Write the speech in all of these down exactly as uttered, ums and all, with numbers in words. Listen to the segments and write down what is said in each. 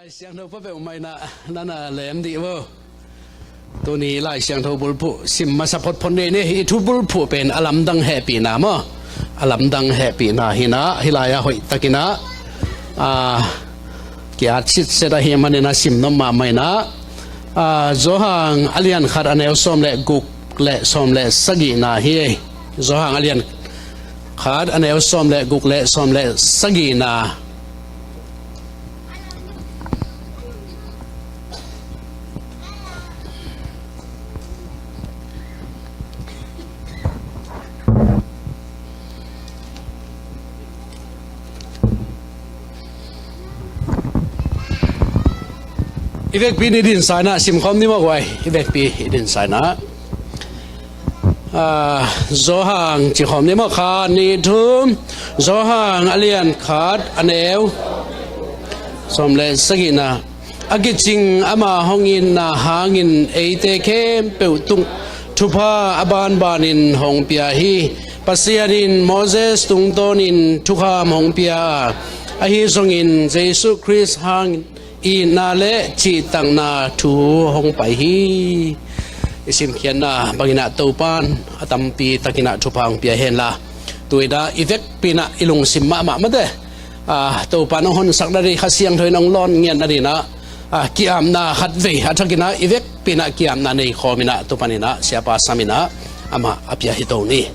Siangtho pa peuhmah inah nana lem dih vo. Tuni Lai Siangtho bulphuh sim masa photphot ni ni. I thu bulphuh pen a lamdang hehpihna maw? A lamdang hehpihna hinah hih lai-ah hoihtakinah, aa, ki-at sitset ahih maninah sim nop mahmah inah, aa, Johan a lian khat a neu sawm le guk le sawm le sagihna hi. Johan a lian khat a neu sawm le guk le sawm le sagihna. I vekpi in i dinsa inah simkhawm ni maw guai? I vekpi i dinsa inah. Aa, Johan cikhawm ni maw? Khat, nih, thum. Johan a lian khat a neu sawm le sagihna. A kicing ama hong itna hangin eite khempeuh tung thupha a banbanin hong pia hi. Pasian in Moses tungtawnin thukham hong pia a, ahi zongin Jesuh Khrist hangin itna le cihtakna thu hong pai hi. I simkhiatna banginah Topan a tampi takinah thupha hong pia henla, tuinah i vekpi inah i lungsim mahmah mate, aa, Topan hong honsak nading, Kha Siangtho in hong lawn ngiat nadinah, aa, ki-apna khatvei a thakinah i vekpi inah ki-apna neikhawm inah Topan inah Siapa sam inah amah a pia hi to ni.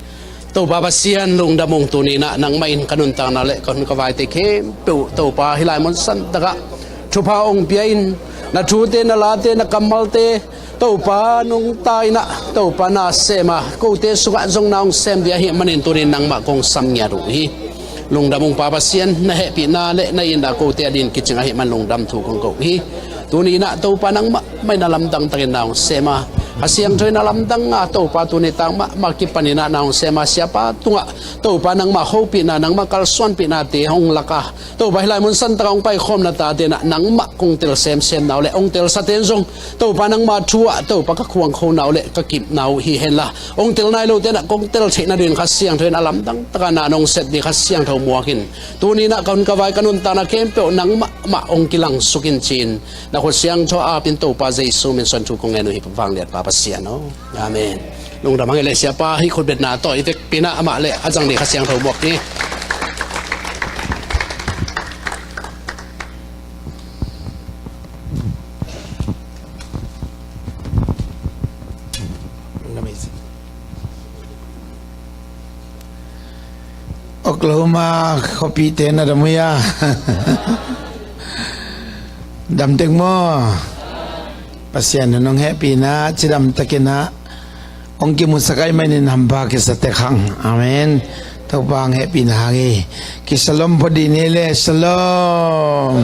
Topa Pasian lungdam ung, tuni inah nangmah in ka nuntakna le ka hun ka vaite khempeuh Topa hih lai mun santakah thupha ong pia in, na thute, na late, na kammalte Topa nungta inah Topa na sem a, kote sungah zong na ong sem ding ahih manin tuni in nangmah kong sam ngiat uh hi. Lungdam ung Pa Pasian, na hehpihna le na itna kote adingin kicing ahih man lungdam thu kong ko uh hi. Tuni inah Topa nangmah mah in a lamdang takin na hong sem a, Kha Siangtho in a lamdang a Topa tuni tak mahmah kipan inah na hong sem a, Siapa tungah Topa nangmah hopihna, nangmah kalsuanpihnate hong lak a, Topa hih lai mun santakah hong paikhawm na tate inah nangmah kong tel semsem na uh le hong telsate'n zong Topa nangmah thu ah Topa ka khuangkho na uh le ka kip na uh hi henla, hong tel nai lote inah kong tel theih nadingin Kha Siangtho in a lamdang takah na nong sep ding Kha Siangtho muak in. Tuni inah ka hun ka vai ka nuntakna khempeuh nangmah mah hong kilangsuk in ci-in na khut siangtho a apin Topa Jesuh min suang thu kong ngen uh hi, vangliat Pa Pasian aw. Amen. Lungdam hang ei le Siapa, hih khutbetna tawh i vekpi inah amah le a zang ding Kha Siangtho muak ni. Oklahoma khuapihte na dam uh hia? Dam tek maw? Pasian in hong hehpih inah cidam takin ah hong kimusak ahih manin hampha kisa tek hang. Amen. Topa hong hehpihna hang hi. Kishalom phot dih ni le, shalom.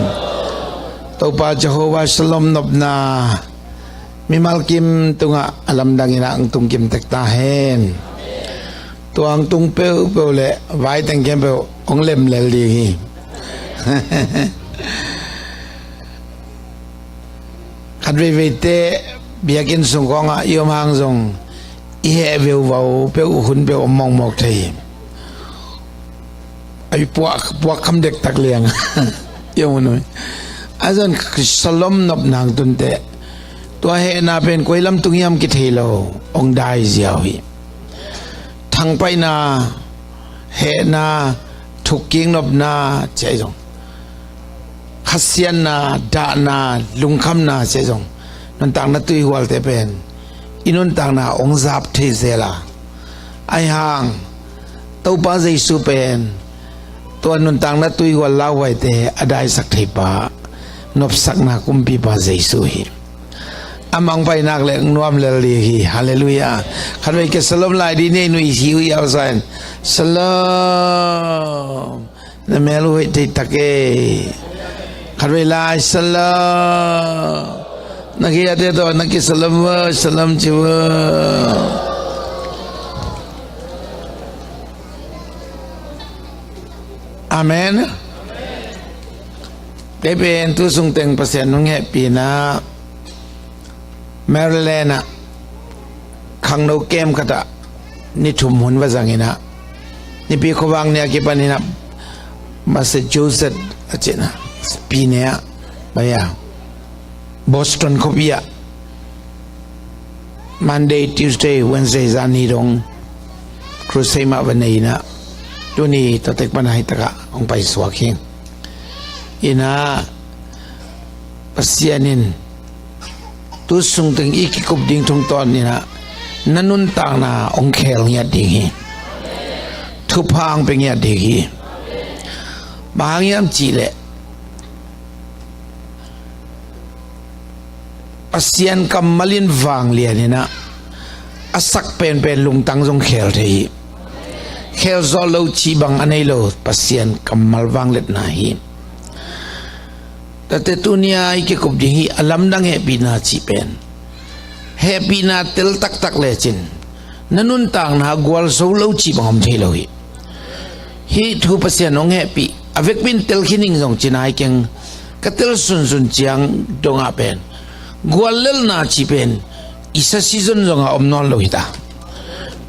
Topa Jehovah Shalom nopna mimal kim tungah a lamdang inah hong tung kim tek ta hen. Tua hong tung peuhpeuh le vai teng khempeuh hong lem lel ding hi. Khat veivei teh biakinn sung khawngah i om hang zong i heh veuvau peuh, hun peuh om mawkmawk thei hi. A i puak, puak kham dektak liang. I om hun uh hi. A zon shalom nopna hong tun teh tua hehna pen koi lam tung hiam kithei lo, hong dai ziau hi. Thangpaihna, hehna, thukkik nopna cih ahi zong, khasiatna, dahna, lungkhamna cih ahi zong, nuntakna tuihualte pen i nuntakna hong zap thei zel a, ahi hang Topa Jesuh pen tua nuntakna tuihual lauhuaite a daisak theipa, nopsakna kumpipa Jesuh hi. Amah hong pai nak le hong nuam lel ding hi. Halleluiah. Khat vei kishalom lai ding ni, nuih hi uh hiau sa in. Shalom. Na mel uh hoih thei tak e. Khat vei lai, shalom. Na khiate tawh na kishalom uh, shalom ci uh. Amen. Kei pen tu sung teng Pasian hong hehpihna Maryland ah khangno camp khat ah ni thum hun va zang inah, Nipi khuavak ni a kipan inah Massachusetts a cihna pine ah Bai a, Boston khuapi ah Monday, Tuesday, Wednesday zan ni dong crusade mah va nei in ah, tuni tua tek pan a hih tak ah hong paisuak hi. In ah Pasian in tu sung teng i kikup ding tungtawn in ah na nuntakna hong khel ngiat ding hi. Thupha hong pia ngiat ding hi. Bang hang hiam cih leh Pasian kammal in vanglian in ah a sak penpen lungtang zong khel thei hi. Khel zawh lo cih bang a nei lo, Pasian kammal vangliatna hi. Tate tuni a i kikup ding hi, a lamdang hehpihna cih pen hehpihna tel taktak lecin na nuntakna gualzo lo cih bang om thei lo hi. Hih thu Pasian hong hehpih a vekpi in tel khin ing zong ci nai keng, ka tel sunsun ciang dongah pen guallelhna cih pen i sa season zongah om nawn lo hi ta.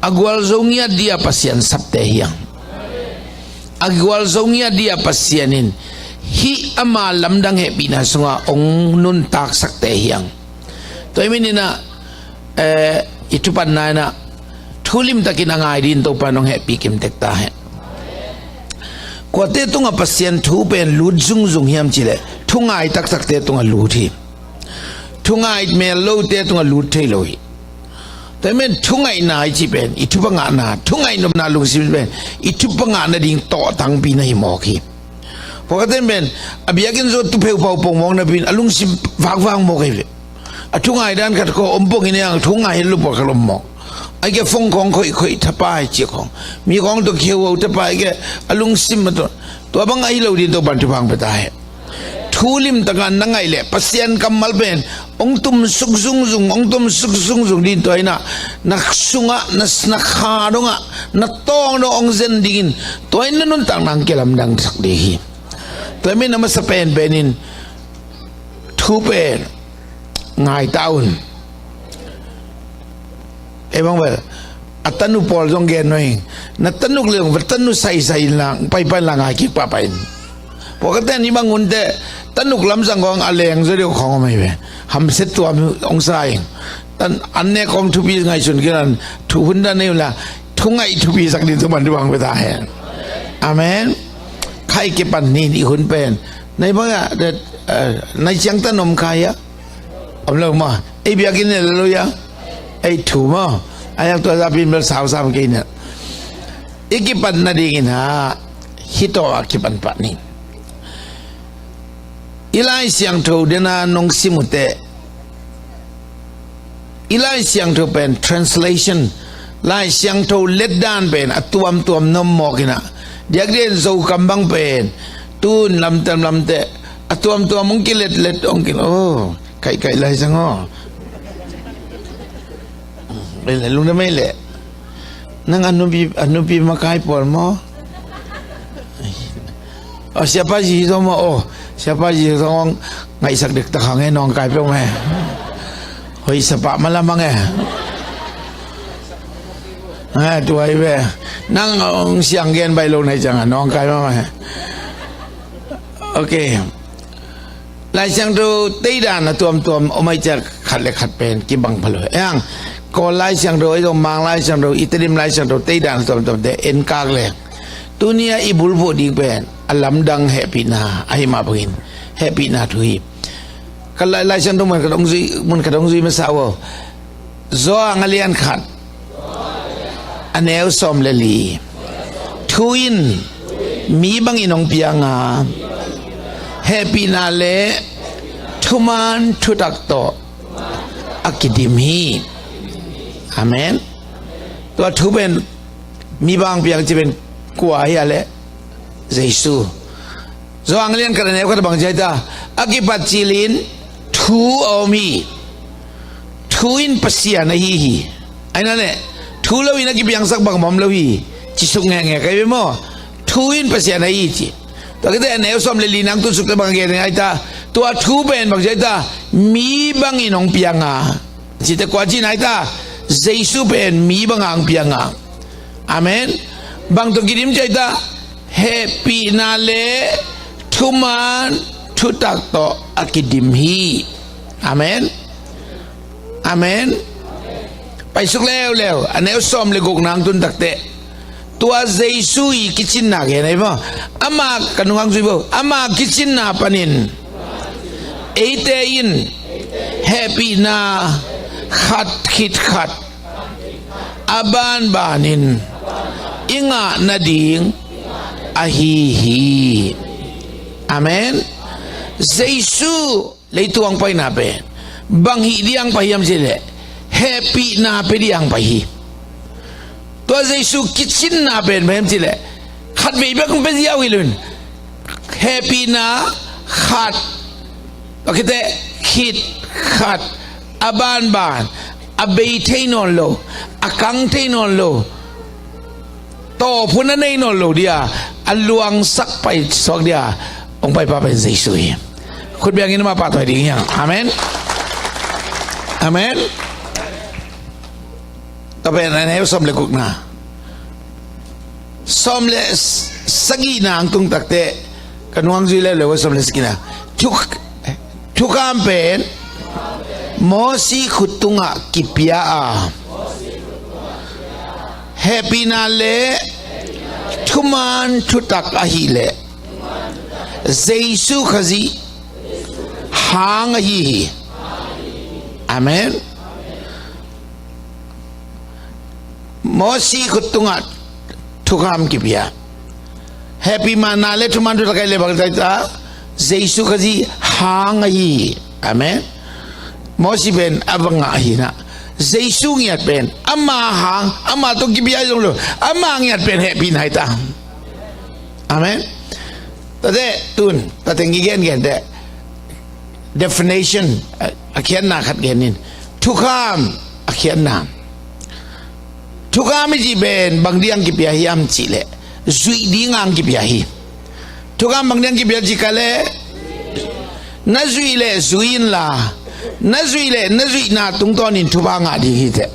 A gualzo ngiat dih a Pasian sapte hi hang. A gualzo ngiat dih a Pasian in hih ama lamdang hehpihna sungah hong nuntaksakte hi hang. Tua hi manin ah, eh, i thupatna in ah thu limtakin a ngai dih in Topa in hong hehpih kimtek ta hen. Kuate tungah Pasian thu pen lut zungzung hiam cih leh thungai taktakte tungah lut hi. Thungai mel lote tungah lut thei lo hi. Tua hi manin thungaihna i cih pen i thupha ngahna, thungaih nopna lungsim pen i thupha ngah nading tawhtangpi na hi mawk hi. Pawlkhatte pen a biakinn sungah tu pheupau pong mawk napi in a lungsim vakvak mawk ahi ve. A thungai dan khat khawng om pong in a, thungai hi lo pawlkhat om mawk. Ahih kei leh phone khawng khoih khoih thapai cih khawng, mi khawng tawh kiheuheuh thapai, ahih kei leh a lungsim a tua, tua bang ahi lo ding Topa in thupha hong pia ta hen. Thu limtak a na ngaih leh Pasian kammal pen hong tumsuk zungzung, hong tumsuk zungzung ding, tua in ah na sungah, na, na kha dongah, na tawng dongah hong zen dingin, tua in na nuntakna hong kilamdangsak ding hi. Tua hi manin a masa penpen in thu pen ngai ta un. Ei bang bel a tanu pawl zong gen nuam ing. Na tanuk leh zong va tanu saisai in la, paipai in la, ngai kik pahpah in. Pawlkhatte in hih bang hun teh tanuk lamsang khawng a leng zaw deuh khawng om ahi ve. Hamsia tuam hong sa ing. Tan an nek khawng thupi ngaihsun kei in, thu hun dan nei un la, thungaih thupisak ding Topa in thupha hong pia ta hen. Amen. Khai kipan ni, i hun pen. Nai bang a, eh, nai ciangtan om khai a. Om lo maw? Ei biakinn lel lo ia. Ei thu maw? A yak tua zapi in bel sausau kei in ah, i kipan nadingin ah hih tawh a kipan pah ni. I Lai Siangtho den a nong sim uh teh, i Lai Siangtho pen translation, Lai Siangtho letdan pen a tuamtuam na om mawk in ah, diakdiakin Zokam bang pen tun lamte lamte a tuamtuam hong kiletlet, hong kilet, oh, kaihkaih Lai Siang aw. Lungdam ei leh. Nang a nupi, a nupi makai pawl maw? Aw, Siapa Zi Zong maw? Aw, Siapa Zi Zong ngaihsak dek ta kha nge, nawngkai peuh mah e. Hoih sa pah mah lam a nge. Ah, tua hi ve. Nang hong siang gen baih lo na hih ciangah nawngkai mahmah e. Ok. Lai Siangtho teidan a tuamtuam om ahih ciang khat le khat pen kibang pha lo hi. Ei hang, Kawl Lai Siangtho, ei zong Mang Lai Siangtho, i Tedim Lai Siangtho teidan a tuamtuamte en kak leng, tuni a i bulphuh ding pen a lamdang hehpihna ahih mah bangin hehpihna thu hi. Ka Lai, Lai Siangtho mun khat hong zui, mun khat hong zui masa uh aw. Johan a lian khat, a neu sawm le li. Thu in mi bangin hong piang a, hehpihna le thuman thutak tawh a kidim hi. Amen. Tua thu pen mi bang piang ci pen kua hi a leh? Jesu. Johan a lian khat, a neu khat bang ci a hia ta? A kipat cilin thu a om hi. Thu in Pasian ahi hi. Ahi na leh, thu lo in a kipiangsak bangmah om lo hi. Ci suk ngehngeh ka hi ve maw? Thu in Pasian ahi hi ci. Tua khit teh a neu sawm le li nang tun suk teh bang gen a hia ta? Tua thu pen bang ci a hia ta? Mi bangin hong piang a. Ci teh kua cihna hia ta? Jesu pen mi banga hong piang a. Amen. Bang tawh kidim ci a hia ta? Hehpihna le thuman thutak tawh a kidim hi. Amen. Amen. Paisuk leuleu, a neu sawm le gukna hong tun takteh, tua Jesu i kicinna gen ahi maw. Ama ka nunghang zui bo. Ama kicinna panin eite in hehpihna khat khit khat a banbanin i ngah nading ahi hi. Amen. Jesu leitung hong paina pen bang hih ding hong pai hiam cih leh, hehpihna pia ding hong pai hi. Tua Jesu kicinna pen bang hiam cih leh, khatvei bek hong pia ziau hi lo in, hehpihna khat, tua khit teh khit khat, a banban, a bei thei nawn lo, a kang thei nawn lo, tawphun a nei nawn lo ding a, a luangsak paisuak ding a hong paipa pen Jesu hi. Khut beng in amah pahtawi ding hi hang. Amen. Amen. Tua pen a neu sawm le gukna. Sawm le s-, sagihna hong tung takteh, ka nunghang zui leuleu, sawm le sagihna. Thuk-, thukham pen Mosi khut tungah kipia a, hehpihna le thuman thutak ahih leh Jesu Khazih hang ahi hi. Amen. Mosi khut tungah thukham kipia. Hehpihna le thuman thutak ahih leh bang ci ta? Jesu Khazih hang ahi hi. Amen. Mosi pen a va ngah hi na. Jesu ngiat pen ama hang, ama tawh kipia zong lo, ama ngiat pen hehpihna hi ta. Amen. Tate tun, tate ngi gen gen te. Definition, a, a khiatna khat gen in. Thukham a khiatna. Thukham i cih pen bang ding hong kipia hiam cih leh, zuih ding hong kipia hi. Thukham bang ding hong kipia cih ka leh, na zuih leh zui inla, na zuih leh na zuihna tungtawnin thupha ngah ding hi teh.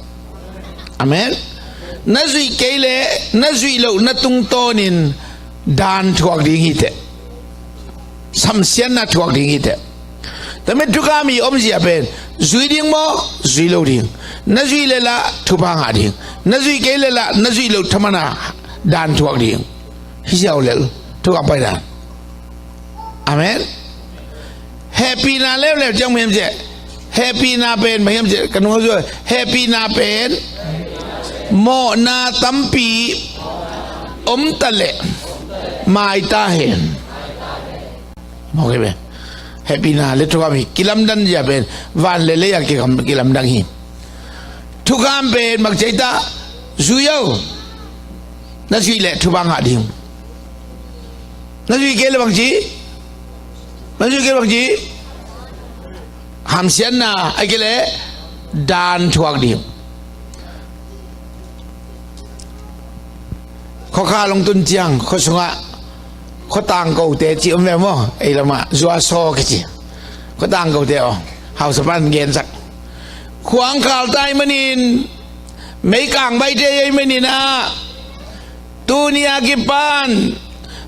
Amen. Na zuih kei leh na zuih lohna tungtawnin daan thuak ding hi teh. Samsiatna thuak ding hi teh. Tua mah thukham i omzia pen, zui ding maw, zui lo ding. Na zuih leh lah thupha ngah ding. Na zuih kei leh lah na zuih loh thaman a daan thuak ding. Hi ziau lel, thukham paina. Amen. Hehpihna leuleu ciang bang hiam cih leh, hehpihna pen bang hiam cih leh, ka nung zui, hehpihna pen mawhna tampi om ta leh mai ta hen. Mawh kei pen, hehpihna le thukham hi kilamdan zia pen van le lei a kikam, kilamdang hi. Thukham pen bang ci ta? Zui o. Na zuih leh thupha ngah ding. Na zuih kei leh bang ci? Na zuih kei leh bang ci? Hamsiatna, ahih kei leh daan thuak ding. Khuakhal hong tun ciang, khua sungah, khua tangkote ci om ve maw, ei lamah zuasaw kici. Khua tangkote aw, hausapan gensak. Khua hong khal ta ahih manin, meikang baihte ahih manin ah, tuni a kipan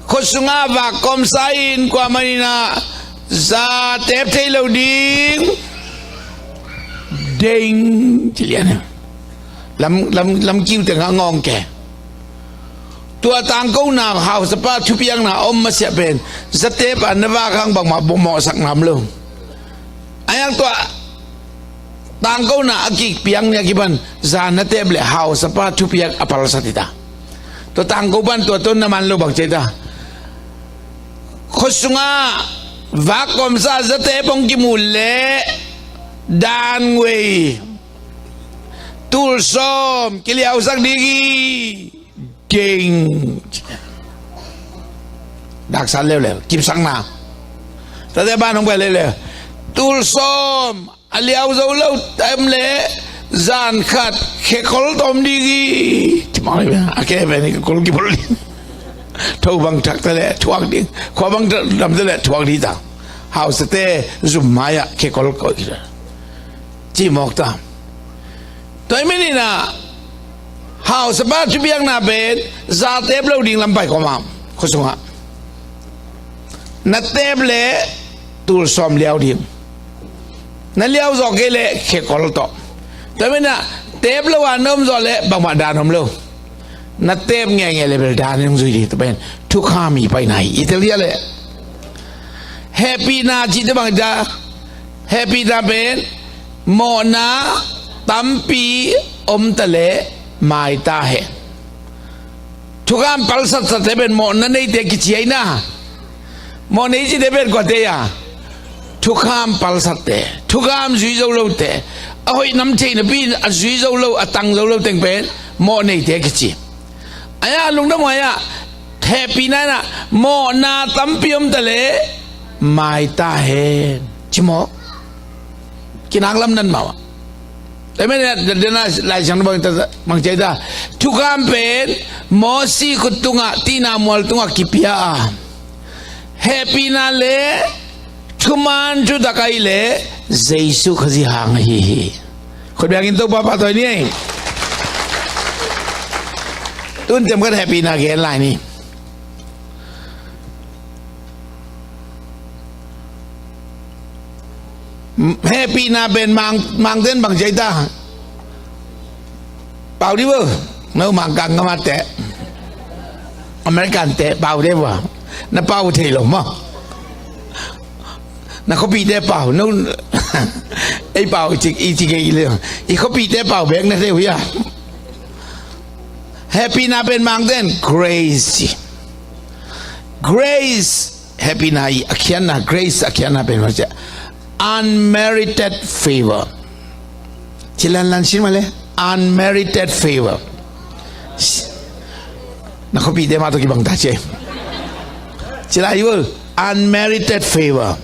khua sungah vak kawmsa in kuamah in ah za tep thei lo ding. Ding ci lian. Lam, lam, lam kiu tengah ngawng ke. Tua tangkona hausapa thupiakna a om masiah pen, za tep a na vak hang bangmah mawhsakna om lo. A yang tua tangkona a kipiak ni a kipan, za na tep leh hausapa thupiak a palsat hi ta. Tua tangko pan tua tawh na man lo bang ci ta? Khua sungah vak kawmsa za tep hong kimu leh, daan ngei, tul sawm kiliausak ding hi. Ding. Daksan leuleu, kipsakna. Tate ban hong pai leuleu. Tul sawm a liau zo lo tam leh zan khat khekol tawm ding hi. Ci mawk hi, a ke pen khekol kibol ding. Tho bang thak ta leh thuak ding. Khua bang dam ta leh thuak ding ta. Hausate zum mai-ah khekol koih ding. Ci mawk ta. Tua ahih manin ah, hausapa thupiakna pen za tep lo ding lam pai kawm a, khua sungah. Na tep leh tul sawm liau ding. Na liau zawh kei leh khekol tawh. Tua manin ah teep lo a na om zawh leh bangmah dan om lo. Na teep ngeingei leh bel dan hong zui ding. Tua pen thukham i paina hi. I tel hiah leh hehpihna cihte bang ta. Hehpihna pen mawhna tampi om ta leh mai ta hen. Thukham palsatsatte pen mawhna neite kici hi na. Mawh nei cihte pen kuate a? Thukham palsatte, thukham zui zo lote, a hoih nam thei napi in a zui zo lo, a tang zo lo teng pen mawh neite kici. Ahi a lungdam, ahi a hehpihna in ah mawhna tampi om ta leh mai ta hen. Ci maw? Kinak lam nan mawh a. Amen. Dena Lai Siangtho bang ta, bang ci ta. Thukham pen Mosi khut tungah, tihna mual tungah kipia a, hehpihna le thuman thutak ahih leh Jesu Khazih hang ahi hi. Khut beng in Topa pahtawi ni. Tun temkat hehpihna gen lai ni. Hehpihna pen Mang, Mangten bang ci ta? Pau dih bo. No Mangkang ka mate. American te pau dih bo. Na pau thei lo maw? Na khuapihte pau. No. Ei pau i ci, i ci kei le. I khuapihte pau bek na thei uh hia? Hehpihna pen Mangten grace. Grace, hehpihna i a khiatna, grace a khiatna pen mah ci a, unmerited favor. Ci lanlan sin mah le, unmerited favor. Na khuapihte mah tawh kibang ta ci. Ci lai uh, unmerited favor.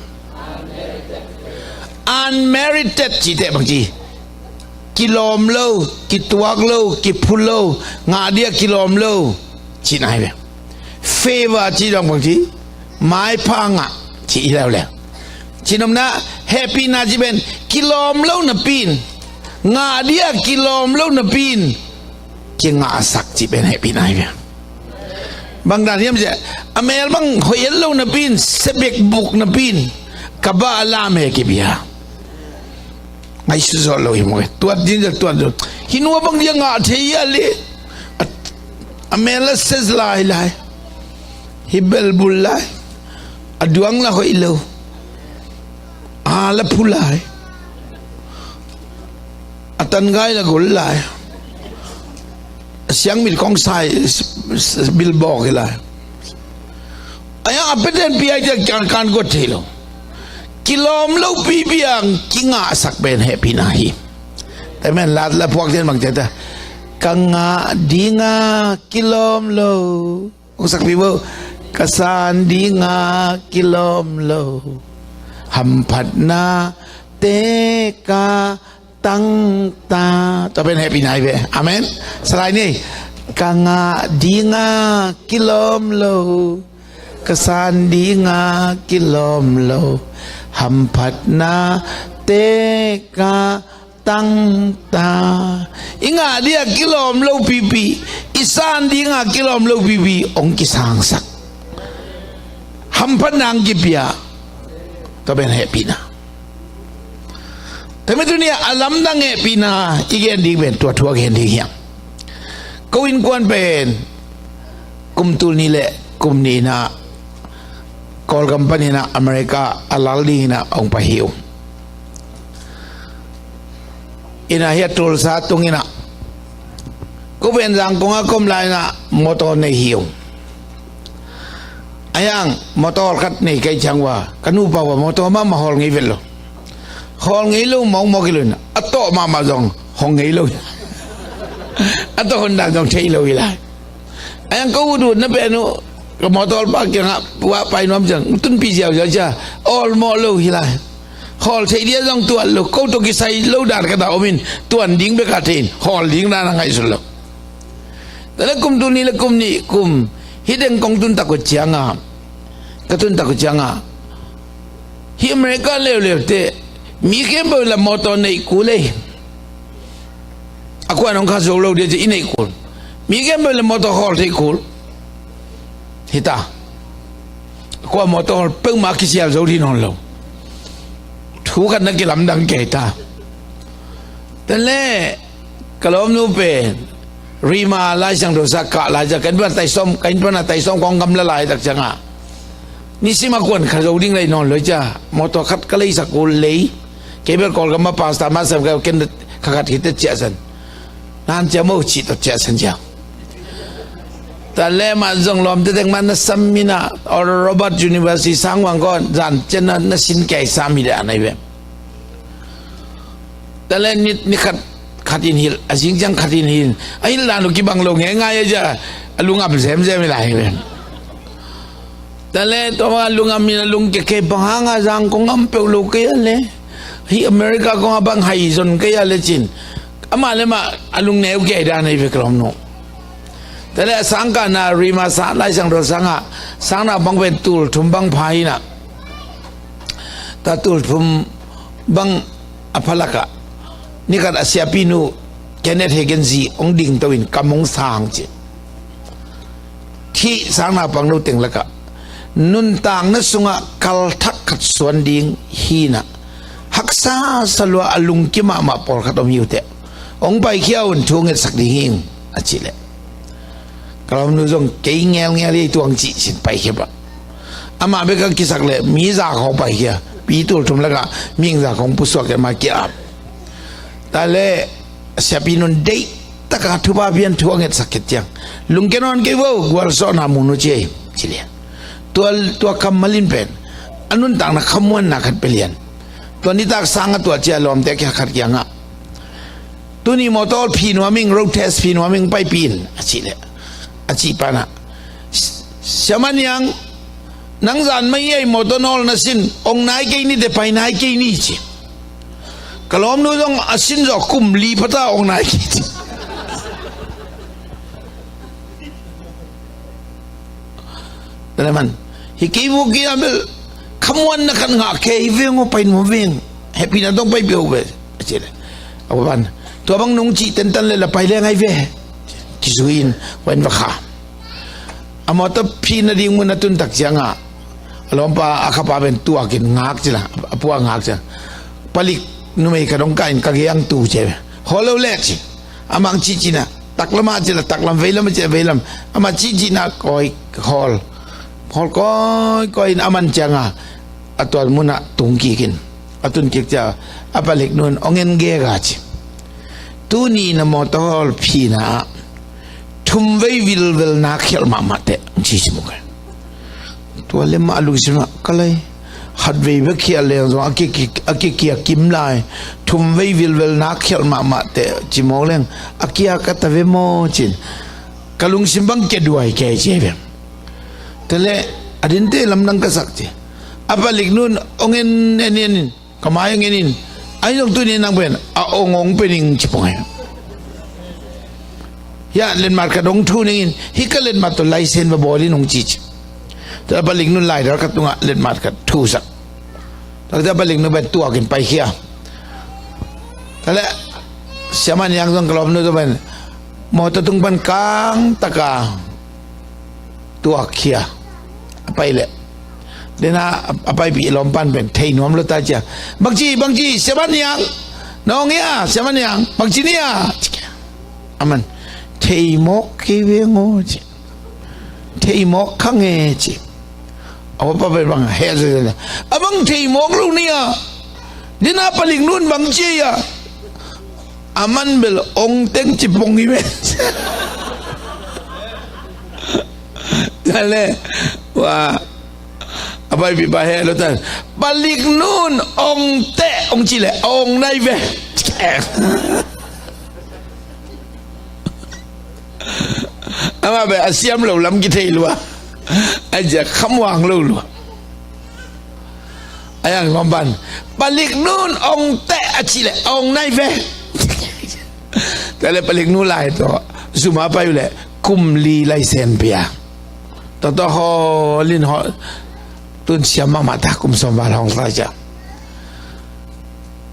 Unmerited cihte bang ci? Kilawm lo, kituak lo, kiphu lo, ngah dih a kilawm lo cihna hi ve. Favor cih dong bang ci? Maipha ngah cih hi leuleu. Cih nopna, hehpihna cih pen kilawm lo napi in, ngah dih a kilawm lo napi in kingahsak cih pen hehpihna hi ve. Bang dan hiam ci a, a mel bang hoih en lo napi in, sebek buk napi in, ka bah a lam he kipia. Ngaihsut zawh lo hi maw. Tuat ding zia tuat lo. Hih nu a bang dia ngah thei hia le. A, a mel a se lai lai. Hih belbul lai. A duang la hoih lo. A la phu lai. A tangai la gol lai. A siang mit kong sai, s-, s-, bilbawk hi lai. A yang a peten pi ai tia kan, kan guat thei lo. Kilawm lo pipi ang kingahsak pen hehpihna hi. Amen. Lat la phuak ten bang ci ta? Ka ngah dinga kilawm lo. Hong sakpih bo. Ka san dinga kilawm lo. Hamphatna te ka tang ta. Tua pen hehpihna hi ve. Amen. Sa lai ni. Ka ngah dinga kilawm lo. Ka san dinga kilawm lo. Hamphatna te ka tang ta. I ngah dih a kilawm lo pipi, i san dih a kilawm lo pipi hong kisangsak. Hamphatna hong kipia. Tua pen hehpihna. Tua manin tuni a lamdang hehpihna i gen ding pen tua thu a gen ding hi hang. Ko innkuan pen kum tul nih le kum nih in ah Kawlgam panin ah America a lal dingin ah hong pai hi ung. In ah hih a Tulsa tung in ah, ko pen Zangkong a ka om lai in ah motor nei hi ung. Ahi hang motor khat nei ka hih ciang ua, ka nupa ua motor mahmah hawl ngei vet lo. Hawl ngei lo mawkmawk hi lo in ah, a tawh mahmah zong hong ngei lo. A tawh hon dan zong thei lo hi lai. Ahi hang ka ut ut na pen uh, ka motor pa kiangah, pu ah, pai nuam ciang, tunpih ziauziau cia, awlmawh lo hi lai. Hawl theih ding a zong tuat lo, ko tawh kisai lo dan ka ta om in, tuan ding bek a thei in, hawl ding dan a ngaihsut lo. Tua leh kum tul nih le kum nih kum, hih teng kong tun tak uh ciangah, ka tun tak uh ciangah, hih America leuleu te, mi khempeuh in la motor neih kul ei. A kuan hong kha zo lo ding ci i neih kul. Mi khempeuh in la motor hawl theih kul. Hi ta. A kua motor hawl peuhmah kisial zo ding nawn lo. Thu khat na kilamdang kei ta. Tale, ka lawmnu pen Rima Lai Siangtho sa kah lai ciang, ka inn pana taisawm, ka inn pana taisawm kong gamla laitak ciangah, nisim a kuan kha zo ding lai nawn lo cia, mawtaw khat ka leisak uh lei. Kei bel Kawlgam ah pastor mah sem ka, ken kha khat khit teh ciahsan. Nan cia mo cih tawh ciahsan cia. Tale mah zong lawmte teng mah na sam mi na, Oral Roberts University sang wang ko zan cian na, na sin kei sa mi de a nai ve. Tale ni, ni khat, khat in hilh, a zing ciang khat in hilh. A hilh dan uh kibang lo ngeingai a cia, a lungam zemzem hi lai hi ve. Tale tua bang a lungam in a lungkia kei, bang hanga zang kong am peuh lo kei a le, hih America kong a bang hai zon kei a le cin. Amah le mah a lungneu kei dan ahi ve ka lawmnu. Tale a sangkahna Rima sa Lai Siangtho sangah, sangnaupang pen tul thum bang pha hi na. Tua tul thum bang a pha lakah, ni khat a siapinu Kenneth Hagin zi hong dingto in kam hong sang ci. Hih sangnaupang nu teng lakah, nuntakna sungah kalthak khat suan ding hi na, haksa sa lua a lungkim mahmah pawlkhat om hi uh teh, hong paikhia un, thu ngetsak ding hi ing, a cih leh, ka lawmnu zong kei ngelngel hi, tua hong cih cin paikhia pah. Amah bek a kisak leh mi za khawng paikhia, pi tul thum lakah mihing za khawng pusuak kei, amah ki-ap. Tale siapi nun deih taka thupha pian, thu a ngetsak khit ciang, lungkia nawn kei vo, gualzawhna mun uh ci ei, ci lian. Tua, tua kammal in pen a nuntakna khamuanna khat pia lian. Tua nitak sang a tua cia lawmte kia khat kiangah, tuni mawtaw phi nuam ing, road test phi nuam ing, paipih in, a cih leh, a cih pana, Siama Niang, nang zan mah hi ei, mawtaw nawl na sin, ong nai kei ni teh, pai nai kei ni ci. Ka lawmnu zong a sin zawh kum li pha ta, ong nai kei ci. Tale man, hi kei vua kei a bel khamuanna khat ngah kei hi veng aw, pai nuam veng, hehpihna tawh pai peuh ve, a ci leh, a pa pan, tua bang nong cih tentan leh la pai leng ahi ve. Kizui in, wan va kha. A mawtaw phih nading mun a tun tak ciangah, a lawmpa a khapa pen tuakin ngak ci la, a pua ngak ci la. Palik numei khat hong kah in ka gei ang tu ci ve. Hawl lo leh ci. Amah cihcihna, taklam ah ci la taklam, veilam ah ci la veilam. Amah cihcihna kawi hawl. Hawl kawikawi in a man ciangah, a tuan munah tung kik in. A tun kik ciah, a palik nun hong en gega ci. Tuni na mawtaw hawl phihna ah thum vei vilvel na khialh mahmah teh, hong ci ci muk e. Tua le mah a lungsim ah, ka lai, khat vei bek khialh leng zong a ki, ki, a ki, kia kim lai, thum vei vilvel na khialh mahmah teh ci mawk leng a kia ka ta ve maw cin, ka lungsim bang kia duai kei ci ve. Tale a dinte lamdang ka sak ci. A palik nun hong en en en in, ka mai hong en in, ahi zong tuni nang pen a ong ong pe ning ci pong hi. Hiah letmat khat hong thu ning in, hih ka letmat tawh laisen va bawl in, hong ci ci. Tua palik nun laidal khat tungah letmat khat thusak. Tua palik nun pen tuakin paikhia. Tale Siama Niang zong ka lawmnu zong pen mawtaw tung pan kang taka tuakkhia. A pai leh, dena a paipih lawmpan pen thei nuam lo ta cia. Bangci, bangci, Siama Niang, nong hia, Siama Niang, bangci ni a? Aman, thei mawk kei veng aw ci. Thei mawk kha nge ci. A pa pen bang heh zia zia, a bang thei mawk lo ni a? Dena palik nun bangci a? Aman bel ong teng ci pong hi ve. Tale, wa, a paipih pa heh lo ta. Palik nun ong teh, ong ci leh ong nai ve. Amah bel a siam lo lam kithei lua. A zia khamuang lo lua. A yang lawmpan, palik nun ong teh a ci leh ong nai ve. Tale palik nu lai tawh zuma pai uh leh kum li laisen pia. Tawtaw hawl in hawl, tun siam mahmah ta, kum sawm val hong lai cia.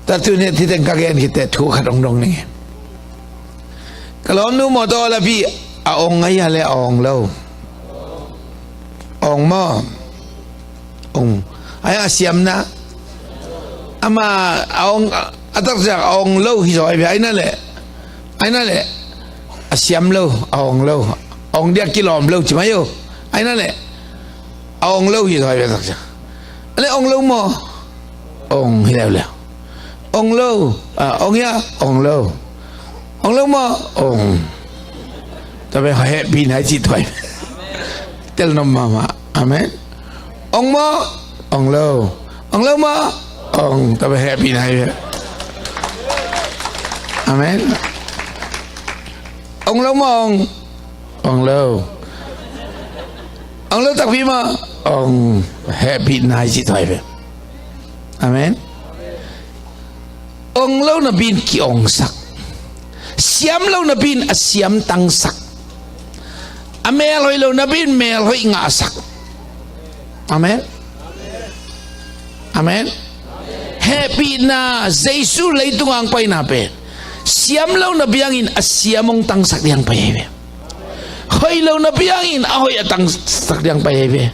Tua tuni a thiteng ka gen khit teh thu khat hong dong ning. Ka lawmnu mawtaw a la pi, a ong ngai a le a ong lo? Ong maw? Ong. Ai a siamna. Ama a ong, a takciang a ong lo hi zaw ai ve, ai na leh, ai na leh, a siam lo, a ong lo, a ong diak kilawm lo ci mai uh, ai na leh, a ong lo hi zaw ai ve a takciang. A leh ong lo maw? Ong hi leuleu. Ong lo, a, ong hia, ong lo. Ong lo maw? Ong. Tua pen hehpihna i cih tuai. Tel nuam mahmah. Amen. Ong maw? Ong lo. Ong lo maw? Ong. Tua pen hehpihna hi. Amen. Ong lo maw? Ong. Ong lo. Ong lo takpi maw? Ong. Hehpihna i cih tuai ve. Amen. Ong lo napi in ki-ongsak. Siam lo napi in a siam tangsak. A melhoih lo napi in melhoih ngahsak. Amen. Amen. Hehpihna Jesu leitung a ong paina pen siam lo napi in a siam ong tangsak ding pai hi ve. Hoih lo napi in a hoih a tangsak ding pai hi ve.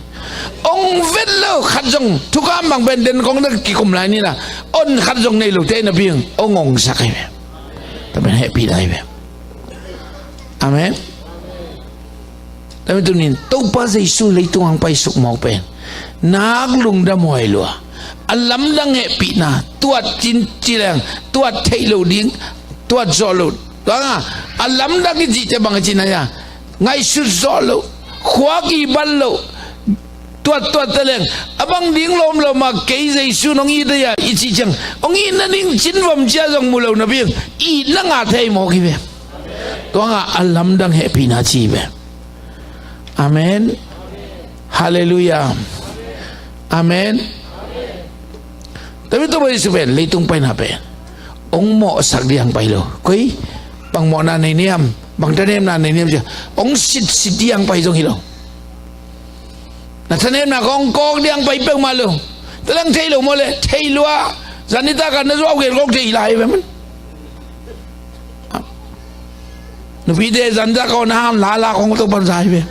Ong vet lo khat zong, thukham bang pen den kong na kikum lai ni na, ong khat zong nei lo te napi in ong ongsak hi ve. Tua pen hehpihna hi ve. Amen. Tua pen tuni in Topa Jesu leitung a ong paisuk mawk pen nak lungdam huai lua. A lamdang hehpihna, tuat cin ci leng, tuat theih lo ding, tuat zawh lo. Tua nga, a lamdang i cih ciang bang a cihna hia? Ngaihsut zawh lo, khuak i bat lo, tuat tuat ta leng, a bang ding lawm lo mah kei Jesu in ong it a hia i cih ciang, ong it nading cin vom cia zong mu lo napi in itna ngah thei mawk hi ve. Tua nga a lamdang hehpihna ci hi ve. Amen. Halleluiah. Amen. Tua pen Topa Jesu pen leitung paina pen ong mawhsak ding pai lo. Koi, bang mawhna nei niam, bang thanemna nei niam cia, ong sitsit ding pai zong hi lo. Na thanemna kong kawk ding pai peuhmah lo. Tua leng thei lo maw leh, thei lua. Zan nitak a na zuau gen kawk thei lai ve man. Nupite zan nitak a na ham lala kong to pan zai ve.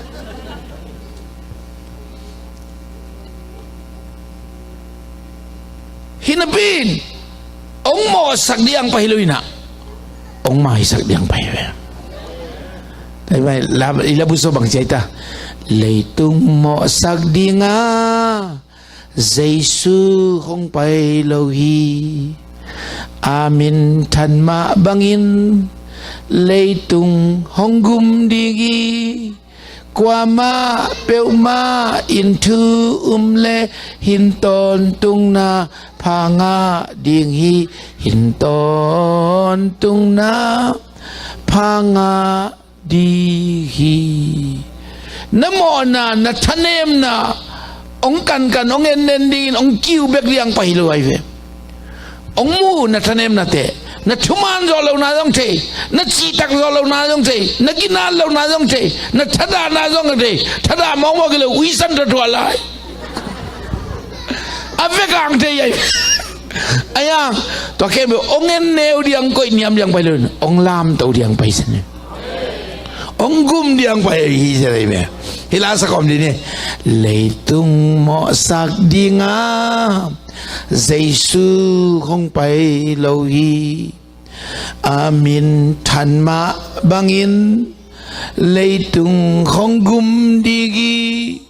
Hi napi in ong mawhsak ding pai hi lo in ah, ong maisak ding pai hi ve. Tua hi mah, la, i labu sung bang ci ai ta? Leitung mawhsak ding a Jesu hong pai lo hi. A minthan mah bangin leitung hong gum ding hi. Kuamah peuhmah in thu um leh hin tawntungna pha ngah ding hi. Hin tawntungna pha ngah ding hi. Na mawhna, na thanemna ong kankan, ong ennen dingin ong kiu bek ding pai hi lo ai ve. Ong mu na thanemnate, na thuman zawh lohna zong thei, na cihtak zawh lohna zong thei, na ginat lohna zong thei, na thadahna zong thei, thadah mawkmawk hi lo, uisan thuathuat lai. A vekang thei ai. Ai a, tua khempeuh ong en neu ding, koih niam ding pai lo in, ong lamto ding pai sen. Ong gum ding pai hi se lai me. Hi la sa kawm ding hi. Leitung mawhsak ding a Jesu hong pai lo hi. A minthan mah bangin leitung hong gum ding hi.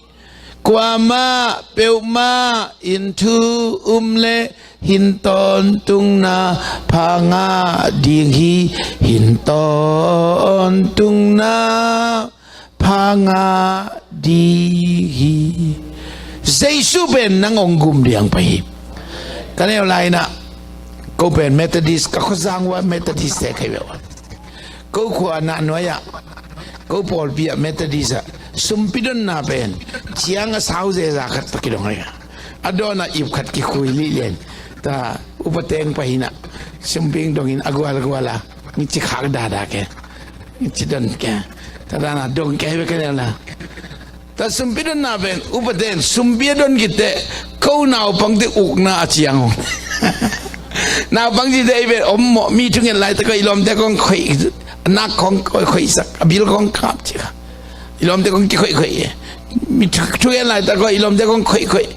Kuamah peuhmah in thu um leh hin tawntungna pha ngah ding hi. Hin tawntungna pha ngah ding hi. Jesu pen nang ong gum ding pai hi. Ka neu lai-in ah, ko pen Methodist, ka khuazang ua Methodist te ka hi ve ua. Ko khua na nuai ah, ko pawlpi ah Methodist ah sumpi donna pen ciang a sau zeza khat tawh kidong hi. A dawn ah ip khat kikhui lih lian. Ta upa teng pai in ah, sumpi dongin a gualgual a, ngi ci khak dada ke, ngi ci don ke. Ta dan a dong ke hi ve ka neu la. Ta sumpi donna pen, upaten sumpi a don khit teh, ko naupangte ukna a ciang hong. Naupang cite i pen om mawh, mi thunget laitak a i lawmte kong khoih, nak kong khoihsak, a bil kong kap ci kha. I lawmte kong kikhoihkhoih e. Mi thu, thunget laitak a i lawmte kong khoihkhoih.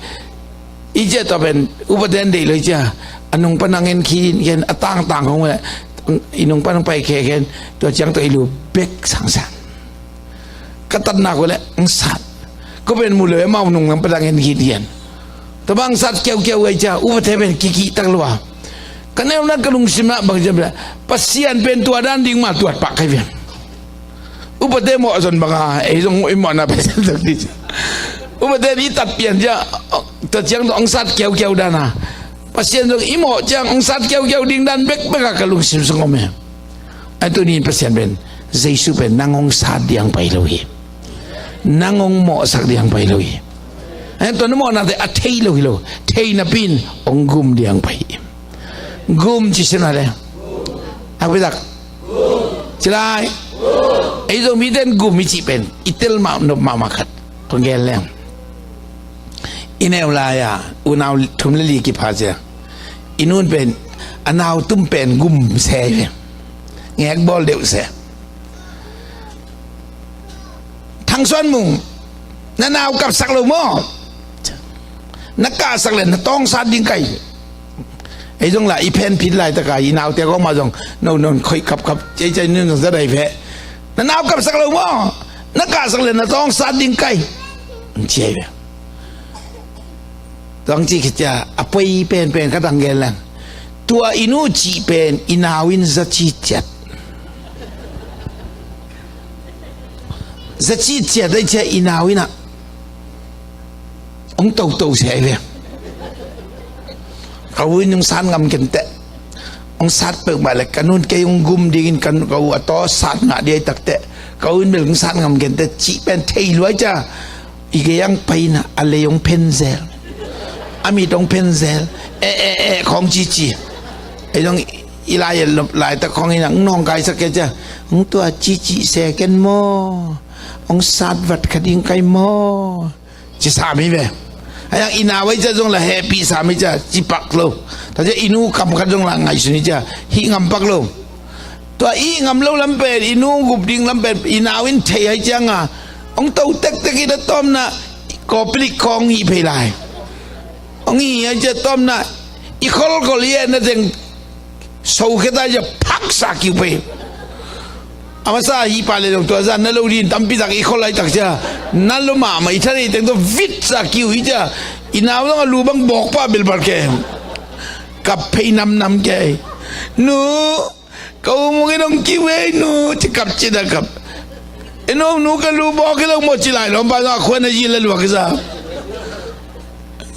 I cia tua pen upaten deih lo i cia. A nung pan a ngen khin khen, a tangtang khong le, i nung pan hong pai khe khen, tua ciang tawh i lu bek sangsang. Ka tatna ko le, ang sat. Ko pen mu le, mau nung nang pan a ngen khin khen. Tua bang sat kiaukiau ai cia, upate pen kikih tak lua. Ka neu nan ka lungsim na bang cia pen, Pasian pen tua dan ding ma tuat pak kai pen. Upate mawh zon banga, ei zong i mawhna Pasian zong di. Upate i tat pian cia, tua ciang zong ang sat kiaukiau dana. Pasian zong i mawh ciang ang sat kiaukiau ding dan bekbek a ka lungsim sung om e. Ai tu nin Pasian pen, Jesu pen, nang ang sat diang pai lo hi. Nang ang mawhsak diang pai lo hi. Ai tua na mawhna te a thei lo hi lo. Thei napin, ang gum diang pai hi. Gum ci sina le. Akpitak. Ci lai. Ei zong mi ten gum i ci pen. I tel mah nop mahmah khat. Kong gen leng. I neu lai a. Unau thum le li kipha cia. I nun pen. A nau tum pen gum se ve. Ngek bawl deuh se. Thang Suan Mung. Na nau kapsak lo maw? Na kahsak le na tawng sat ding kai. Ei zong la i phen phit laitaka i naute kong ma zong no non khoih kapkap cei cei nun zong za dai phe. Na nau kapsak lo maw? Na kahsak le na tawng sat ding kai. Ci ai ve. Tawng ci khit cia a poi penpen ka tang gen lang. Tua i nu cih pen i nau in za ci ciat. Za ci ciat ai cia i nau in ah. Ong toto se ai ve. Ka u in ong sat ngam kenteh. Ong sat peuhmah le ka nun kei ong gum dingin ka u a taw sat ngah di ai takteh. Ka u in bel ong sat ngam kenteh cih pen thei luai cia. I gei ang paina a lei ong phenzel. A mit ong phenzel. Eh, eh, eh, khong cici. Ei dong i lai laitak khong ina ong nong kaisak kei cia. Ong tua cici se ken maw. Ong sat vat kha ding kai maw. Ci sami ve. Ayang i nau ai cia zong la hehpih sami cia ci pak lo. Ta cia i nu kam khat zong la ngaihsun i cia hih ngam pak lo. Tua i ngam lo lam pen i nu gup ding lam pen i nau in thei ai cianga. Ong to tektek i da tawmna kawpilik khawng hih phei lai. Ong hih ai cia tawmna i kholkhol i etna teng. Sokhia ta cia phaksa kiu pei. A masa hi pa le zong tua zan na lo din tampi tak i khol ai tak cia. Na lo mahmah i thanei teng tua vitsa kiu hi cia. I nau zong a lu bang bawk pa bilbal ke. Kap phei namnam ke. Nu, ka u mungin ong kiu ei nu ci kap ci da kap. E nu, nu ka lu bawk i lo maw ci lai lawm pa zong a khuan a zi la luak i sa.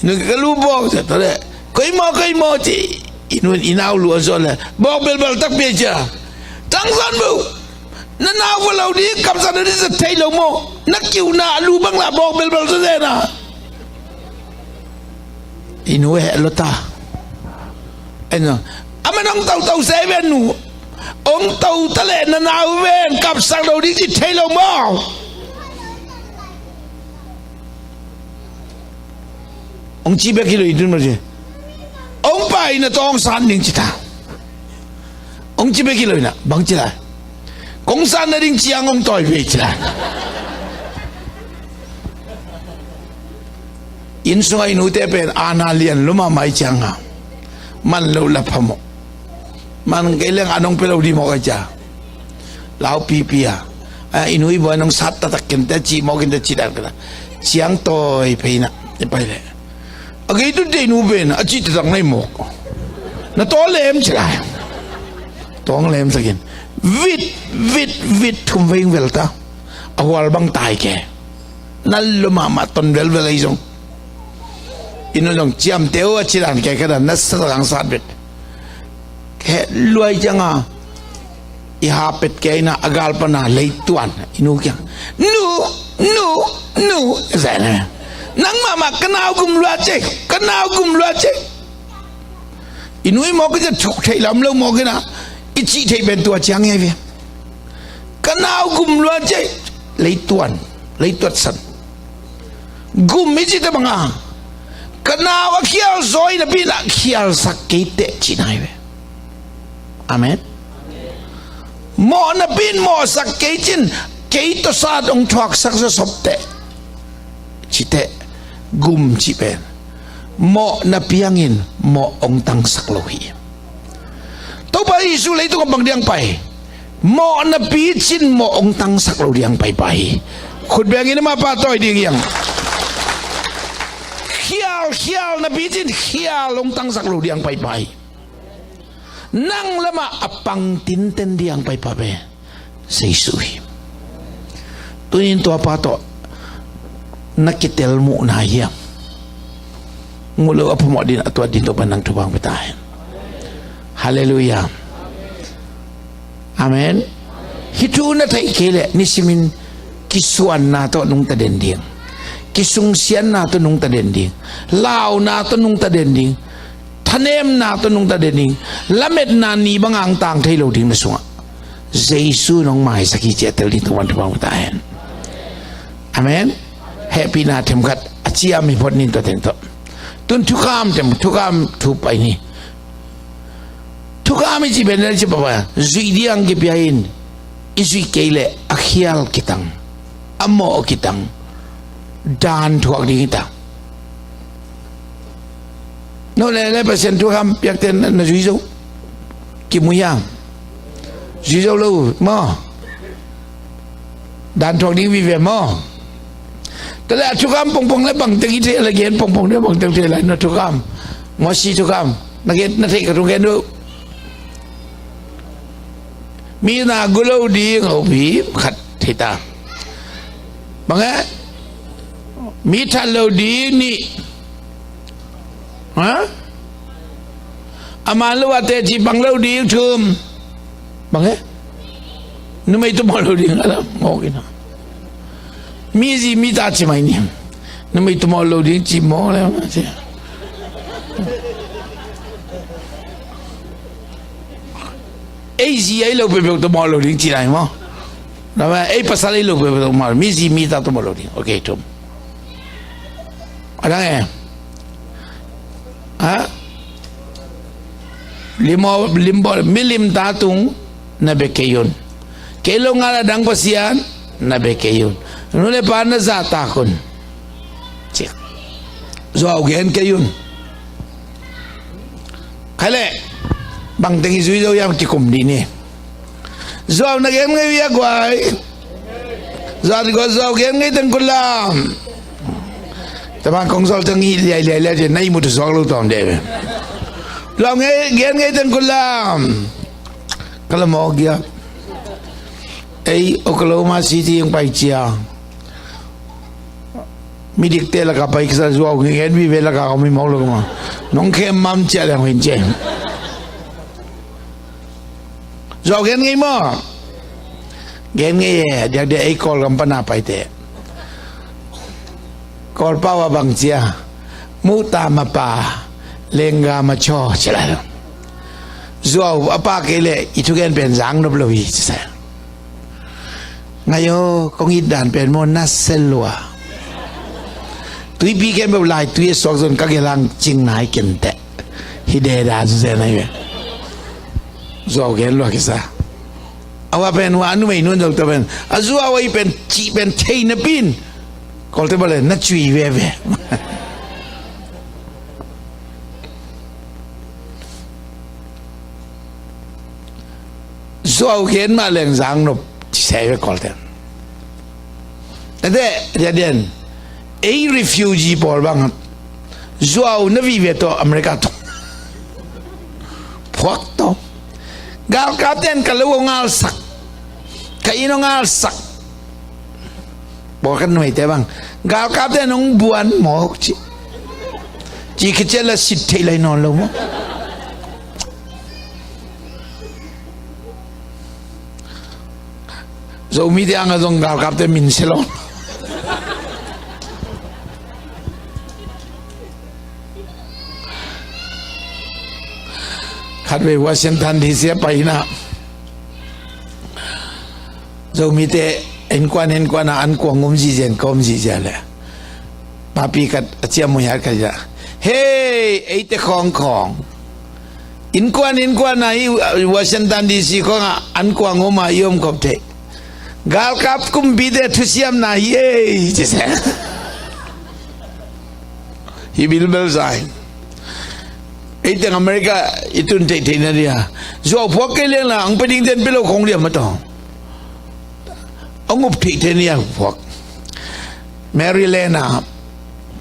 Nu ka lu bawk cia tawh le. Koi maw, koi maw ci. I nun i nau lu a zuan le. Bawk belbal takpi cia. Tang zan bu. Na nau va lo di kamsan na di sa thei lo maw. Na kiu na a lu bang la bawk belbal sa zena. I nu heh lo ta. Ai no. A man ong tau tau se ven nu. Ong tau ta le na nau ven kamsan lo di ci thei lo maw. Ong ci bek hi lo i tun ma ci. Ong pa ina tawng san ding ci ta. Ong ci bek hi lo ina bang ci lai. Kong san na ding ciang ong tawi ve ci lai. Inn sunga i nute pen ana lian lo mahmah i cianga. Man lo la phamawh. Man kei leng a nong pe lo di mawk a cia. Lau pipi a. A i nu i buai nong sat tatak kente cih mawk kente cih dan kena. Ciang tawi pheina i pai le. A kei tun tei nu pen a cih tatak na i mawk. Na taw lem ci lai. Tawng lem sakin. Vit, vit, vit thum veng vel ta. A hual bang tai ke. Nal lo mahmah ton velvel ei zong. I nu zong ciamteh uh a ci dan kei kha dan nasa tak ang sat bet. Khe luai cianga i ha pet kei na a gal pana leituan i nu kiang. Nu, nu, nu. Zai na. Nang mahmah ka nau gum lua cei, ka nau gum lua cei. I nu i mawk i ciah thuk theih lam lo mawk ina i cih theih pen tua ciang i ai ve. Ka nau gum lua cei leituan, leituat san. Gum i cite banga ka nau a khial zawi napi in a khialsak kei teh cih nai ve. Amen. Mawh napi in mawhsak kei cin kei tawh sat ong thuaksak zawsop teh cite gum cih pen. Mawh napi hangin mawh hong tangsak lo hi. Topa Jesu leitung a bang diang pai? Mawh napi cin mawh hong tangsak lo diang paipai hi. Khut bengin ama pahtawi ding hiang. Khial, khial napi cin khial hong tangsak lo diang paipai hi. Nang lamah a pang tinten diang paipai ve. Jesu hi. Tunin tua pa tawh na kitel muhna hiam? Ngulh lo a phamawh din a tuat din Topa nang thupha hong pia ta hen. Halleluiah. Amen. Hih thu na theih kei leh nisimin kisuanna tawh nungta den ding. Kisungsianna tawh nungta den ding. Launa tawh nungta den ding. Thanemna tawh nungta den ding. Lametna ni banga hong tang thei lo ding na sungah Jesu in hong maisak hi ci-a tel ding Topa'n thupha hong pia ta hen. Amen. Hehpihna themkhat a ciam hi phot ning tua teng tawh. Tun thukham tem, thukham thu pai ni. Thukham i cih pen na ci papa zuih diang kipia in, i zuih kei leh a khial kitang, a mawh kitang, dan thuak ding hi ta. No le le Pasian thukham piakte na, na zui zo. Kimui a zui zo lo maw? Dan thuak ding vive maw? Tale a thukham pongpong le bangteng i thei la gen pongpong le bangteng thei la na thukham. Mawsi thukham na gen na thei ka thugen do. Mi na gu lo ding a upi khat thei ta. Bang e? Mi that lo ding ni. Ha? A man lo a teci bang lo ding thum. Bang e? Numei tumawh lo ding a la mawk ina. Mi zi mi ta ci mai ni. Numei tumawh lo ding ci mawk le ma ci. Ei zi ei lo peuhpeuh tumawh lo ding ci lai maw? Ei pasal ei lo peuhpeuh tumawh lo, mi zi mi ta tumawh lo ding. Ok, thum. A dang e. Ha? Limbawl, limbawl, milim ta tung na bia kei un. Kei lo ngal a dang Pasian na bia kei un. Nu le pa na zahtak un. Zuau gen kei un. Khai le bangteng i zui zo hiam kikum dih ni. Zuau na gen ngei uh hia guai? Zuau, zuau gen ngei teng kut lam. Tama kong zuau teng i liai liai liai na i mut zuau lo tawm deh. Zuau gen ngei teng kut lam. Ka la mawk gia. Ei Oklahoma City hong pai cia. Midikte laka pai kisa zuau ngen vive laka om hi mawk lo kuma. Nong khem mam cia leng hin cia. Zuau gen ngei maw? Gen ngei e, diakdiak ei Kawlgam pana paite. Kawlpau a bang cia. Muhta mapa, lengga machaw cia lai lo. Zuau a pa kei le i thugen pen zang nop lo hi cia. Ngai aw, kong it dan pen maw na sel lua. Tuipi khempeuh lai tui a suak zon ka gelang cing nai kenteh. Hi de dan zen ai ve. Zuau gen lua kisa. Awa pen wa numei nun zong ta pen a zuau ai pen cih pen thei na pin. Kolte bale na cui veve. Zuau gen mah leng zang nop ci sai ve Kawlte. Ate, ya den. Ei refugee pawl bang zuau na vive tawh America tawh. Phuak tawh. Galkapten ka lo ngalsak. Ka inn ngalsak. Pawlkhat numeite bang galkapte nong buan mawk ci. Ci khit ciat la sit thei lai nawn lo maw? Zomite ang a zong galkapte min sia lo. Khatvei Washington D C a pai inah Zomite innkuan innkuan ah an kuang um zihzian ka um zihziah le papi khat a ciamui hat khat inah hei eite khawngkhawng innkuan innkuan ah i Washington D C khawngah an kuang um ah i om khop theih galkap kumpite thusiamna hi ei ci se. Hih bilbel zai. Ei teng America i tun theihtheihna dia zuau phuak kei liang la ang pe ding den pe lo khong liam a tawh. A ngup theihtheih ni a phuak. Maryland a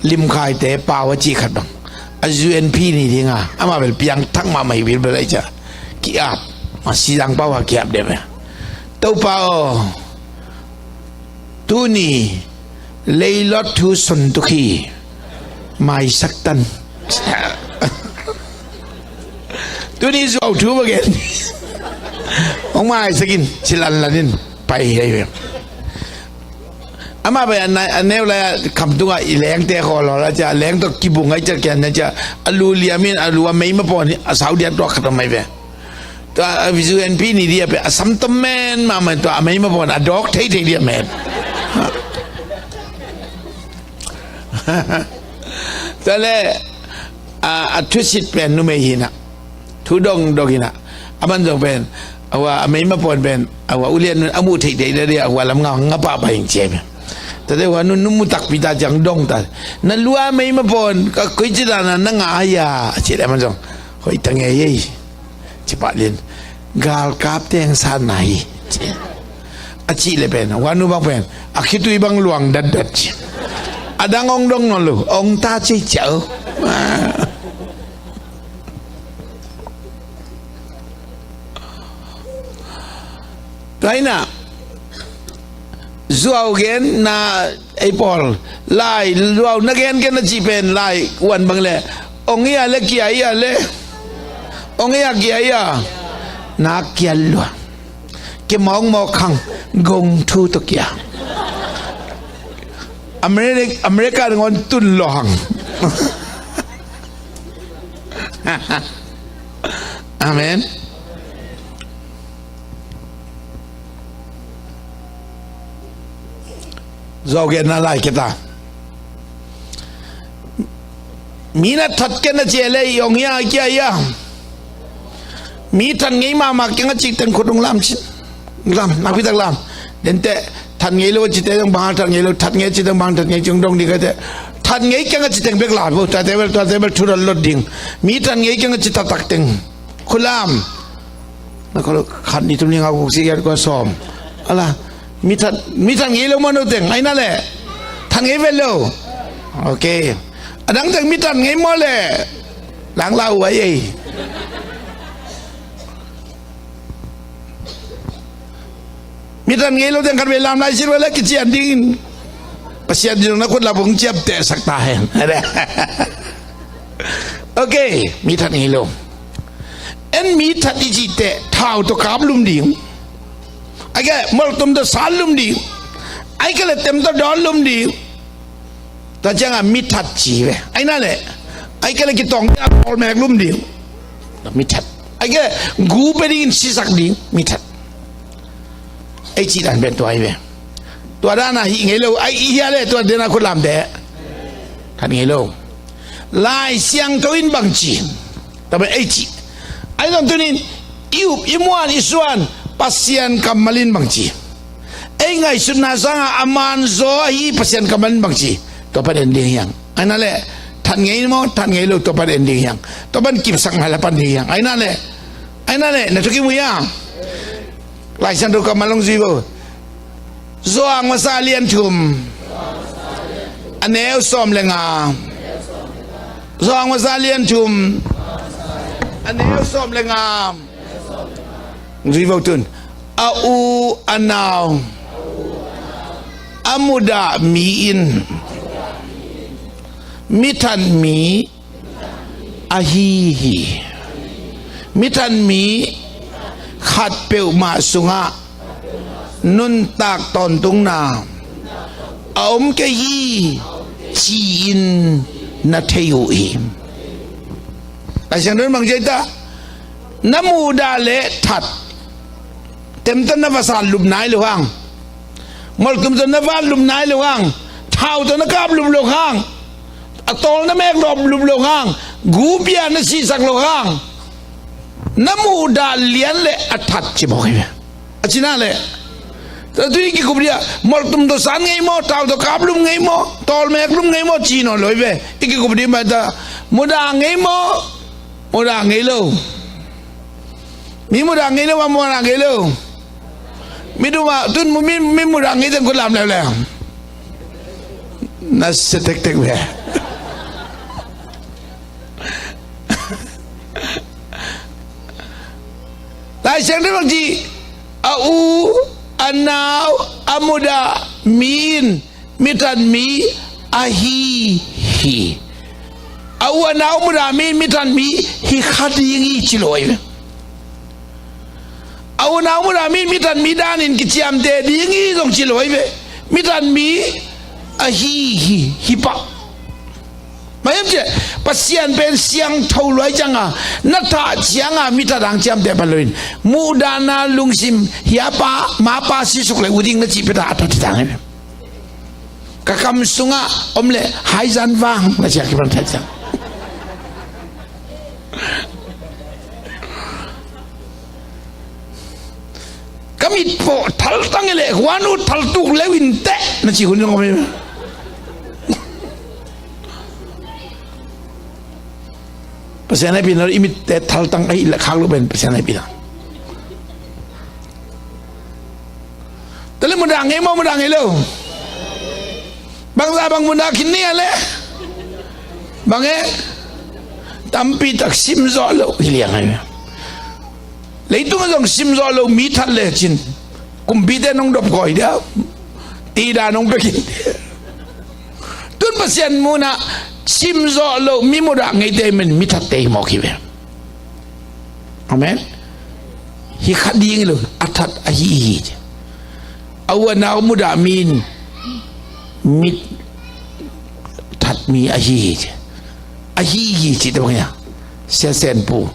limkhaite pau a cih khat bang a U N P ni dinga ama bel piang thak mahmah hi bilbel ai ca ki-ap. Ma sidang pau a ki-ap deh meh. Topa aw, tuni leilot thu sun tuk hi. Maisak tan. Tuni zuau thu va gen. Hong maisak in, ci lanlan in pai hi. Ama bai a neu lai a kham tunga i lengte khawl hawl a cia leng tawh kibung ai cia kian a cia a lu liam in a lu a meima pawn a sau dia tuak khat a mai ve. Tua a vizu en pi ni dia pe a samtom men mahmah tua a meima pawn a dawk thei thei dia men. Tua le a thusit pen numei hinah thu dongdong hinah a man zong pen a hua a meima pawn pen a hua ulian nun a muh theih theih dia a hua lam ngau nga pahpah hing cia pen. Tate hua nun nu mu takpi ta ciang dong ta na lua meima pawn ka koi ci dana na nga a hia a ci le a man zong hoih ta ngei ei. Ci pah lian galkap teng san na hi. A cih le pen a hua nu bang pen a khitui bang luang datdat ci. A dang ong dong nawn lo ong ta ci ciau. Tua inah zuau gen na ei pawl lai zuau na gen gen na cih pen lai uan bang le ong ia le kia ia le ong ia kia ia na kia lua. Ke mawk mawk hang gong thu to kia. America ngon tun lo hang. Amen. Zawgenna lai keta mi na that kena cia le i ong hia kia ia. Mi that ngei mahmah kianga cik teng khut ung lam cin lam nakpi tak lam. Dente that ngei lo cite dong bang that ngei lo that ngei cite dong bang that ngei cing dong di kate that ngei kianga citeng bek lam bo tate bel tate bel thu lot ding. Mi that ngei kianga cita tak teng khulam. Na khalu khat ni tum ni ngau kuk si giat kua sawm. Ala mi that mi that ngei lo maw no teng aina le that ngei vet lo. Ok. Adang teng mi that ngei maw le lang lau ai ei. Mi that ngei lo teng khat ve lam lai sir ve le kician dingin Pasian ding na khut la bung ciap teh sak ta hen. Ok. Mi that ngei lo. En mi that i cih teh thau tawh kap lum ding. Aike moltum tawh sal lum ding. Aike le tem tawh dawn lum ding. Tua cianga mi that ci ve aina le aike le kitawng ding a kawl mek lum ding. Mi that aike gu pe dingin sisak ding mi that. Ei cih dan pen tua hi ve. Tua dana hih ngei lo ai i hia le tua dena khut lamte that ngei lo. Lai Siangtho in bang ci. Tua pen ei cih ai zong tunin i up i muan i suan Pasian kammal in bang ci. Ei ngaihsutna sanga a manzaw ahi Pasian kammal in bang ci. Tua pan en ding hiang aina le that ngei maw that ngei lo tua pan en ding hiang. Tua pan kipsak ngai la pan ding hiang aina le aina le na thukim uh hiang. Lai Siangtho kammal hong zui vo. Zuang masa lian thum a neu sawm le nga. Zuang masa lian thum a neu sawm le nga. Zui vo tun a u a nau a mudah mi in mi that mi ahi hi. Mi that mi khat peuhmah sungah nuntak tawntungna a om kei hi ci-in na thei uh hi. Laisiangtho in bang ci ai ta na muhdah le that temta na vasat lup nai lo hang. Moltum tawh na vat lup nai lo hang. Thau tawh na kap lup lo hang. A tawl na mek lawp lup lo hang. Gupia na sihsak lo hang. Na muhdah lian le a that ci mawk hi ve. A cina le Tua tuni kikup dia, molhtum tawh san ngei maw, tau tawh kap lum ngei maw, tawlmek lum ngei maw, ci nawn lo hi ve. I kikup ding mah ta, mudah ngei maw, mudah ngei lo. Mi mudah ngei lo, mudah ngei lo. Mi duma, tun mu, mi, mi mudah ngei teng kua lam leuleu. Na sia tektek ve. Lai Siangtho bang ci, a u, a nau, a mudah mi in mi that mi ahi hi. A u a nau mudah mi in mi that mi hi kha ding hi ci lo hi ve. A u a nau mudah mi in mi that mi danin kiciamteh ding hi zong ci lo hi ve. Mi that mi ahi hi, hi pah. Maiam cia, Pasian pen siangtho luai cianga, na thah cianga mi thadang ciamteh pan loin, muhdahna lungsim, hia pa, ma pa sisuk le uh ding na cih peta a thah thitang hi. Ka kam sungah om le haizan vang na cia kipan thah ciang. Ka mit pawh thaltang i leh huan uh thaltuk leu in teh na ci hun zong om hi. Pasian hehpihna lo i mitte thaltang ahih leh khak lo pen Pasian hehpihna. Tua leh mudah ngei maw, mudah ngei lo. Bangzah bang mudah khin ni a leh. Bang e. Tampi tak simzawh lo hi liang ahi. Leitung a zong simzawh lo mi that lecin kumpite nong dop khawi dia, tidan nong pekin dia. Tun Pasian munah simzawh lo mi mudah ngeite men mi thatte hi mawk hi ve. Amen. Hi kha ding lo, a that ahi hi. A u a nau mudah mi in mi that mi ahi hi. Ahi hi cih teh bang hiam? Sia Senpu.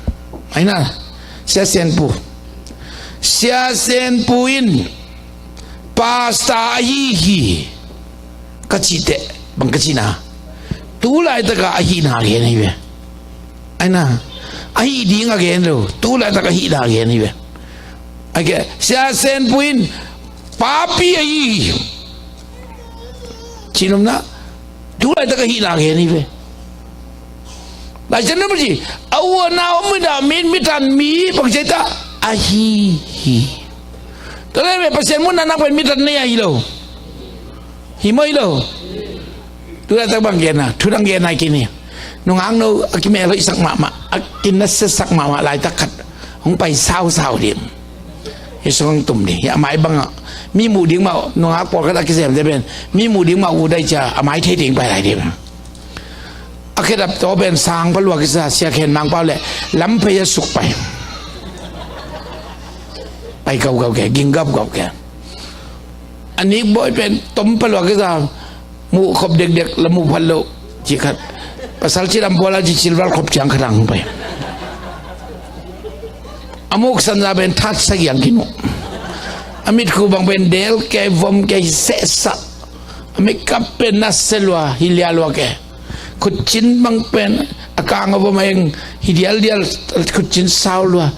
Aina, Sia Senpu. Sia Senpu in pastor ahi hi ka cih teh bang ka cihna? Tu laitaka ahihna gen hi ve. Aina, ahih ding a gen lo, tu laitak ahihna gen hi ve. Aike, Sia Senpu in papi ahi hi. Cihnopna, tu laitak ahihna gen hi ve. Lai Siangtho bang ci, a u a nau mudah mi in mi that mi bang ci ta ahi hi. Tua leh Pasian munah nang pen mi that nei ahi lo. Hi maw hi lo. Tu laitak bang genna, thu dang genna kini. Nungakno a kimelhoihsak mahmah, a kinasiasak mahmah laitak khat hong pai sausau ding. Hi sung hong tum ding. Hi a mai bangah mi muh ding mah, nungak pawlkhat a kisemte pen mi muh ding mah uh dai cia a mai thei ding pai lai ding. A khedap taw pen sang palua kisa, Sia Khen Mang Pau le lamphei a suk pai. Pai kaukau ke, ging gapgap ke. A nik bawi pen tom palua kisa, muh khop dekdek la muh phat loh ci khat. Pasal ci lam buala ci cilval khop ciang khat ang pai. A muk sanza pen that sagiang kinu. A mitkhu bang pen del ke vom ke sehsah. A mekap pen na selua hi lialua ke. Khutcin bang pen a kang a vom a eng hi dialdial, khutcin sau lua.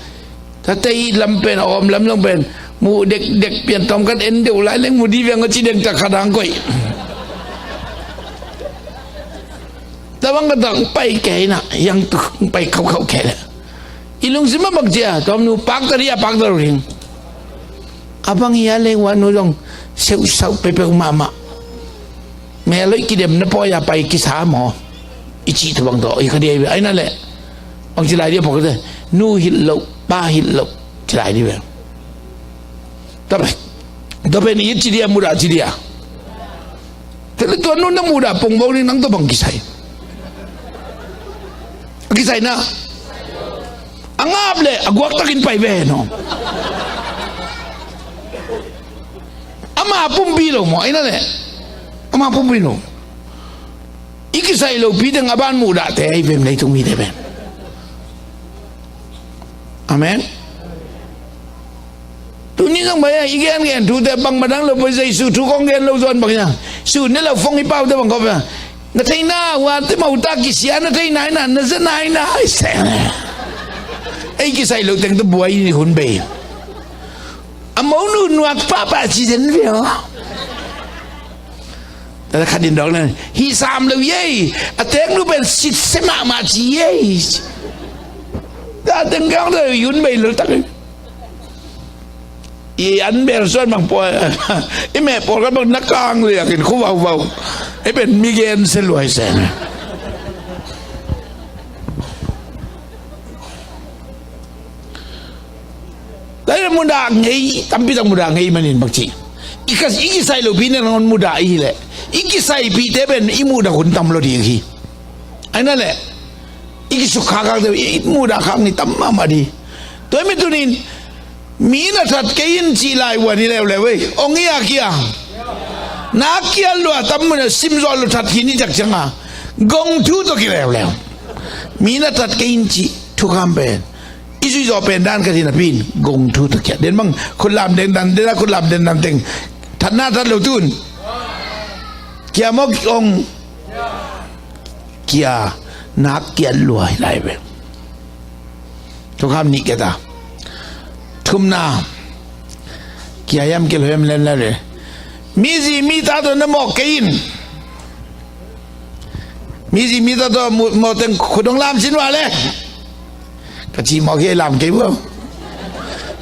Tate i lam pen a om lam long pen muh dekdek pian tom kan en deuh lai leng mu di viang a ci deng tak khat ang koih. Tabang ka tang pai kei na yang tu pai khaukhau kei le. I lungsim a bang cia tawm nu pakta ri a pakta ru ring. A bang hi a leng ua nu zong seusau pepeu mahmah. Mel loih kidem na pawi a pai kisa maw? I cih thu bang tawh i kha dia i ve aina leh. Bang ci lai dia pawh ka te nu hilh loh, pa hilh loh ci lai dia ve. Tua pen, tua pen i it ci dia, mudah ci dia. Tua leh tua nu na mudah pongbawl ding nang tua bang kisai? A kisai na. A ngap leh a guaktakin pai ve no. Ama pumpi lo maw, aina leh. Ama pumpi lo. I kisai lopi teng a ban muhdahte ahi vem leitung mite pen. Amen. Tuni zong bai a i gengen thute bang madang lo pai Jesu thu kong gen lo zuan bang ia. Su ne lo fong i paute bang kop ia. Na theina huate mauta kisia na theina ina na zana ina. Ei kisai lo teng tu buai ni hun bei. A monu nuak pahpah ci den ve aw. Tua khat in dawk na, hi sam lo ei, a teknu pen sitse mahmah ci ei. Tua teng kang tua yun bei lo tak ei. I an bel suan bang pawl, i meh pawl kan bang na kang liak in khu vauvau. I pen mi gen se luai se. Lai mudah ngei, tampi tak mudah ngei manin bang ci. I ka, i kisai lopi na nangon mudah i hi leh, i kisaipihte pen i mudah hun tam lo ding hi. Ai na leh, i kisukkhak khakte i mudah khak ni tam mahmah ding. Tua mi tunin, mi na that kei in cih lai uh a ni leuleu ei. Ong i a kia. Na kia lua tam mun a sim zawh lo that khin i cak cianga, gong thu tawh kileuleu. Mi na that kei in cih thukham pen, i zui zawh pen dan ka ti napi in gong thu tawh kia. Den bang khutlam den dan, den a khutlam den dan teng, thatna that lo tun. Kia maw ong. Kia, nak kia lua hi lai ve. Thukham nih kia ta. Thumna. Kia hiam kia lo hiam lem lem le. Mi zi mi ta tawh na mawh kei in. Mi zi mi ta tawh mu-, mawh teng khut hong lam cin ua le. Ka ci mawh kei lam kei ua.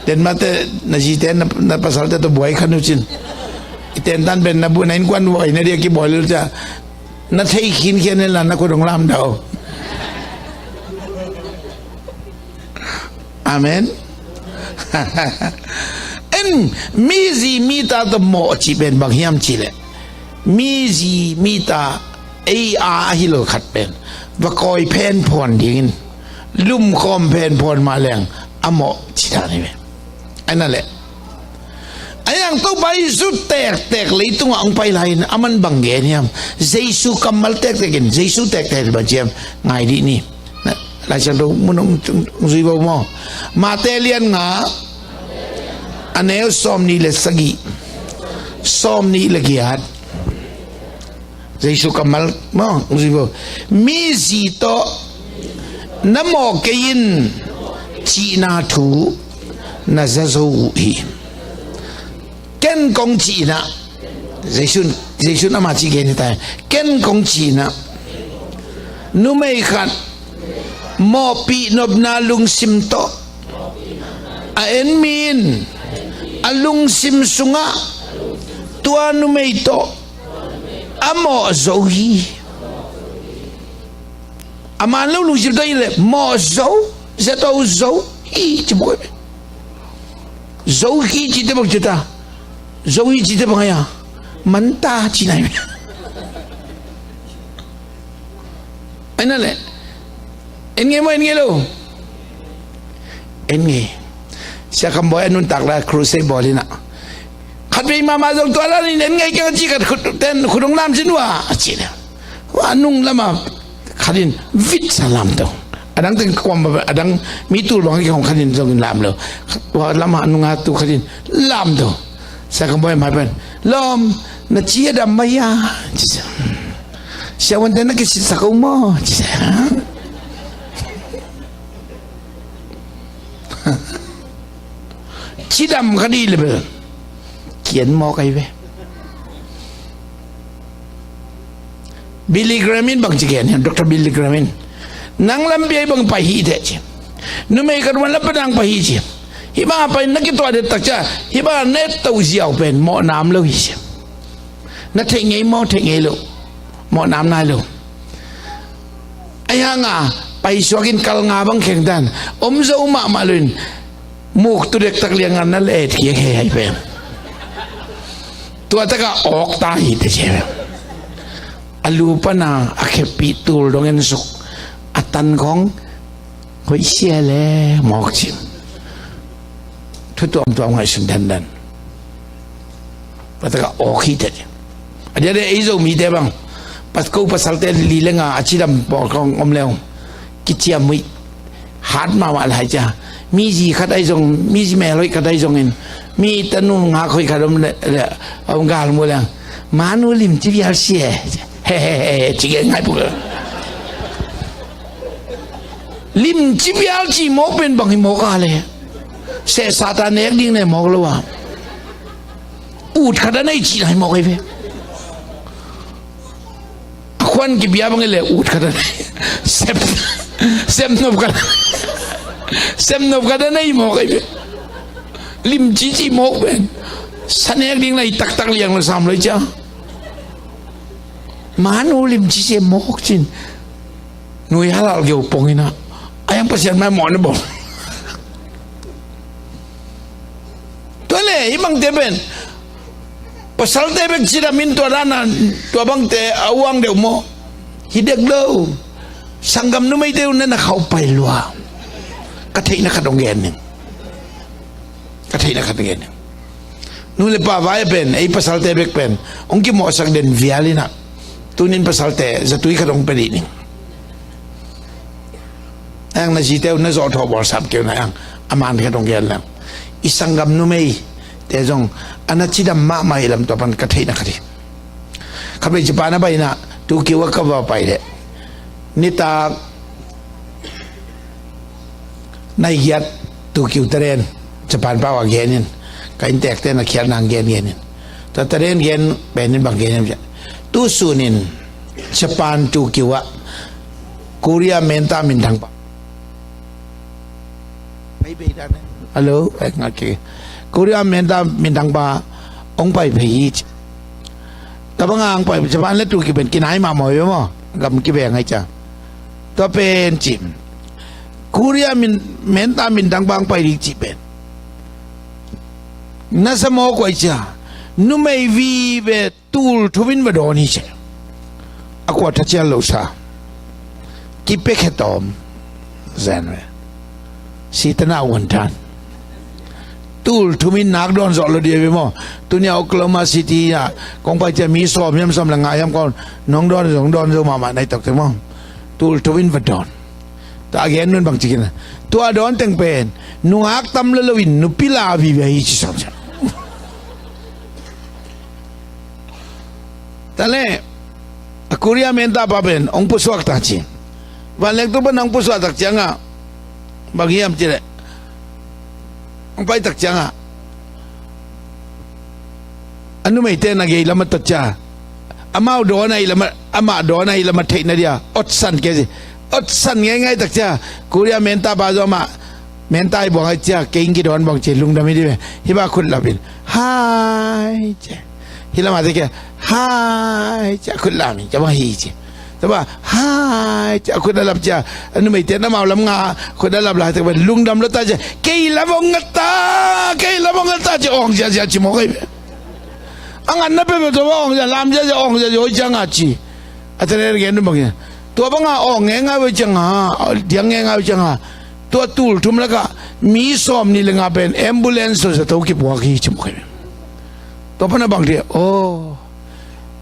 Ten mate na zi ten na, na pasal te tawh buai khan uh cin. I ten tan pen na bu na innkuan buai na dia kibuai lel cia. Na thei khinkhian in la na khut hong lam dah uh. Amen. En, mi zi mi ta tawh mawh cih pen bang hiam cih leh, mi zi mi ta ei a ahi lo khat pen va kawi phenphawn dingin lumkhawm phenphawn mah leng a mawh cih dan hi ve. Ai na leh, a yang Topa Jesu tektek leitungah hong pai lai-in a man bang gen hiam? Jesu kammal tektek in, Jesu tektek in bang ci hiam? Ngai dih ni. Na, Lai Siangtho mun hong, hong zui bo maw? Mate lian nga, a neu sawm nih le sagih, sawm nih le giat. Jesu kammal maw, hong zui bo. Mi zi tawh na mawh kei in cihna thu na za zo uh hi. Ken kong cihna, Jesu'n, Jesu'n ama cih gen hi ta hi. Ken kong cihna, numei khat mawhpih nopna lungsim tawh a en mi in a lungsim sungah tua numei tawh a mawh zo hi. A man lo lungsim tawh i leh mawh zo, zato zo hi ci buai. Zo hi cihte bang ci ta. Zo hi cihte bang ai a, man ta ci nai. Ai na leh, en ngei maw, en ngei lo? En ngei. Sia Kham Bawi a nuntak lai crusade bawl in ah, khatvei mahmah zong tua lai in en ngei keng a ci khat khut ten khut hong lam cin ua a ci leh, ua nung lamah khat in vit sa lam to. A dang teng kuam a dang mi tul bang a kong khat in zong in lam lo. Ua lamah a nunga tu khat in lam to. Sia Kham Bawi mai pen, lawm, na ci a dam mai a ci sa. Siavuante na kisitsak uh maw ci sa. Cidam kha dih le bel kian mawk ai ve. Billy Graham in bang ci gen hiam, Doctor Billy Graham in, nang lampi ai bang pai hi teh ci. Numei khat wan lampi nang pai hi ci. Hih bang a pai na kituah det tak cia, hih bang a na et toh ziau pen mawh nam lo hi ci. Na theih ngei maw, theih ngei lo? Mawh nam nai lo. Ahi hanga paisuak in kal nga bang khengtan om zo mahmah lo in muk tu dektak lianga na let khiak hei hai pen tua taka awk ta hi te ci. A lu pana a kheppih tul dong en suk a tan khong hoih sia le mawk cin. Thu tuamtuam ngaihsun dandan. Pataka awk hi teh. A dia dia ei Zomite bang, pas ko pasalte li le nga a cidam pawl kong om leng kiciam muih. Hat mahmah lai cia. Mi zi khat ai zong, mi zi mel hoih khat ai zongin, mi tanu ngak hoih khat om le, le, om gal mu leng, manu lim ci vial sie. He he he ci gen ngai puk. Lim ci vial ci mawk pen bang hi mawk a le. Sehsa ta nek ding ne mawk lo a. Ut khat a nei cihna hi mawk ahi ve. A khuan kipia bang i le ut khat a nei. Sep, sep nop khat, sep nop khat a nei mawk ahi ve. Limci ci mawk pen. Sanek ding lai taktak liang lo sam lo i cia. Manu limci ci mawk cin. Nui halal geu pong ina. Ayang Pasian mai mawk na bawng. Tua le, hih bangte pen pasalte bek cidam in tua dana, tua bangte a uang deuh maw? Hi dek lo. Sanggam numeite uh na na khauh pai lua. Ka theihna khat hong gen ning. Ka theihna khat hong gen ning. Nu le pa vai pen, ei pasalte bek pen hong kimawhsak den vial ina. Tunin pasalte zatui khat hong pia dih ning. Ang na zite uh na zawh thawh bawlsam keu na ang a man khat hong gen lang. I sanggam numeite zong a na cidam mahmah i lam tua pan ka theihna khat hi. Khatvei Japan a paina Tokyo a ka va pai leh nitak nai giat Tokyo taren Japan pau a genin ka inntekte na khiat nang gen genin. Tua taren gen penin bang genin. Tusunin Japan Tokyo ah Korea menta minthang pa. Hello? Okay. Korea menta minthang pa hong pai phei hi ci. Tabang a hong pai Japan le Tokyo pen kinai mah maw ve maw? Gam kibeng ai cia. Tua pen ci. Korea min, menta minthang pa hong pai ding ci pen. Nasa maw kuai cia. Numei vive tul thum in va dawn hi ci. A kua tha cial lo sa. Kipia khe tawm. Zen ve. Sitana uan than. Tul thum in nak dawn zawh lo dia ve maw? Tunia Oklahoma City ah kong pai cia mi sawm hiam sawm le nga hiam kong nong dawn zong dawn zo mahmah nai tawk te maw? Tul thum in va dawn. Tua a gen nun bang cikin a tua dawn teng pen nungak tam lo lo in nupi la vive hi ci sawm cia. Tale a Korea menta pa pen hong pusuak ta ci. Vanleng tu pan hong pusuak tak ciangah bang hiam ci leh hong pai tak ciangah a numeite na gei lam a tot cia. Amau dawn ahi lam a, amah dawn ahi lam a theihna dia otsan kei ci. Otsan ngeingai tak cia. Korea menta pa zong amah menta hi buang ahi cia. Kei in kidawn buang ci lungdam hi di ve. Hi ba khut lapin hai ci. Hi lamah te kia hai cia khut lam hi cia bang hi ci. Tua ba hai cia khut a lap cia. A numeite na mau lam nga khut a lap lai te ba lungdam lo ta cia. Kei lam ong nga ta, kei lam ong nga ta cia ong cia cia ci mawk ahi ve. A ngan na pe pe tua ba ong cia lam cia cia ong cia cia oi cia nga ci. A tene gen nu bang cia. Tua banga ong nge nga ve cia nga, diang nge nga ve cia nga. Tua tul thum laka mi sawm ni le nga pen ambulance so sa to kipuak hi ci mawk ahi ve. Tua pana bang dia, oh,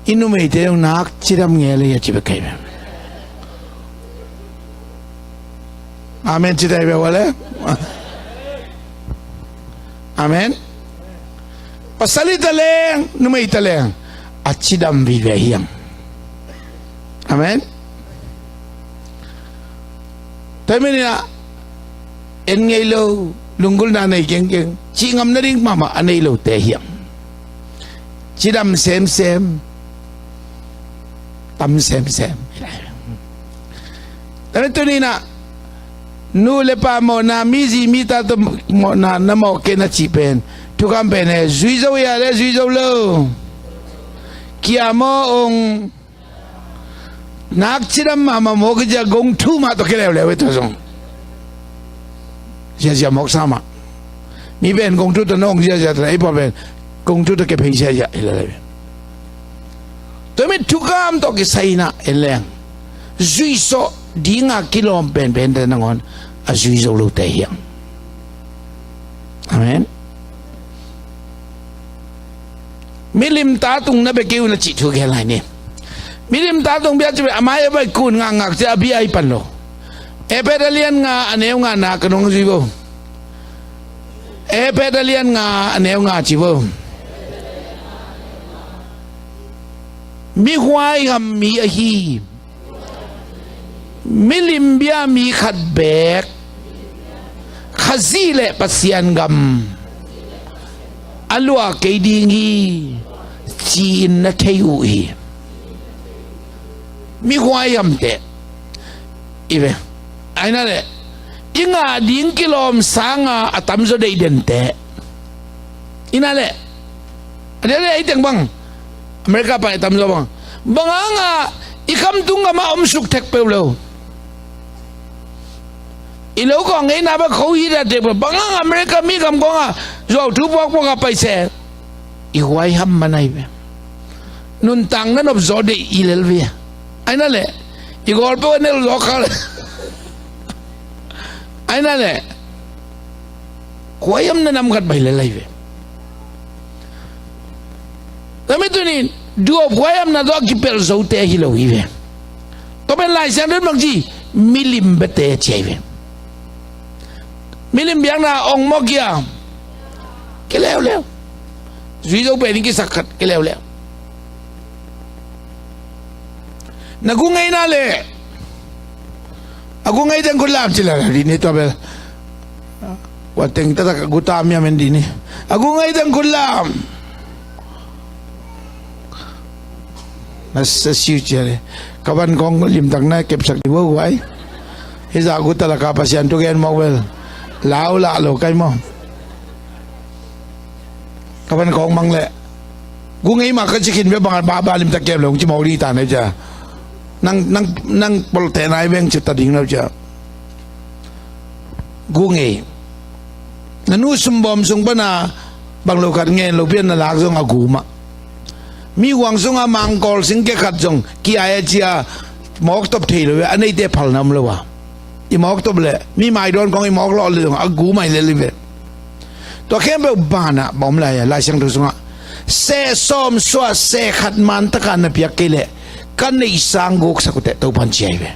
i numeite zong nak cidam nge le a ci bek kai bek. Amen ci tai bek wale. Amen. Pasal i ta leng, numei i ta leng a cidam vive hiam. Amen. Tua hi manin ah en ngei lo, lunggulhna nei kengkeng, cih ngam nading mahmah a nei lote hiam. Cidam semsem, tam semsem. Tua hi manin ah nu le pa mawhna, mi zi mi ta tawh mawhna na mawh kei na cih pen thukham pen he, zui zo hia le zui zo lo. Kia maw ong. Nak cidam mahmah maw ka zia gong thu mah tawh kia leuleu e tua zong. Ziazia mawk sa mah. Mi pen gong thu tawh na ong ziazia tawh na ei pawh pen gong thu tawh kia phei ziazia hi leleu e. Tua mi thukham tawh kisai inah en leng zuihsawh dinga kilawm penpen te nangawn a zui zo lote hiang. Amen. Milim ta tung na bia kei un a cih thu gen lai ni. Milim ta tung bia ci bia a mai a bai kun ngakngak ci a bia i pan lo. Efesa lian nga a neu nga na ka nong zui bo. Efesa lian nga a neu nga ci bo. Mi huai gam mi ahi. Milim bia mi khat beek Khazih le Pasian gam a lua kei ding hi, ci-in na thei uh hi. Mi huaihamte i ve. Aina le, i ngah ding kilawm sanga a tamzaw deih dente. Ina le, a dele ei teng bang, America pa i tamzaw bang, bang hanga i khamtung gama om suk thek peuh lo. I lo kawng ngeina bang kho hi dah tek bang hanga America mi kam kawnga zuau thu puakpuak a paise. I huaiham man ai ve. Nuntak na nop zaw deih i lel ve. Aina le, i gawl peuh a nel zaw kha le. Aina le, huaiham na nam khat bai lel ai ve. Lami tunin duap huaihamna tawh a kipelh zote hi lo hi ve. Tua pen Lai Siangtho in bang ci, milim bete ci ai ve. Milim biakna ong mawk ia, kileuleu. Zui zo pen in kisak khat, kileuleu. Na gu ngeina le, a gu ngei teng khut lam ci la dih ni tua bel. Kua teng taktak a gu ta miam en dih ni. A gu ngei teng khut lam. Na sa siu cia le. Ka van kong limtak na kepsak dih vo guai. Hi za gu ta la ka Pasian tu gen mawk bel. Lau la lo kai maw. Ka van kong mang le. Gu ngei ma ka ci khin ve bang ba ba limtak kem lo ci mawk dih ta na cia. Nang, nang, nang pol te nai veng ci ta ding lo cia. Gu ngei. Na nu sumbawm sung pana bang lo khat ngen lo pian na lak zong a gu mah. Mi huang sunga mangkawl singke khat zong ki-ai a cia mawk top thei lo ve, a neite phalna om lo a. I mawk top le, mi maidawn kong i mawk lawh le zong a gu mai le li ve. Tua khempeuh banah bawm lai a, Lai Siangtho sungah seh sawm suah seh khat man taka na piak kei leh ka neihsa guksak uh teh Topan ci ai ve.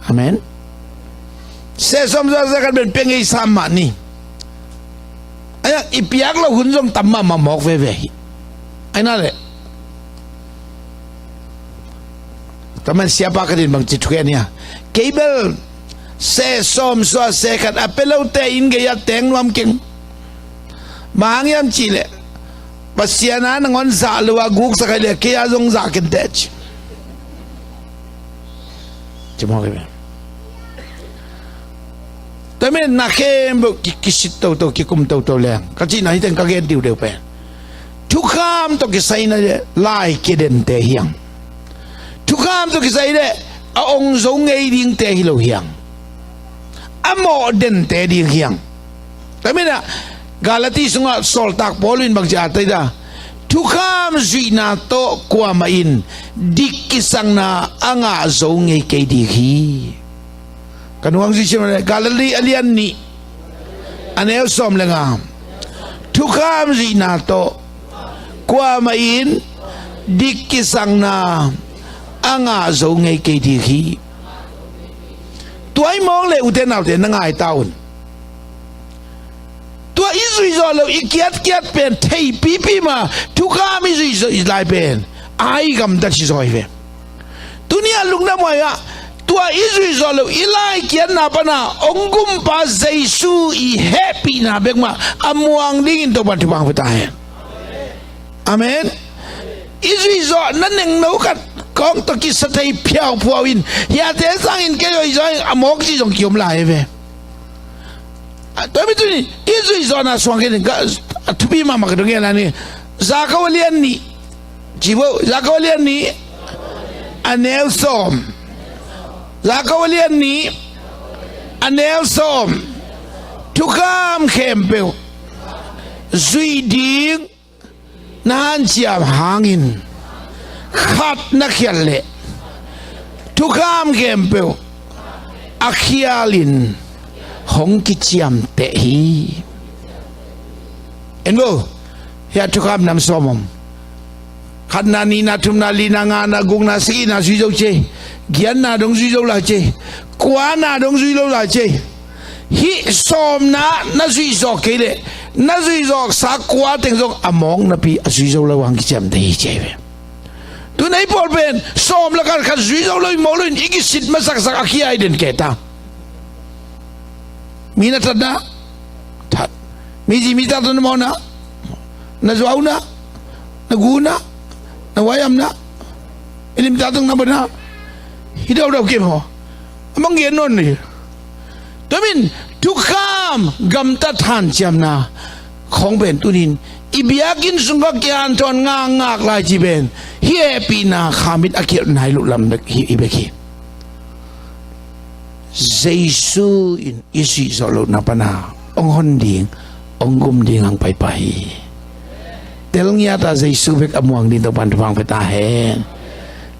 Amen. Seh sawm suah seh khat pen pia ngei sam mah ni. Aia, i piak lo hun zong tam mahmah mawk veve hi. Aina le. Taman siapa ka din bang ci thuke nia. Kei bel seh sawm suah seh khat a pia lote in gei a teng nuam keng. Bang hang hiam cih leh Pasian a nangawn zah lo a guksak ai leh kei a zong zah kenteh ci. Ci mawk hi ve. Tamen na khempeuh ki, kisit toto, kikum toto leng ka cihna hi teng ka gen diudeu pen. Thukham tawh kisai na lai kidente hiang. Thukham tawh kisai le a ong zo ngei dingte hi lo hiang. A mawh dente ding hiang. Ka minah Galati sungah sawltak Paul in bangci a taita, thukham zuihna tawh kuamah in dik kisakna a ngah zo ngei kei ding hi. Ka nuang zuih sim le Galati a lian nih a neu sawm le nga. Thukham zuihna tawh kuamah in dik kisakna a ngah zo ngei kei ding hi. Tua i mawng le ute naute na ngai ta un. Tua i zuih zawh loh i kiatkiat pen theipipi ma thukham i zuih zawh i lai pen a i gamtat hi zaw hi ve. Tuni a lungdam huai ah tua i zuih zawh loh i lai kiatna pana ong gumpa Jesu i hehpihna bek mah a muang dingin Topan thupha hong pia ta hen. Amen. I zuih zawh na nengno khat kong tawh kisa thei phiauphiau in hiate sangin kei zawh i zawh a mawk cih zong kiom lai ve. A tua mi tuni i zuih zawhna suang kei ning a thupi mahmah ka dong gen a ni. Zakaw a lian nih. Ci bo Zakaw a lian nih a neu sawm. Zakaw a lian nih a neu sawm. Thukham khempeuh zuih ding na hanciam hangin khat na khial leh thukham khempeuh a khialin hong kiciamteh hi. En bo, hia thukham nam sawm om. Khatna, nihna, thumna, lina, ngana, gukna, sagihna zui zo ce. Giatna dong zui zo lai ce. Kuana dong zui lo lai ce. Hih sawmna na zuih zawh kei leh na zuih zawhsa kua teng zong a mawk napi a zui zo lo hang kiciamteh hi ci ai ve. Tuna i pawl pen sawm la khat khat zui zo lo i mawk lo in i kisit masaksak a khia i den kei ta. Mi na thatna that. Mi zi mi tak tawh na mawhna Na zuauna, na guna, na waiamna, i limta tang na bana. Hi daudau kei maw? A mang gen nawn ni. Tua min thukham gamtat hanciamna khawng pen tunin i biakinn sungah kihanthawn ngakngak lai ci pen hih hehpihna khamit a kihelh nai loh lam bek hi, hi bek hi. Jesu in i suih zawh lohna pana hong hon ding, hong gum ding hong paipai hi. Tel ngiat a Jesu bek a muang ding Topan thupha hong pia ta hen.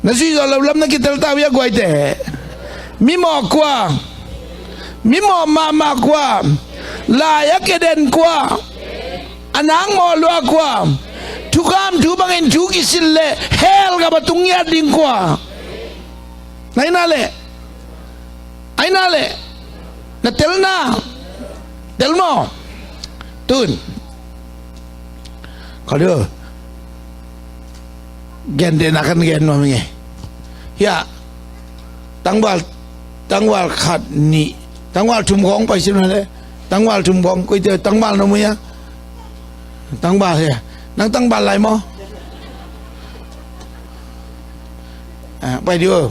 Na suih zawh loh lam na kitel ta uh hia guaite? Mimawh kua? Mimawh mahmah kua? Lai a keden kua? A nang mawh lua kua? Thukham thu bangin thu kisil leh hell gam a tung ngiat ding kua? Nai na leh Ai na leh, na telna, tel maw? Tun. Kha deuh. Gen deuh na kan gen nuam ing e. Hia. Tangval, tangval khat nih. Tangval thum khawng pai sim na leh. Tangval thum khawng. Koi te tangval na mu hia. Tangval hia. Nang tangval lai maw? Ah, pai dih o.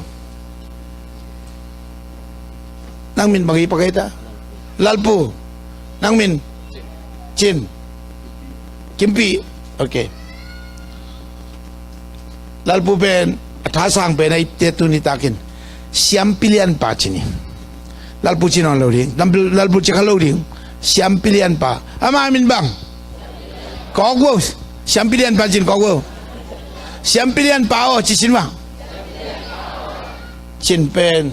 Nang min bang hi pakei ta? Lalpu. Nang min? Cin. Kimpi. Ok. Lalpu pen a thasang pen a i te tuni takin Siampi Lianpa ci ni. Lalpu ci nawn lo ding. Lalpu, Lalpu ci kha lo ding. Siampi Lianpa. Ama min bang? Kawk vo. Siampi Lianpa cin kawk vo. Siampi Lianpa aw ci sin bang. Cin pen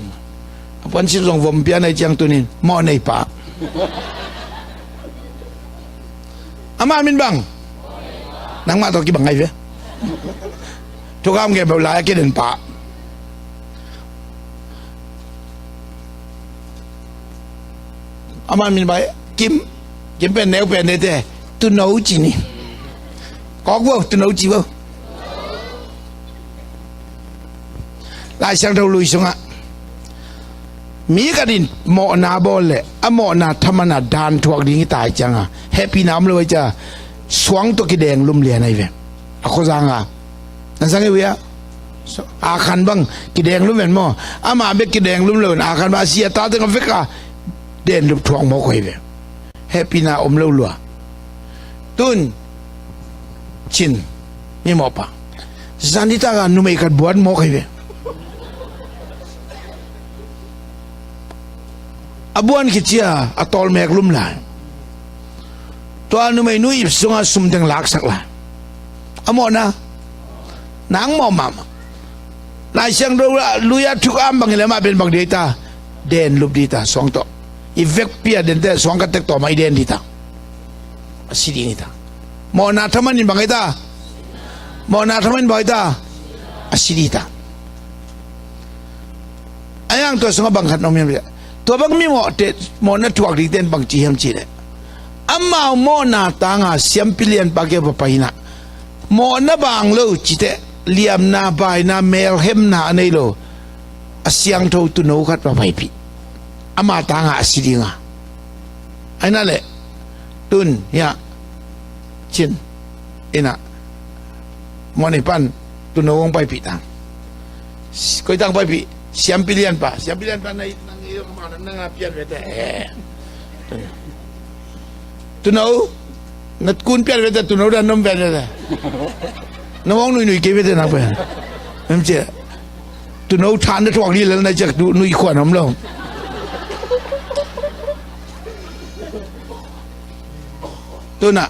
a puan sin zong vom pian ai ciang tunin mawh nei pa. Ama min bang? Nangmah tawh kibang ngai ve. Thukham gen beuh lai a kiden pa. Ama min bang? Kim. Kim pen neu pen nete. Tuno ci ni. Kawk vo, tuno ci vo. Lai Siangtho Lui sungah mi khat in mawhna bawl leh a mawhna thaman a dan thuak ding hi ta hi cianga hehpihna om lo hi cia suang tawh kideng lum lian ahi ve. A khuazanga na zang hi uh hia? Akhan bang kideng lum ven maw? Amah bek kideng lum lo in Akhan bang a si a ta teng a vek a den lup thuak mawk ahi ve. Hehpihna om lo lua. Tun Cin, mimawhpa. Zan i taka numei khat buan mawk ahi ve. A buan khit cia a tawlmek lum lai. Tua numei nu ip sunga sum teng laksak lai. A mawhna nang mawh mahmah. Lai Siangtho Lui a thukham bang hi leh amah pen bang dih ta? Den lup dih ta suang tawh. I vekpi a den teh suang khat tek tawm a i den dih ta. A si ding hi ta. Mawhna thaman in bang hi ta? Mawhna thaman in bang hi ta? A si dih ta. A yang tua sungah bang khat na om hiam? Tua bang mimawhte mawhna thuak dingte in bang ci hiam cih leh amau mawhna tanga Siampi Lianpa kiang va pai in ah mawhna bang lo citeh liamna, baina, melhemna a nei lo a siangtho tuuno khat va paipih. Ama tanga a si dinga. Aina leh tun hiah Cin ina mawhnei pan tuuno hong paipih ta. Koi tang paipih? Siampi Lianpa. Siampi Lianpa na i, nang i, nang a pian vete. Eh. Tuuno na kun pian vete, tuuno dan nom pian vete. Na hong nuinui kei vete na pen. Em cia. Tuuno than na thuak dih lel na ciak nuih khuan om lo. Tuna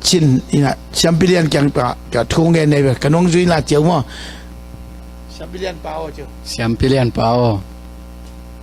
Cin ina Siampi Lian kiang ka, ka thu ngen nei ve, ka nung zui la ciau maw? Siampi Lianpa aw ciau. Siampi Lianpa aw.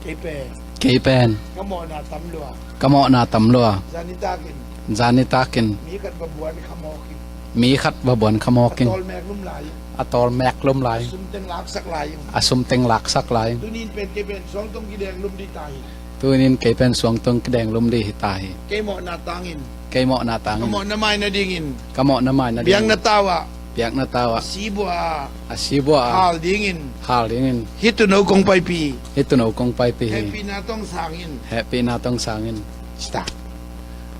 Kei pen. Kei pen. Ka mawhna tam lua. Ka mawhna tam lua. Zan nitakin. Zan nitakin. Mi khat va buan kha mawk in. Mi khat va buan kha mawk in. A tawlmek lum lai. A tawlmek lum lai. A sum teng laksak lai. A sum teng laksak lai. Tunin pen kei pen suangtong kideng lum dih ta hi. Tunin kei pen suangtong kideng lum dih hi ta hi. Kei mawhna tangin. Kei mawhna tangin. Ka mawhna mai nadingin. Ka mawhna mai nadingin. Biakna tau ah. Biakna tau ah. A si bua ah. A si bua ah. Hal dingin. Hal dingin. Hih tuuno kong paipih. Hih tuuno kong paipih hi. Hehpihna tong sangin. Hehpihna tong sangin. Ci ta.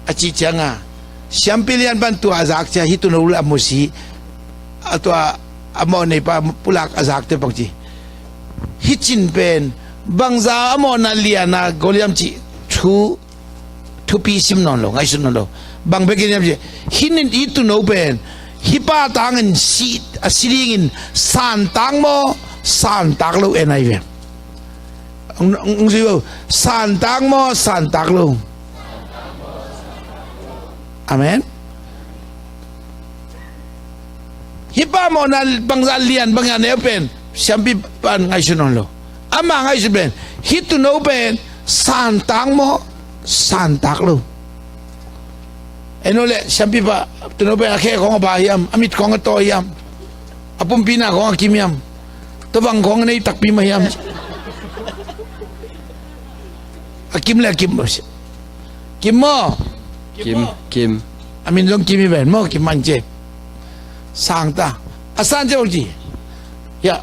A cih cianga Siampi lian pan tua a zak cia, hih tuuno le a musi, a tua a mawh neipa pulak a zakte bang ci. Hih Cin pen bangza a mawhna lian a gol hiam cih thu, thupi sim nawn lo, ngaihsun nawn lo. Bang bekin hiam cih, hih nin, hih tuuno pen hih pa tangin si, a si dingin santak maw, santak lo en ahi ve. Ong, ong, ong zui vo. Santak maw, santak lo? Amen. Hih pa mawhna bangza lian bang a neu pen siampi pan ngaihsun nawn lo. Ama ngaihsun pen, hih tuuno pen santak maw, santak lo? En o le, siampipa, tuuno pen a khe khawng a ba hiam, a mit khawng a tawi hiam, a pumpina khawng a kim hiam, tawvang khawng a nei takpi mah hiam? A kim le a kim. Kim maw? Kim, kim. A min zong Kim hi ven maw, Kim Mang Cep. Sang ta. A san cia bang ci. Ya.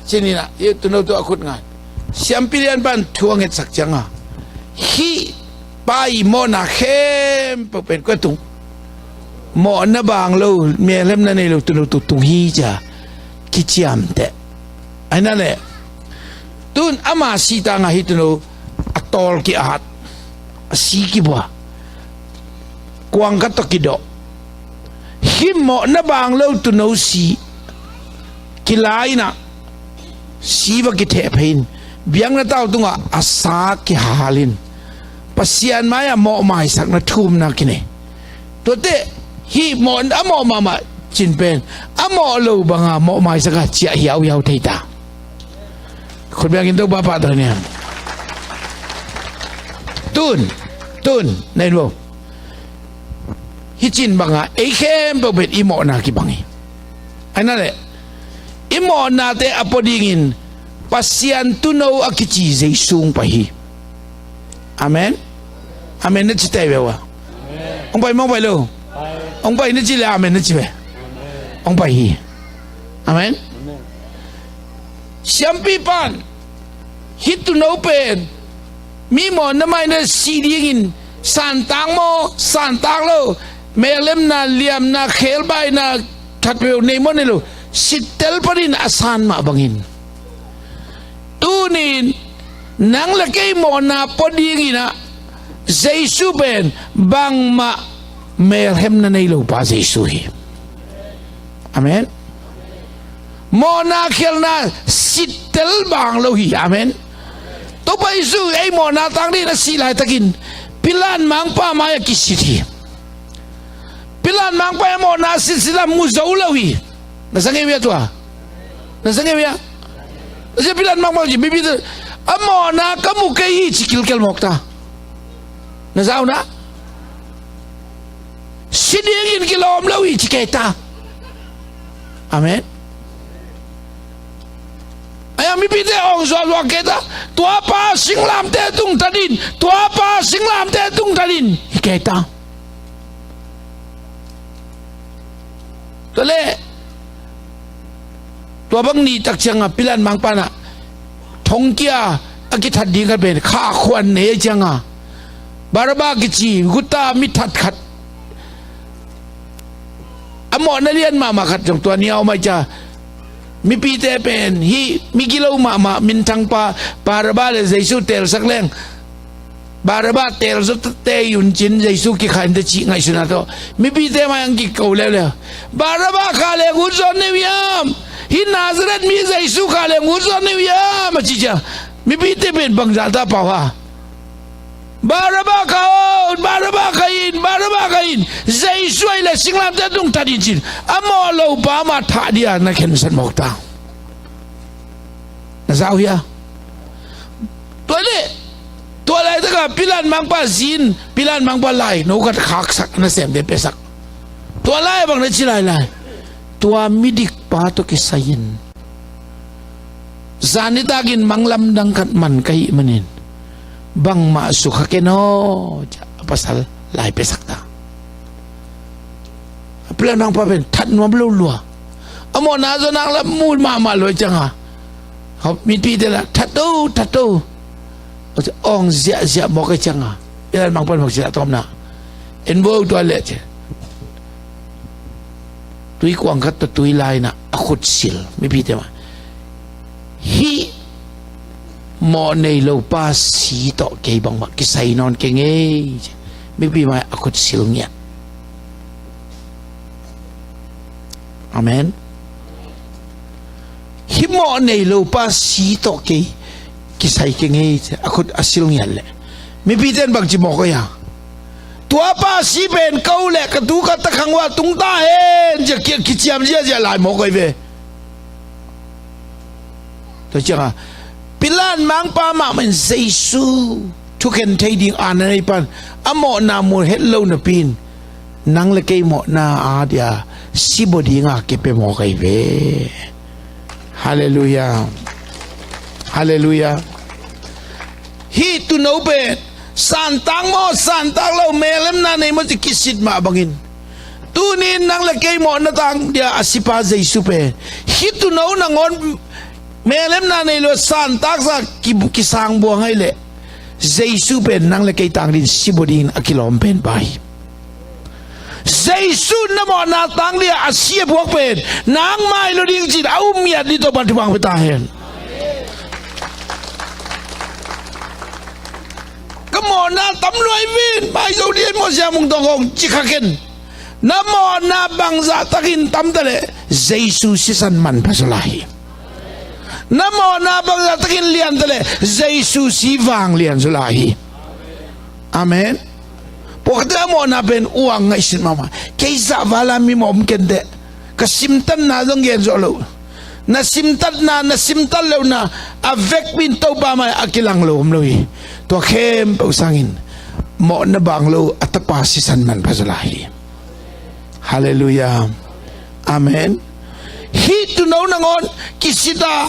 Cin ina, i tuuno tu a khut ngai. Siampi lian pan thu a ngetsak cianga, hih pa i mawhna khempeuh pen kua tung? Mawhna bang lo, melhemna nei lo tuuno tu tung hi cia kiciamteh. Ahi na le, tun ama sitanga hih tuuno a tawl ki-at, a si kibua, kuang khat tawh kidawh. Hih mawhna bang lo tuuno si kila inah, si va kitheh phei in, biakna tau tungah a sa kihal in, Pasian mai-ah mawhmaisakna thumna kinei. Tuate hih mawh, a mawh mahmah Cin pen a mawh lo banga mawhmaisaka ciah hiauhiau thei ta. Khut biakin Topa pahtawi ni. Tun, tun, na in vo. Hih Cin banga ei khempeuh pen i mawhna kibang hi. Ahi na le, i mawhnate a pua dingin Pasian tuuno a kici Jesu hong pai hi. Amen. Amen na ci tei ve ua. Hong pai maw, hong pai lo? Hong pai na ci le amen na ci ve. Hong pai hi. Amen. Siampi pan hih tuuno pen mi mawhna mai na si dingin santak maw, santak lo, melhemna, liamna, khelbaina khat peuh nei maw, nei lo, sittel panin a san mah bangin, tunin nang le kei mawhna pua dinginah Jesu pen bangmah melhemna nei lo pa Jesu hi. Amen. Mawhna khialhna sittel bang lo hi. Amen. Topa Jesu ei mawhna tang dingin a sih laitakin Pilat mangpa mai-ah kisit hi. Pilat mangpa i mawhna sitsit a mu zo lo hi. Na sa ngei uh hia tua? Na sa ngei uh hia? Na sa Pilat mangpa ci, mipite, a mawhna ka mu kei hi ci kilkel mawk ta. Na sa uh na? Si dingin kilawm lo hi ci kei ta. Amen. Ahi a mipite awng zuakzuak kei ta. Tuapa singlamteh tungtanin, tuapa singlamteh tungtanin hi kei ta. Tua le, tua bang ni tak cianga Pilat mangpa na thongkia a kithat ding khat pen khahkhuan nei a cianga, Barabba kici guta mithat khat, a mawhna lian mahmah khat zong tua ni a om a cia. Mipite pen hih migilo mahmah minthangpa Barabba le Jesu teelsak leng, Barabba teel zaw tei un cin Jesu kikha in ta cih ngaihsutna tawh mipite mai-ah kiko leuleu. Barabba kha leng ut zaw ni uh hiam? Hih Nazareth mi Jesu kha leng ut zaw ni uh hiam, a ci cia. Mipite pen bangzah ta pau ha? Barabba kha un, Barabba kha in, Barabba kha in. Jesu ahih leh singlamteh tungtanin cin, a mawh lo pa mah thah dia na khensat mawk ta. Na za uh hia? Tua le, tua laitakah Pilat mangpa zin, Pilat mangpa lai no khat khaksak, nasemte pehsak. Tua lai bang na ci lailai? Tua midikpa tawh kisai-in zan nitakin mang lamdang khat man ka hih manin bangmah sukha ken aw, ci-a a pasal lai pehsak ta. A Pilat mangpa pen that nuam lo lua. A mawhna zaw nang la mu mahmah lo cianga, mipite la that o, that o, awng ziahziah mawk a cianga, Pilat mangpa mawk ciah tawmna, En vo tua leh ci. Tui kuang khat tawh tui lai-in ah a khut sil. Mipite mah, hih mawh nei lo pa si tawh kei bangmah kisai nawn keng ei ci. Mipi mah a khut sil ngiat. Amen. Hih mawh nei lo pa si tawh kei kisai keng ei ci a khut a sil ngiat leh, mipite in bangci mawk a hia? Tua pa si pen ko leh ka tu ka ta khang uh ah tung ta hen ci a ki, kiciam ziahziah lai mawk a hi ve. Tua ciangah Pilat mangpa mahmah in Jesu thukhen thei ding aana nei pan a mawhna mu het lo napi-in nang le kei mawhna a dia si bawl dinga kipia mawk a hi ve. Halleluiah. Halleluiah. Hih tuuno pen santak maw, santak lo, meelemna nei maw ci kisit mah bangin, tuni-in nang le kei mawhna tang dia a sipa Jesu pen hih tuuno nangawn meelemna nei lo santaksa ki, kisang buang ahih leh, Jesu pen nang le kei tang dingin si bawl dingin a kilawm pen pa hi. Jesu na mawhna tang dia a si a buak pen nang mai lo ding ci-in a um ngiat ding Topa'n thupha hong pia ta hen. Ka mawhna tam lua hi vin, mai zo ding maw Sia Mung Tawng Kong ci kha ken. Na mawhna bangzah takin tam ta leh Jesu sisan manpha zaw lai hi. Na mawhna bangzah takin lian ta leh Jesu si vanglian zaw lai hi. Amen. Pawlkhatte a mawhna pen uang ngaihsun mahmah. Kei zah vala mi mawh om kenteh. Ka simtatna zong gen zawh loh. Na simtatna, na simtat lohna a vekpi in Topa mai a kilang lo om lo hi. Tua khempeuh sangin mawhna bang lo a tapa sisan manpha zaw lai hi. Halleluiah. Amen. Hih tuuno nangawn kisit a,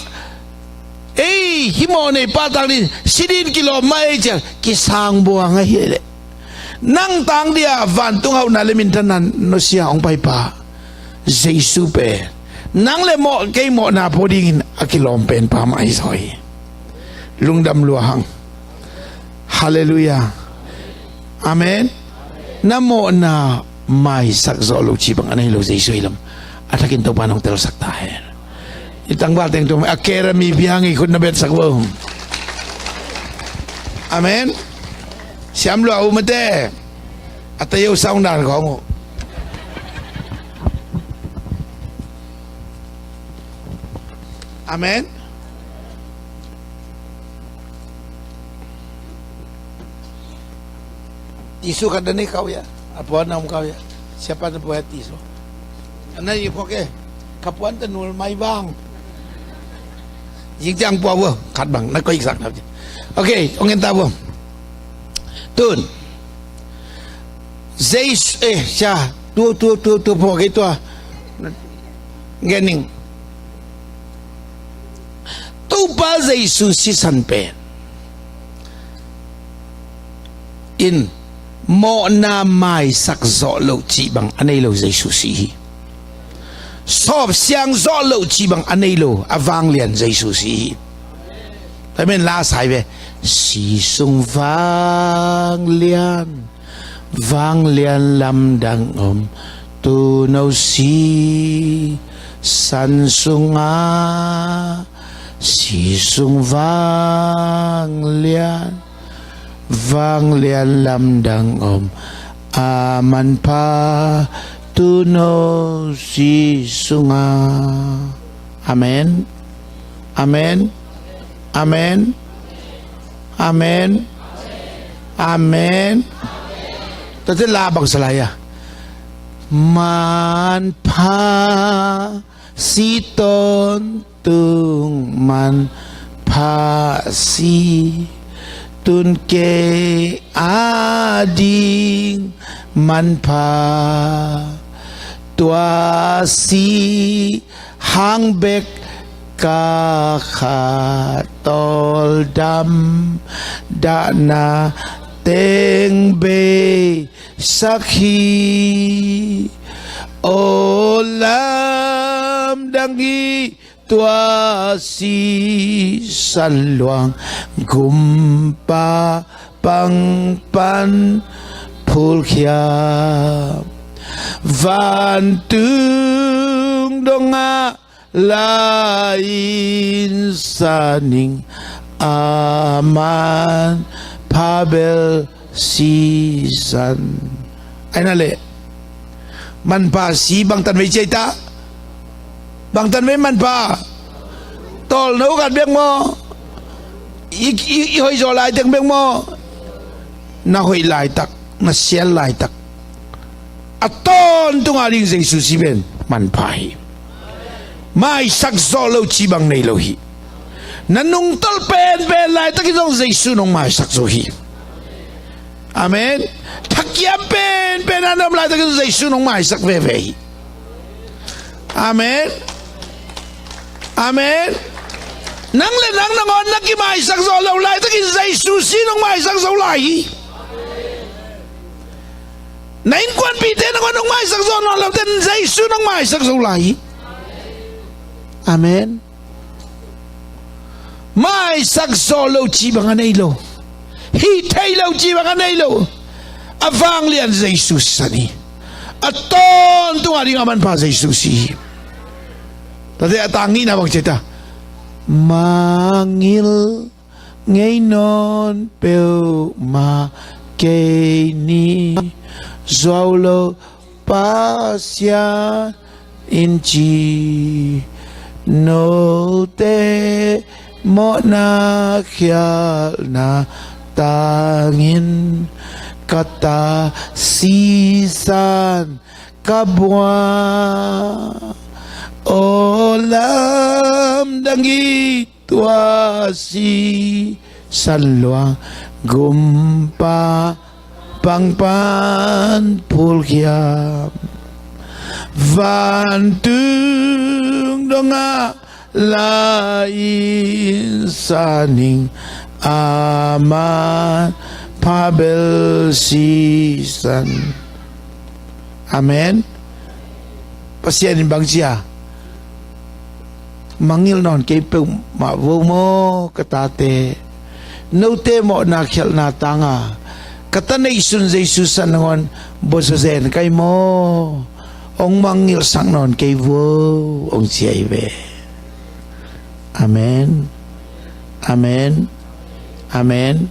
ei, hih mawh nei pa tang dingin si dingin kilawm mah ei ci a kisang buang ahih leh, nang tang dia vantung hauhna le minthanna nusia hong paipa Jesu pen nang le mawh, kei mawhna pua dingin a kilawm pen pa mah hi zaw hi. Lungdam lua hang. Halleluiah. Amen. Na mawhna maisak zawh loh cih bang a nei lo Jesu hi lam a thakin Topa in hong telsak ta hen. I tangval teng tung a kera mipi hang i khut na betsak vo. Amen. Siam lua u mate. A tayo sound dan khawng uh. Amen. Tisu khat na nei kau ya. A puan na om kau ya. Siapa na puan tisu. Ana i puan ke. Ka puan ta nul mai bang. Jing jang puan wo. Khat bang na koih sak na. Okay, ong en ta wo. Tun. Jesu, eh, sia. Tu, tu, tu, tu, puan ke tua. Gening. Topa Jesu sisan pen in mawhna maisak zawh loh cih bang a nei lo Jesu si hi. Sawp siang zawh loh cih bang a nei lo a vanglian Jesu si hi. Tua men la sai ve. Si sung vanglian, vanglian lamdang om, tuuno sisan sunga, si sung vanglian, vanglian lamdang om, a manpha tuuno si sunga. Amen. Amen. Amen. Amen. Amen. Tate la bang salaya. Manpha si tawntung manpha si, tun kei ading manpha, tua si hang bek ka kha tawldam, dahna teng bei sak hi. Aw lamdang hi tua sisan luang, gumpa pang pan phulkhia. Vantung dongah la-in sa ning, a manpha bel sisan. Aina le manpha si bangtan vei ciai ta. Bangtan vei manpha. Tawlno khat bek maw? I, i, i hoih zawh laitak bek maw? Na hoih laitak, na sial laitak, a tawntung a ding Jesu si pen manpha hi. Maisak zawh lo ci bang nei lo hi. Na nungtolh penpen laitakin zong Jesu nong maisak zo hi. Amen. Thakiam penpen a na om laitakin zong Jesu nong maisak veve hi. Amen. Amen. Nang le nang nangawn na kimaisak zo lo laitakin Jesu si nong maisak zo lai hi. Na innkuanpihte nangawn nong maisak zo nawn lote in Jesu nong maisak zo lai hi. Amen. Maisak zawh lo ci bang a nei lo. Hih theih lo ci bang a nei lo. A vanglian Jesu sisan hi. A tawntung a ding a manpha Jesu si hi. Tate a tang ngihna bang ci ta. Mangngilh ngei nawn peuhmah kei ni, zuau lo Pasian in ci. Note mawhna khialhna tangin ka ta sisan ka bua. Aw lamdang hi tua sisan luang, gumpa pangpan phulkhia. Vantung dongah la-in sa ning, a manpha bel sisan. Amen. Pasian in bang ci a, mangngilh nawn kei peuhmah vo maw ka tate. Note mawhna khialhna tanga ka ta neihsun Jesu san nangawn bawzazen kai maw. Hong mangngilhsak nawn kei vo, hong ci ahi ve. Amen. Amen. Amen.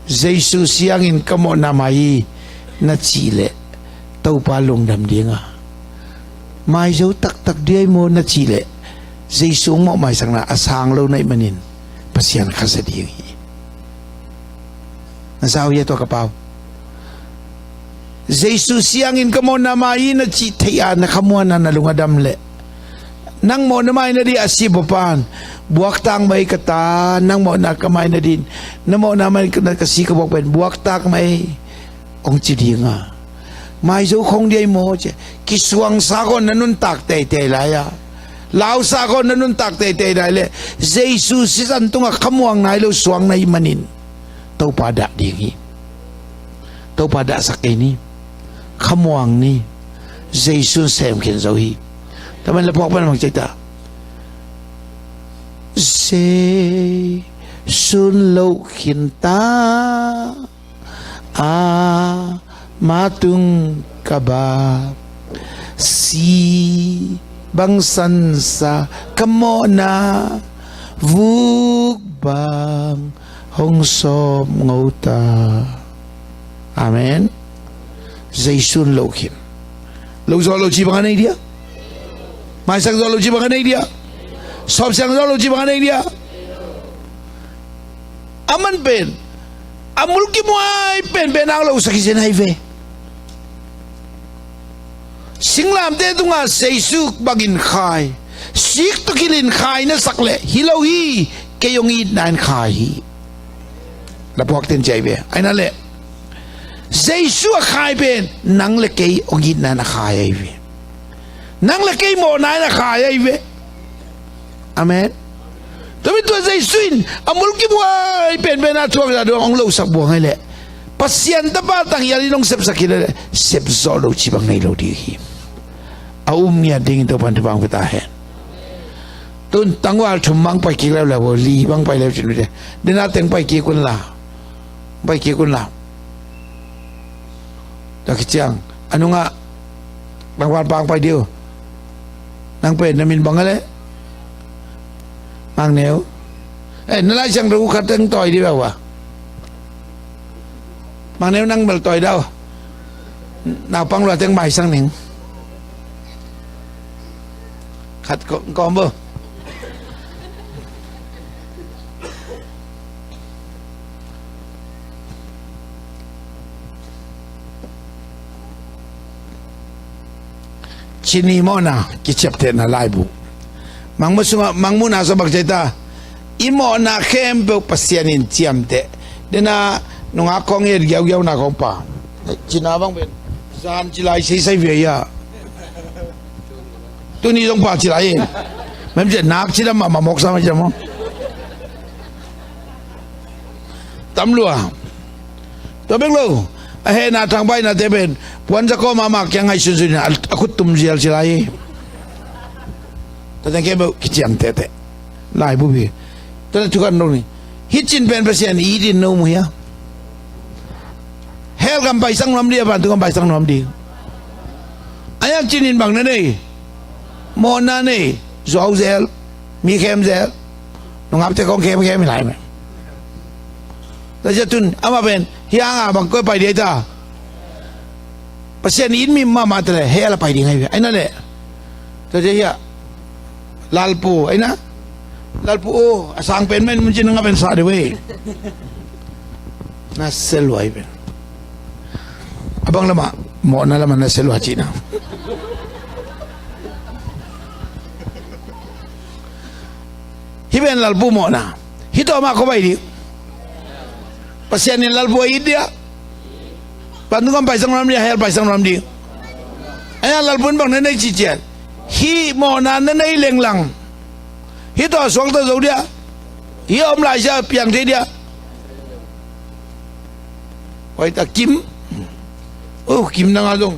Jesu siangin ka mawhna mai hi na cih leh Topa lungdam dinga, mai zo taktak diai maw na cih leh Jesu hong mawh maisakna a sang lo na hih manin Pasian khasia ding hi. Na zau hia tua ka pau? Jesu siangin ka mawhna mai hi na cih theih a na khamuanna na lung a dam leh, nang mawhna mai nading a si bawpan buaktak mai ka ta, nang mawhna ka mai nading, na mawhna mai na ka si ka buak pen buaktak mai, hong ci dinga. Mai zo khong diai maw ci a, kisuangsak aw na nuntak teitei lai a, lausak aw na nuntak teitei lai leh Jesu sisan tungah khamuang nai lo suang na hih manin Topa dah ding hi. Topa dahsak kei ni. Khamuang ni. Jesu in sem khin zo hi. Taman le phuak pan mang cei ta. Jesu in lo khin ta. A ma tung ka ba, si bang sansa ka mawhna, vuk bang hong sawm ngota. Amen. Jesu in lo khin. Lo zawh lo ci bang a nei dia? Maisak zawh lo ci bang a nei dia? Sawpsiang zawh lo ci bang a nei dia? A man pen a mulkimhuai penpen a hong losak hi zen ahi ve. Singlamteh tungah Jesu bangin khai, sik tawh kilin khai na sak leh hi lo hi, kei hong itna in khai hi. Lapuak ten ci ahi ve. Aina leh Jesu a khai pen nang le kei hong itna in a khai ahi ve. Nang le kei mawhna in a khai ahi ve. Amen. Tua mi tua Jesu in a mulkimhuai penpen a thuak zah dong hong losak buang ahi leh, Pasian Tapa tang hial in hong sepsak hi leh, sep zawh lo ci bang nei lo ding hi. A um ngiat dingin Topan thupha hong pia ta hen. Tun tangval thum bang pai kik leuleu, li bang pai leu cin ute. Dena teng pai kik un la. Pai kik un la. Tua khit ciang a nungah tangvalpa hong pai ding uh. Nang pen na min bang a leh? Mangneu. Eh, na Laisiangtho khat teng tawi ding uh a. Mangneu, nang bel tawi dah uh. Naupang lua teng maisang ning. Khat ko-, kawm bo. Cini mawhna kiciaptehna laibu. Mangmuhna sungah, Mangmuhna sungah bang ci a, i mawhna khempeuh Pasian in ciamteh. Dena nungak khawng i et giaugiauna khawng pa. Cina bang pen zan ci lai seisai ve ia. Tuni zong pa ci lai e. Mem ci nak ci dam mahmah mawk sa mah ci dam maw. Tam lua. Tua bek lo, a hehna thangpaihna te pen puanzak kawm mahmah kiang ngaihsunsun in a, a khut tum zial ci lai. Tua teng khempeuh kiciamteh teh. Laibu pi. Tua teng thukan lo ni. Hih cin pen Pasian it in no mu hia? Hell gam paisak nuam ding a, vantung gam paisak nuam ding? A hiang cin in bang na nei? Mawhna nei. Zuau zel, mi khem zel. Nungakte kong khemkhem hi lai meh. Tua ciang tun amah pen hih hanga bang koi pai ding a, Pasian in mi mahmah ta leh hell a pai ding ahi ve. Aina leh, tua ciang hiah Lalpu, aina Lalpu, oh, a sang pen men mun cin nga pen sa deuh ei. Na selua hi pen. A bang lamah, mawhna lamah na selua cihna. Hih pen Lalpu mawhna. Hih tawh amah kua pai ding? Pasian in Lalpu a it dia. Vantung gam paisak nuam dia, hell paisak nuam ding? Aia Lalpu in bang na nei cician? Hih mawhna na nei lenglang. Hih tawh suakta zo dia. Hih a om laisia piang thei dia. Oi ta Kim. Oh, Kim nanga zong.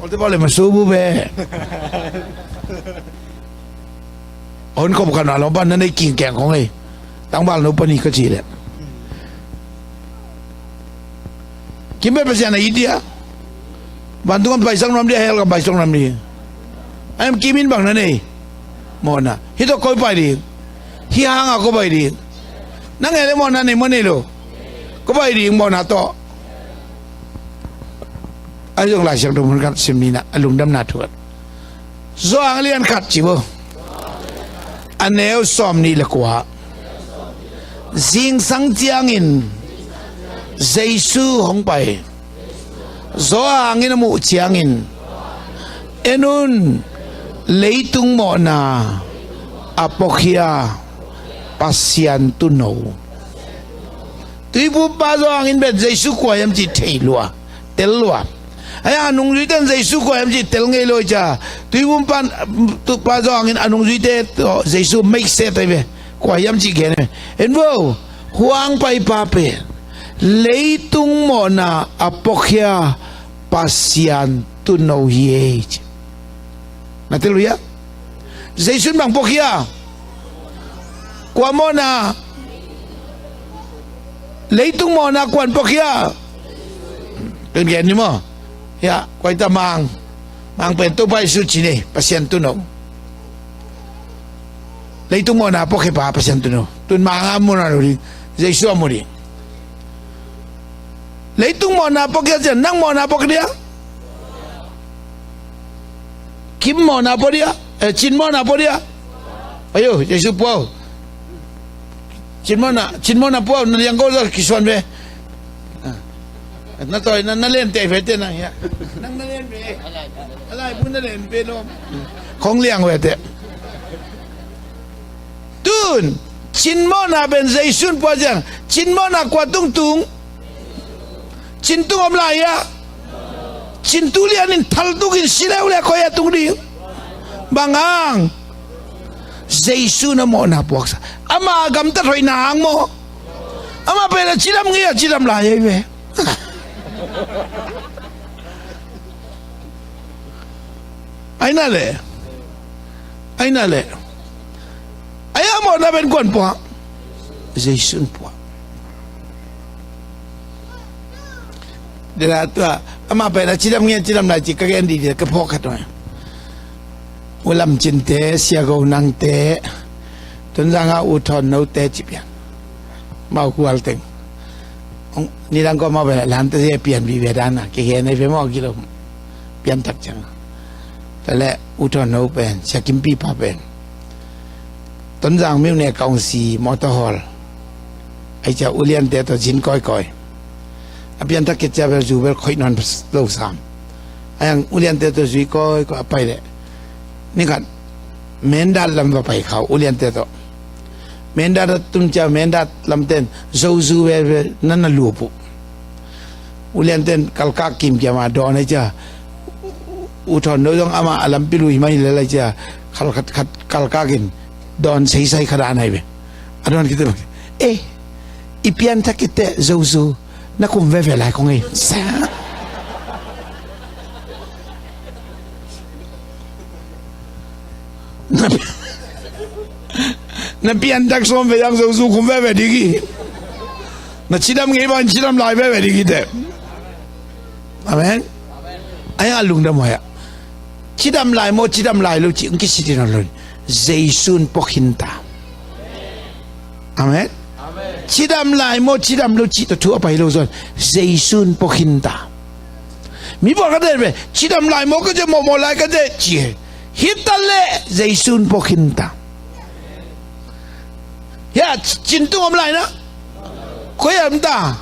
Olte pau le ma subu be. Hon khop khat na lawmpa na nei kingkeng khong ei. Tangval no pani ka ci leh. Kim pen Pasian a it dia. Vantung gam paisak nuam dia, hell gam paisak nuam dia. Aia Kim in bang na nei? Mawhna. Hih tawh koi pai ding? Hih hanga kua pai ding? Nang e le mawhna nei maw nei lo? Kua pai ding mawhna tawh? Ahi zong Laisiangtho mun khat sim ni na, a lungdamna thu khat. Johan a lian khat ci bo. A neu sawm nih le kua. Zingsang ciangin Jesu hong pai. Johan in a muh ciangin, en un, leitung mawhna a puakhia Pasian tuuno. Tuiphumpa Johan in pen Jesu kua hiam cih thei lua, tel lua. Aia a nungzuite in Jesu kua hiam cih tel ngei lo cia. Tuiphumpa, tu, pa Johan in a nungzuite tawh Jesu meikse tai ve. Kua hiam cih gen ve. En vo, huang paipa pen leitung mawhna a puakhia Pasian tuuno hi ei ci. Na tel uh hia? Jesu in bang puakhia? Kua mawhna? Leitung mawhna kuan puakhia? Tun gen ni maw? Hia, kua hi ta Mang? Mang pen Topa Jesu ci nei, Pasian tuuno. Leitung mawhna puakhia pa Pasian tuuno. Tun Mang a mu nawn lo ding, Jesu a mu ding. Leitung mawhna puakhia ciang nang mawhna puak dia? Kim mawhna pua dia? Eh, Cin mawhna pua dia? Ayo, Jesu pua uh. Cin mawhna, Cin mawhna pua uh, na liang ko za kisuan ve. Ah. Na tawi, na, na len te ve te na hia. Nang na len ve. A laibu na len ve lo. Khong liang ve te. Tun, Cin mawhna pen Jesu in pua ciang, Cin mawhna kua tung tung? Cin tung om lai a? Cin tulian in thaltuk in si leuleu koi a tung ding? Bang hang? Jesu in a mawhna puaksa. Ama gamtat hoihna hang maw? Ama pen a cidam ngei a cidam lai ei ve. Aina le. Aina le. Aia mawhna pen kuan pua? Jesu in pua. Dela tua, amah pen a cidam nge, cidam lai ci ka gen dih dih ka phawk khat ua. U Lam Cin te, Sia Go Nang te, Tonzang a U Thawn No te ci pian. Mau kual teng. Ong, nidang ko mau pen a lam te pian vive dan a, ke gen ai pe mau kilo. Pian tak ciang. Tale U Thawn No pen, Sia Kim Pi pa pen. Tonzang miu ne kaung si motor hall. Ai cia U Lian te to zin koi koi. A pian tak kit cia bel zu bel khoih nawn lo sam. Ai ang U Lian te to zui koi koi a pai le. Ni khat Mendat lam va pai khau U Lian te to. Mendat a tung cia Mendat lam ten zo zu bel bel nan na lup uh. U Lian ten kalkak kimkiam a dawn ai cia. U Thawn No zong amah a lampi lui mai le lai cia. Khal khat khat kalkak in dawn seisai khat a nai ve. A dawn kite bak. Eh, i pian thak kite zozu na kum veve lai kong ei. Sa. Na, na pian thak sawm ve yang zozu kum veve digi. Na cidam ngei ban cidam lai veve digi te. Amen. Ai a lungdam hoih a. Cidam lai maw, cidam lai lo cih ong kisitin a lo. Jesu'n pua khinta. Amen. Cidam lai maw, cidam lo cih tawh thu a pai lo zaw. Jesu'n pua khinta. Mi pawlkhat pen cidam lai maw ka ci, mawhmawh lai ka ci ci. Hi ta leh Jesu'n pua khinta. Hia, Cin tung om lai na. Koi a om ta.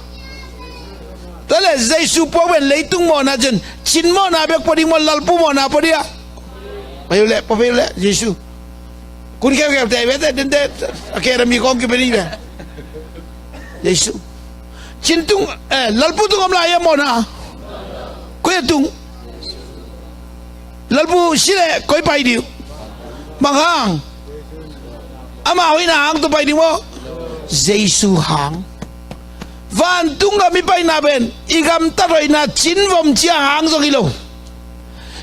Tua leh Jesu puak pen leitung mawhna cin, Cin mawhna bek pua ding maw, Lalpu mawhna pua ding a. Pai uh leh, pua pai uh leh, Jesu. Kun kheukheute vete, dente, a khe ra mi kong kipe ding ve. Jesu. Cin tung, eh, Lalpu tung om lai a mawhna. Koi a tung. Lalpu si leh koi pai ding. Bang hang. Ama hoihna hang tawh pai ding maw. Jesu hang. Vantung gam i paina pen i gamtat hoihna Cin vom cia hang zong hi lo.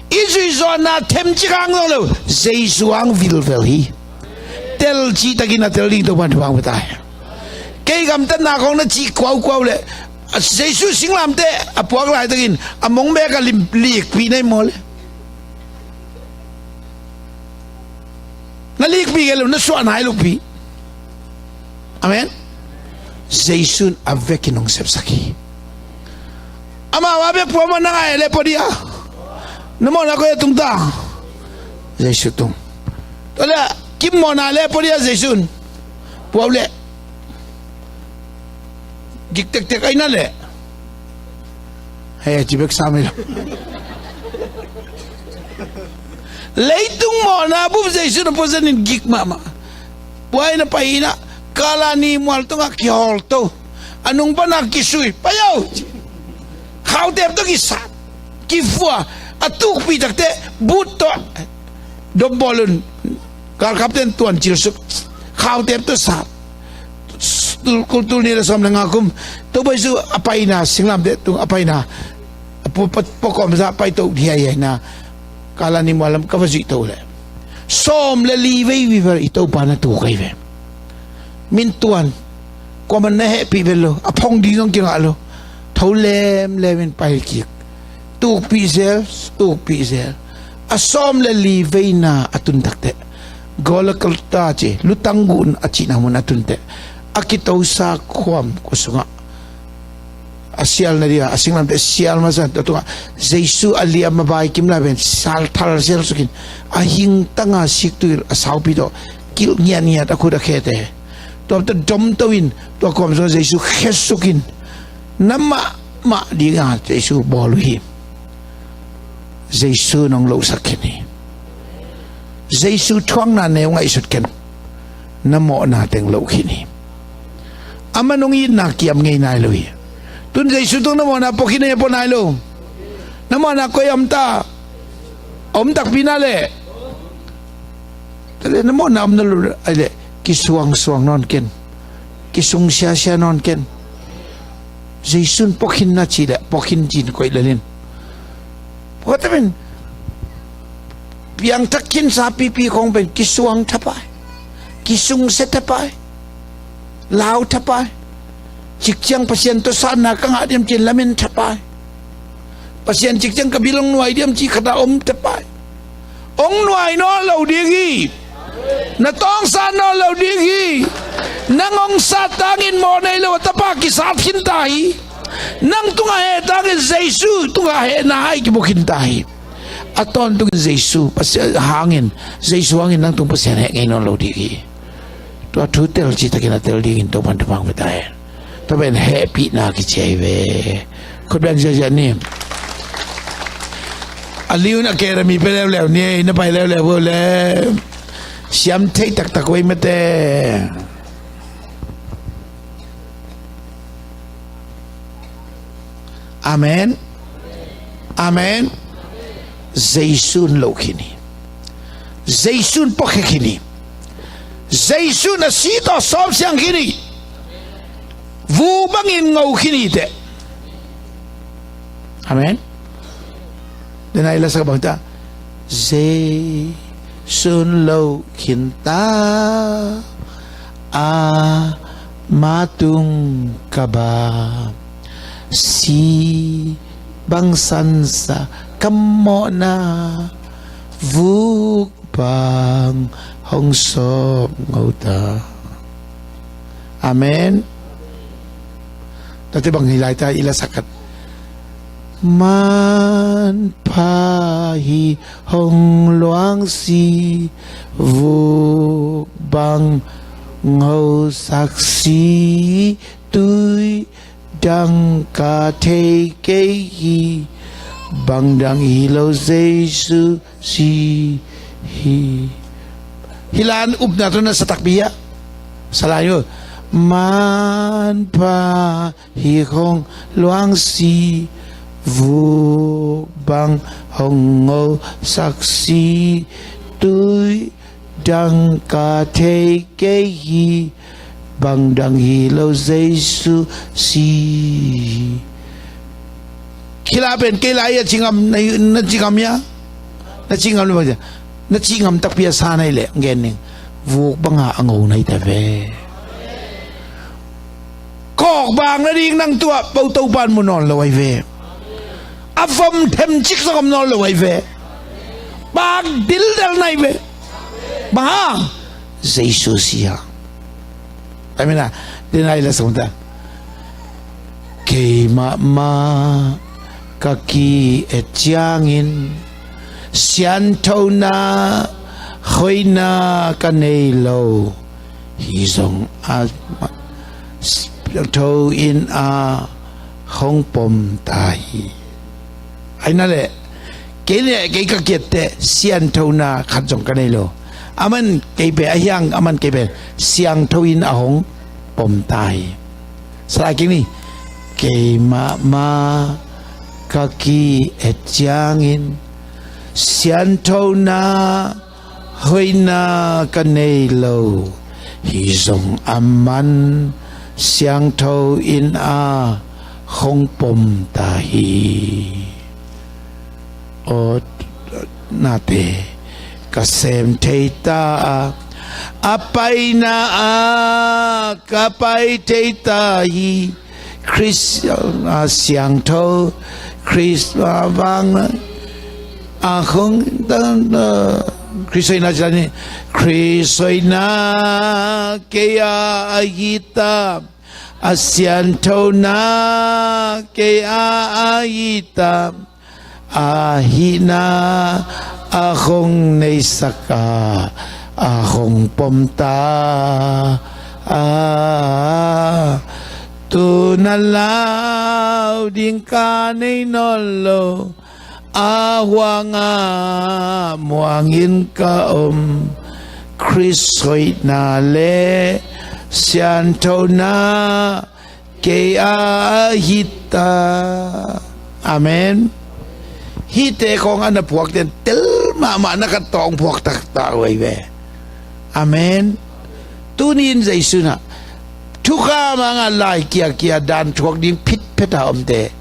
I zuihzawhna themcik hang zong lo. Jesu hang vilvel hi. Tel cihtakin a tel ding Topa'n thupha hong pia ta hi. Kei gamtatna khawng na cih kuaukuau leh Jesu singlamteh a puak laitakin a mong bek a lim likpih na hi maw le. Na likpih kei lo, na suah nai lopi. Amen. Jesu'n a vekin hong sepsak hi. Amau a bek pua maw, nang a leh pua ding a. Na mawhna koi a tung ta. Jesu tung. Tua leh Kim mawhna leh pua ding a Jesu'n. Pua uh leh. Gik tektek ai na leh. Hei, a ci bek sam hi lo. Leitung mawhna bup Jesu'n a puazenin gik mahmah. Puai na pai hi na, Kalani mual tungah kihawlto. A nung panah kisui, pai o. Khautep tawh kisat, kifua, a tukpih takteh, but tawh, dopbawl un, galkapten tuancil suk, khautep tawh sat. Tul, tul, tul nih le sawm le nga kum, Topa Jesu a paina, singlamteh tung a paina, a pu-, pa-, pawkawmsa paito hiaihiai na, Kalani mual lam ka va zuihto leh, sawm le li vei viver i Topa na tu kei ve. Min tuan, kuaman na hehpih vet lo, a phong ding zong kingah lo. Tho lemlem in pai kik. Tukpih zel, tukpih zel. A sawm le li veina a tun takteh, Golgotha ci, lutang guh a cihna mun a tunteh, a kitosa khuam kua sungah a sial nading a, a singlamteh sial masa, tua tungah Jesu a liam a vaikim lai pen sal thal sial sukin, a hingtanga siktuil a saupi tawh kilh ngiatngiat a khut a khete. Tua tawh domto in, tua khuam sungah Jesu khe sukin, na mahmah dinga Jesu bawl uh hi. Jesu nong lohsak khin hi. Jesu thuakna neu ngaihsut ken. Na mawhna teng loh khin hi. Amah nong itna kiam ngei nai lo hi. Tun Jesu tung na mawhna pua khin hi, pua nai lo. Na mawhna koi a om ta. A om takpi na leh. Tua leh na mawhna om na lo ai leh, kisuangsuang nawn ken. Kisung siasia nawn ken. Jesu'n pua khin na ci leh, pua khin ci-in koih lel in. Pua ta pen, piangthak khinsa pipi khawng pen kisuang thapai, kisungsia thapai, lau thapai. Cikciang Pasian tawh satna ka ngah diam ci-in lamen thapai. Pasian cik ciang ka bil hong nuai diam ci khat a om tepai. Hong nuai nawn lo ding hi. Na tawngsa nawn lo ding hi. Nang hong sat tangin mawh nei lo a tapa kisat khinta hi. Nang tungah heh tangin Jesu tungah hehna hai kimu khinta hi. A tawntungin Jesu Pasian hangin, Jesu hangin nang tung Pasian heh ngei nawn lo ding hi. Tua thu tel citakin a tel dingin Topan thupha hong pia ta hen. Tua pen hehpihna kici ahi ve. Khut beng ziahziah ni. A liun a kera mi pe leuleu ni ei, na pai leuleu uh le. Siam thei taktak uh ei mate. Amen. Amen. Jesu'n loh khin hi. Jesu'n puakhia khin hi. Jesu'n a si tawh sawpsiang khin hi. Vuk bangin ngo khin hi teh. Amen. Denai la sak bang ta. Jesu'n loh khinta, ama tung ka ba, si bang sansa ka mawhna, vuk bang hong sawp ngo ta. Amen. Tate bang hi lai ta i la sak khat. Manpha hi hong luangsi, vuk bang ngosak si, tui dang ka thei kei hi, bang dang hi lo Jesu si hi. Hi lan upna tawh na sa takpi a. Sa lai uh. Manpha hi hong luangsi, vuk bang hong ngosak si, tui dang ka thei kei hi, bang dang hi lo Jesu si. Khila pen kei lai a ci ngam, na, na ci ngam hia? Na ci ngam le bang hia? Na ci ngam takpi a sa nai le gen ning. Vuk banga a ngo nai ta ve. Kawkbang nading nang tuah po Topan mu nawn lo ahi ve. A vom themcik zong om nawn lo ahi ve. Pak dildel nai ve. Bang hang? Jesu si hang. Amen a. Denai la sawm ta. Keimah mah ka ki-et ciangin sianthona hoihna ka nei lo. Hi zong a siangtho in a hong pom ta hi. Ahi na le kei le kei ka ki-et teh sianthona khat zong ka nei lo. Aman kei pen a hiang aman kei pen siangtho in a hong pom ta hi. Sa lai kik ni. Keimah mah ka ki-et ciangin sianthona hoihna ka nei lo. Hi zong aman siangtho in a hong pom ta hi. Aw nate ka sem thei ta a, a paina a ka pai thei ta hi. Khrist a siangtho, Khrist a vang a hong ta, Khrist hoihna ci ta ni. Khrist hoihna kei a ahi ta, a sianthona kei a ahi ta. A hihna a hong neisak a, a hong pom ta a, tu na lau ding ka nei nawn lo, a huang a muangin ka om. Khrist hoihna le sianthona kei a ahi ta. Amen. Hihte khawng a na phuak ten tel mahmah na khat tawh hong phuak taktak uh ahi ve. Amen. Tuni in Jesu na thukham hangah lai kiakia dan thuak ding phitphet a omte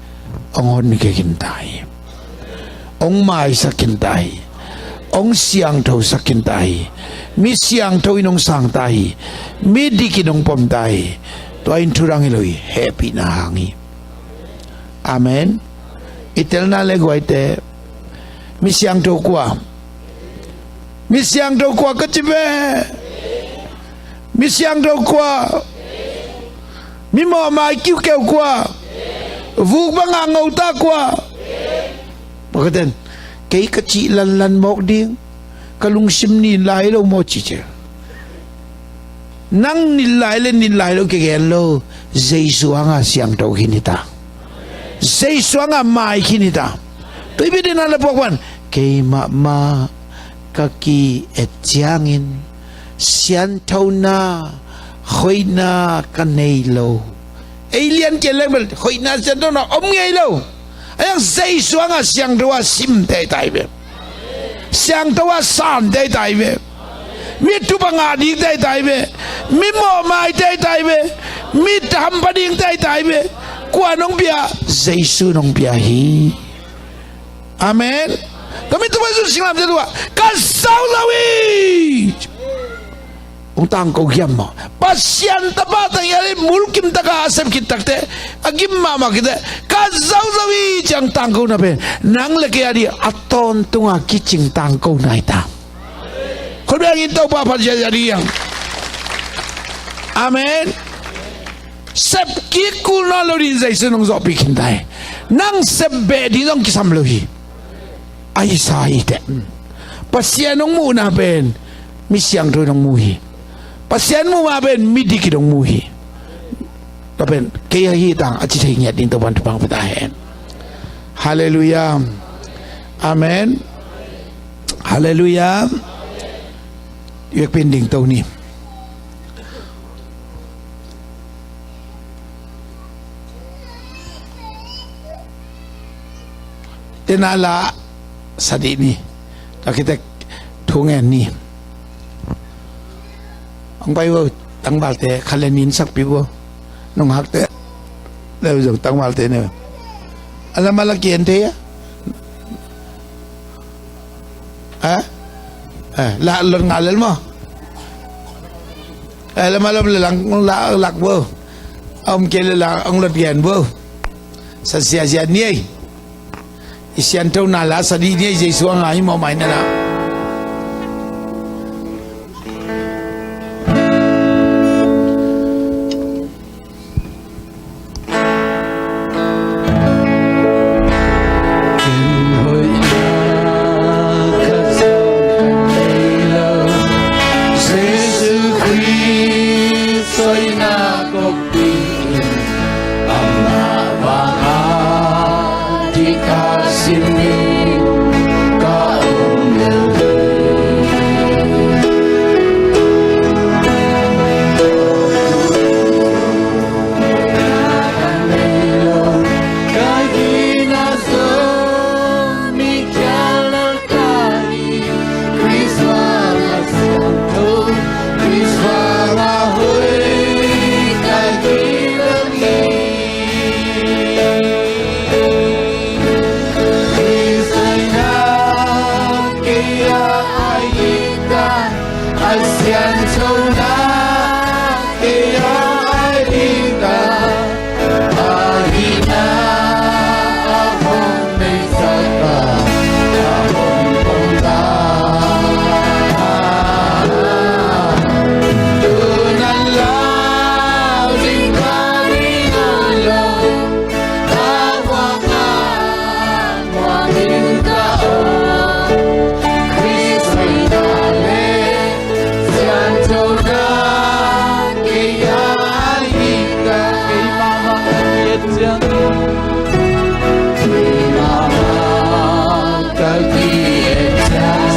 hong honkhia khin ta hi. Hong maisak khin ta hi. Hong siangthosak khin ta hi. Mi siangtho in hong sang ta hi. Mi dik in hong pom ta hi. Tua in thudang hi lo hi, hehpihna hang hi. Amen. I telna le guaite, mi siangtho kua? Mi siangtho kua ka ci ve? Mi siangtho kua? Mi mawhmai kiukeu kua? Vuk banga ngota kua? Pakhat in, kei ka cih lanlan mawk ding, ka lungsim nin lai lo maw ci ci. Nang nin lai le nin lai lo kigen lo. Jesu hanga siangtho khin hi ta. Jesu hanga mai khin hi ta. Tuipi dina le puak pan, keimah mah ka ki-et ciangin sianthona hoihna ka nei lo. Ei lian kian leng bel hoihna sianthona om ngei lo. Ayang Jesu hanga siangtho a sim tei tai ve. Siangtho a san tei tai ve. Mi thupha ngah ding tei tai ve. Mi mawhmai tei tai ve. Mi hampha ding tei tai ve. Kua nong pia? Jesu nong pia hi. Amen. Ka mi thupha Jesu singlam te tua ka sau lo hi. Hong tangko hiam maw? Pasian tapa tang hial in mulkim taka a sep khit takte, a gim mahmah khit te, ka zauzo hi ciang tangkona pen nang le kei a dih a tawntunga kicing tangkona hi ta. Khut bengin Topa phat ziahziah dih hiang. Amen. Sep kik kul nawn lo dih Jesu nong zawhpih khin ta hi. Nang sep beh dih zong kisam lo hi. A hisa hi teh. Pasian hong muhna pen mi siangtho in hong mu hi. Pasian muhna pen midik in hong mu hi. Tua pen kei ahi tang a ci thei ngiat ding Topan thupha pia ta hen. Halleluiah. Amen. Halleluiah. Vekpi in dingto ni. Tena la sa dih ni. Tua khit teh thu ngen ni. Hong pai vo, tangvalte khat le nih sakpih vo. Nunghakte le zong tangvalte ne. A lam a la kien thei a. A? A, la lot ngah lel maw? A, lam a lom le lang la lak vo. A om kei le lang ong lot gen vo. Sa ziahziah ni ei. I sianthona la sa dih ni ei, Jesu a ngai mawhmai na la.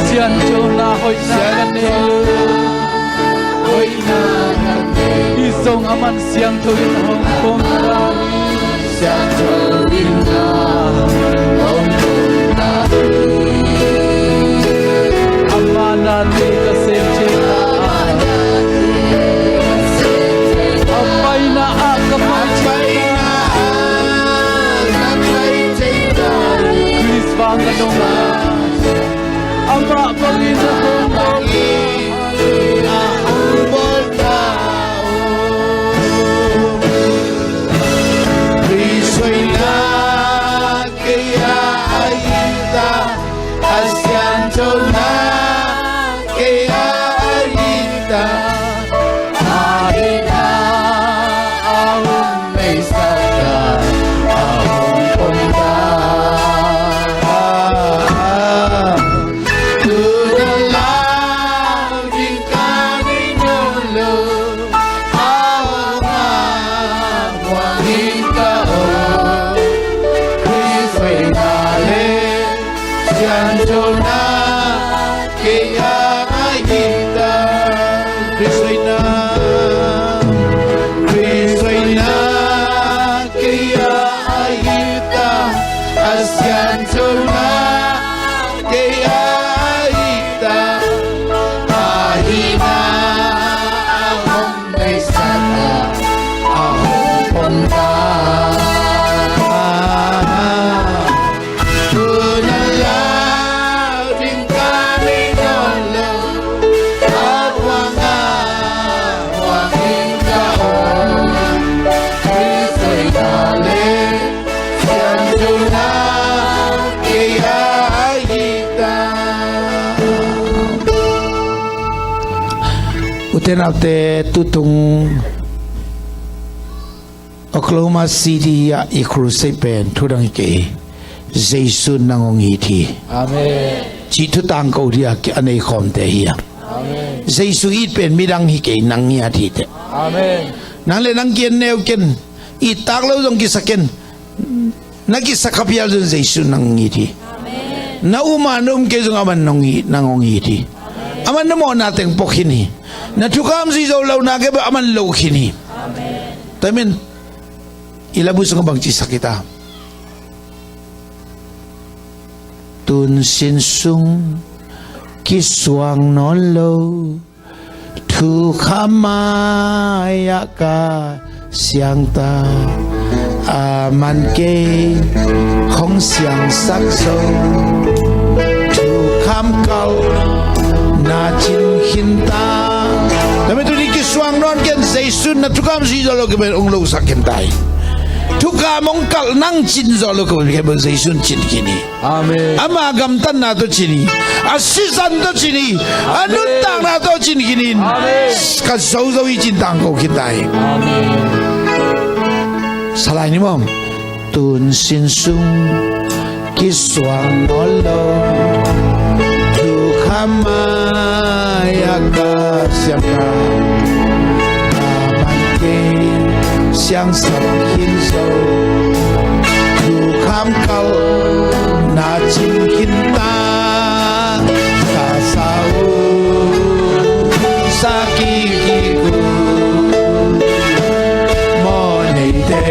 Sianthona hoihna ka nei. Hoihna ka nei. Hi zong aman siangtho in hong pom ta hi. Siangtho in hong pom ta hi. Ama nate ka sem thei ta a. A paina ah ka pai thei ta. Khrist vang ka dong a. Amah bangin a hong bawl ta uh. Khrist hoihna Siangthona kei a ahita. Khrist hoihna, Khrist hoihna kei a ahita. A siangthona kei a ahita. A hihna a hong neisakna a hong pom ta. Tuna la ding ka nei nawn lo, a huang a huang in ka om. Khrist hoihna le siangthona kei a ahita. U te nau te, tutung Oklahoma City ah i crusade pen thu dang hi kei. Jesu nang hong it hi. Amen. Cih thu tangko ding a nei khawmte hi a. Amen. Jesu it pen midang hi kei, nang ngiat hi teh. Amen. Nang le nang kiang neu ken, it tak lo zong kisa ken. Na kisa kha phial zong Jesu nang hong it hi. Amen. Na um a na um kei zong aman nang hong it, nang hong it hi. Amen. Aman na mawhna teng pok khin hi. Na thukham zui zo lohna kei bel aman lo khin hi. Amen. Tua ahih manin i labu sungah bangci sak hi ta? Tun sin sung kisuang nawn lo, thukham mai-ah ka siang ta. Aman kei hong siangsak zo, thukham kalh na cin khin ta. Tua ahih manin tuni kisuang nawn ken, Jesu in na thukham zui zo lo kei bel hong losak khin ta hi. Thukham hong kalh nang cin zo lo kei bel Jesu in cin khin hi. Amen. Ama gamtatna tawh cin hi. A sisan tawh cin hi. A nuntakna tawh cin khin hi. Amen. Ka zozo hi cin tangko khin ta hi. Amen. Salai ni maw. Tun sin sung kisuang nawn lo, thukham mai-ah ka siang ta. Aman kei siangsak khin zo, thukham kalh na cin khin ta. Sa sa uh, sa kik kik uh, mawh neite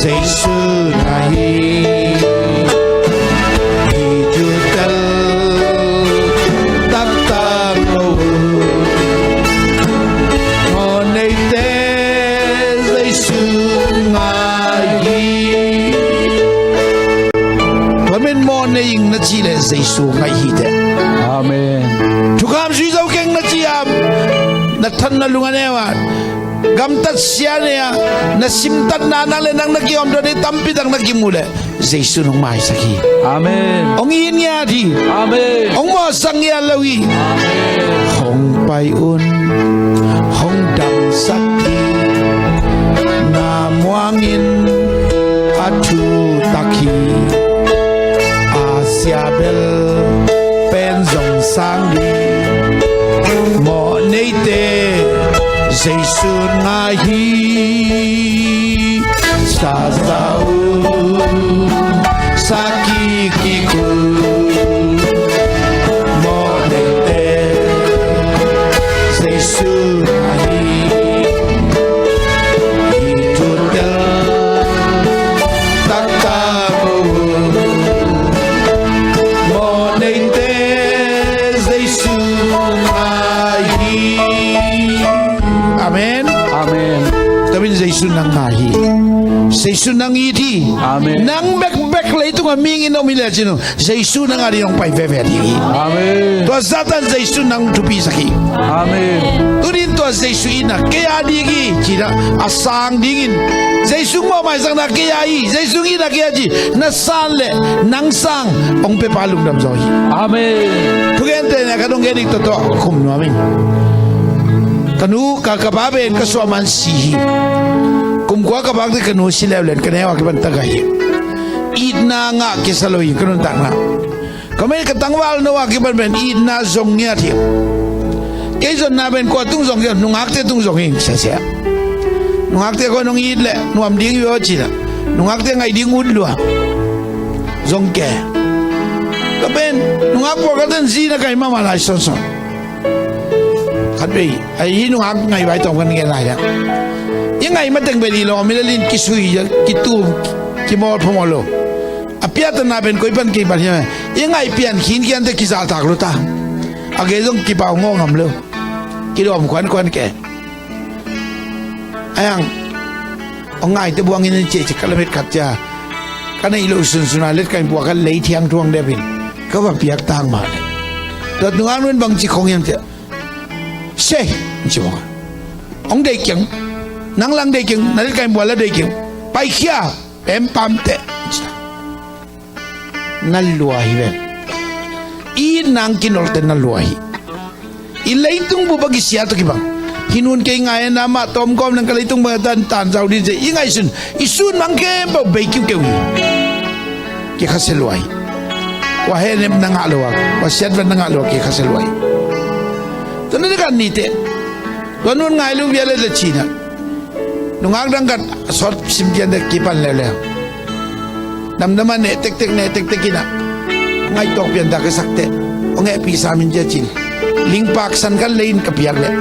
Jesu na hi. Hih thu tel taktak lo uh, mawh neite Jesu ngai hi. Tua ahih manin mawh nei ing na cih leh Jesu ngai hi teh. Amen. Thukham zui zo keng na cih a, na than na lung a neu a, gamtat sia nei a, na simtatna nang le nang na kiomdawn ding tampi tak na kimuh leh Jesu in hong maisak hi. Amen. Hong it ngiat hi. Amen. Hong mawhsak ngiat lo hi. Amen. Hong pai un, hong damsak hi. Na muangin a thutak hi. A sia bel pen zong sang hi. Mawh neite Jesu in ngai hi. Sa sa uh, sa kik kik uh, mawh neite Jesu ngai hi. Hih thu tel taktak uh, mawh neite Jesu ngai hi. Amen. Amen. Tua ahih manin Jesu nang ngai hi. Jesu nang it hi. Amen. Nang bekbek leitungah mihing in om hi lecin uh, Jesu nang ading hong pai veve ding hi. Amen. Tua zah tan Jesu nang thupisak hi. Amen. Tuni in tua Jesu itna kei a ding hi ci-in a sang dingin, Jesu mawh maisakna kei a hi, Jesu itna kei a ci, na san leh nang sang hong piapa lungdam zaw hi. Amen. Thugente na ka dong gen dik tawh tawh khum nuam ing. Ka nu, ka, ka pa pen ka suah man si hi. Kum kua ka vak ding ka nu si leuleu in ka neu a kipan tagah hi. Itna ngah kisa lo hi ka nuntakna. Ka mei ka tangvalno a kipan pen itna zong ngiat hi. Kei zonna pen kua tung zong hi, nungakte tung zong hi, sia sia. Nungakte kua nong it leh nuam ding hi aw ci-in a, nungakte ngaih ding ut lua. Zong ke. Pen nungak pawlkhat in zi na kai mahmah lai sawnsawn. Khatvei ahi, nungak ngaih vai tawm kan gen lai dang. I ngaih mateng bel i lawm i lel in kisui, kitum, kimawl phamawh lo. A piahtana pen koi pan kei pan hiam? I ngaih pian khin kian teh kizahtak lo ta. A gei zong kipau ngawh ngam lo. Kilawm khuankhuan ke. Ahi hang hong ngaite buangin an ciahciah ka lamet khat cia ka neih loh sunsun a letkaih pua ka lei thiang thuang depin ka va piak tang mah le. Tua nungak nu in bangci khong hiam ciah, "Se," ci mawk a, "hong deih keng, nang lang deih keng, na letkaih pua la deih keng, paikhia, pempam teh," ci ta. Na lua hi ven. I itna hong kinolhte na lua hi. I leitung bup a kisia tawh kibang. Hih nun kei ngai a, na mah tawmkawm nang ka leitung bang a tan, tan zau din cia i ngaihsun, i sun mang khempeuh bei kiukeu hi. Kikhasia lua hi. Kua hehnep na ngah lo a, kua siatvat na ngah lo a kikhasia lua hi. Tua na dek a nite, tua nun ngai lung bia le le cina. Nungak dang khat a sawt sim cian teh kipan leuleu. Damdam a neh tektek, neh tektek in a, ngaih tawk pian ta ka sak teh, hong hehpih sam in cia cin. Lingpak san khat lei in ka piak leh,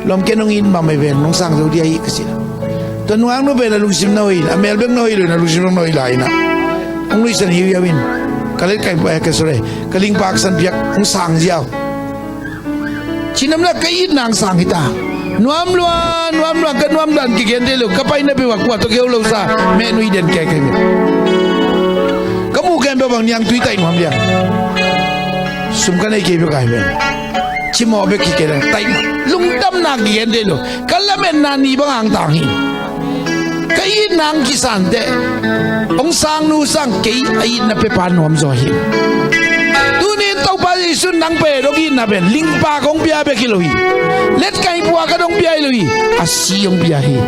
lawm, ken hong it mahmah hi ven, nong sang zo dia hi ka ci. Tua nungak nu pen a lungsim na hoih in, a mel bek na hoih lo in, a lungsim na hoih lai in a, hong nuihsan hiuhiau in, ka letkaih pua, ka, sorry, ka lingpak san piak hong sang ziau. Cinam la ka itna hong sang hi ta. Nuam lua, nuam lua, ka nuam dan kigen thei lo, ka paina peuh a kua tawh kihou lo sa, meh nui den kei kei meh. Ka muh ken peuh bang niangtui taih nuam liang. Sum ka nei kei peuh kai meh. Cimawh bek kikei leng taih. Lungdamna kigen thei lo. Ka lametna ni bang hong tang hi. Ka itna hong kisan teh, hong sang nu sang kei a itna pia pa nuam zaw hi. Tuni in Topa Jesu nang pen hong itna pen lingpak hong pia bek hi lo hi. Letkaih pua khat hong pia hi lo hi. A si hong pia hi.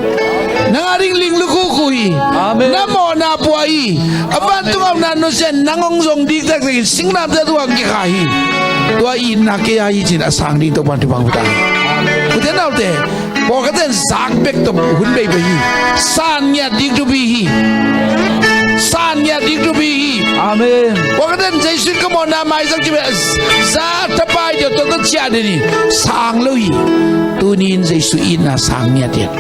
Nang a ding ling lukhukhu hi. Amen. Na mawhna pua hi. A vantung a om na nusia in nang hong zong diktaktak in singnamte tua hong kikha hi. Tua itna kei a hi cin a sang ding Topa in thupha hong pia ta hi. Ute naute, pawlkhat in zak bek tawh hun bei bei hi. San ngiat ding thupi hi. San ngiat ding thupi hi. Amen. Pawlkhat in Jesu in ka mawhna maisak ci bek, za thapai deuh tawh tawh ciah den hi. Sang lo hi. Tuni in Jesu itna sang ngiat in.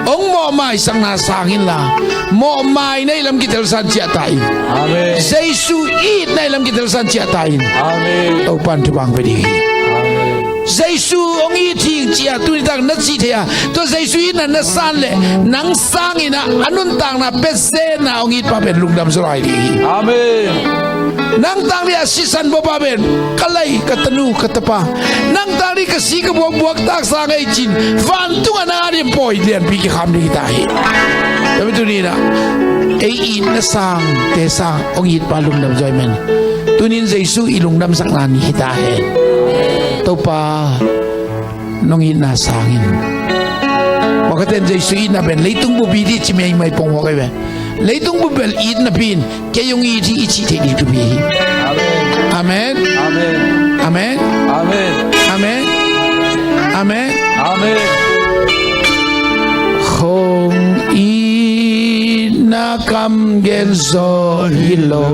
Hong mawh maisakna sang inla, mawh maina i lam kitelsan ciah ta in. Amen. Jesu itna i lam kitelsan ciah ta in. Amen. Topa in thupha hong pia ding hi. Amen. Jesu hong it hi ing ci a tuni tak na cih thei a, tua Jesu itna na san leh nang sangin a, a nuntakna pia zenna hong it pa pen lungdam zaw lai ding hi. Amen. Nang tang ding a sisan bawpa pen ka lai, ka tanu, ka tapa, nang tang ding ka si ka buak buaktak sang ei cin, vantung a nang a ding pawi lianpi kikham ding hi ta hi. Tua mi tuni in a, ei itna sangte sang hong it pa lungdam zaw i men. Tuni in Jesu i lungdamsakna ni hi ta hen. Topa, nong itna sang in. Pawlkhat in Jesu itna pen leitung bup it hi ci meimai ponghuak ahi ve. Leitung bup bel it napi in kei hong it hi i cih theih ding thupi hi. Amen. Amen. Amen. Amen. Amen. Amen. Amen. Amen. Hong itna kam gen zaw hi lo.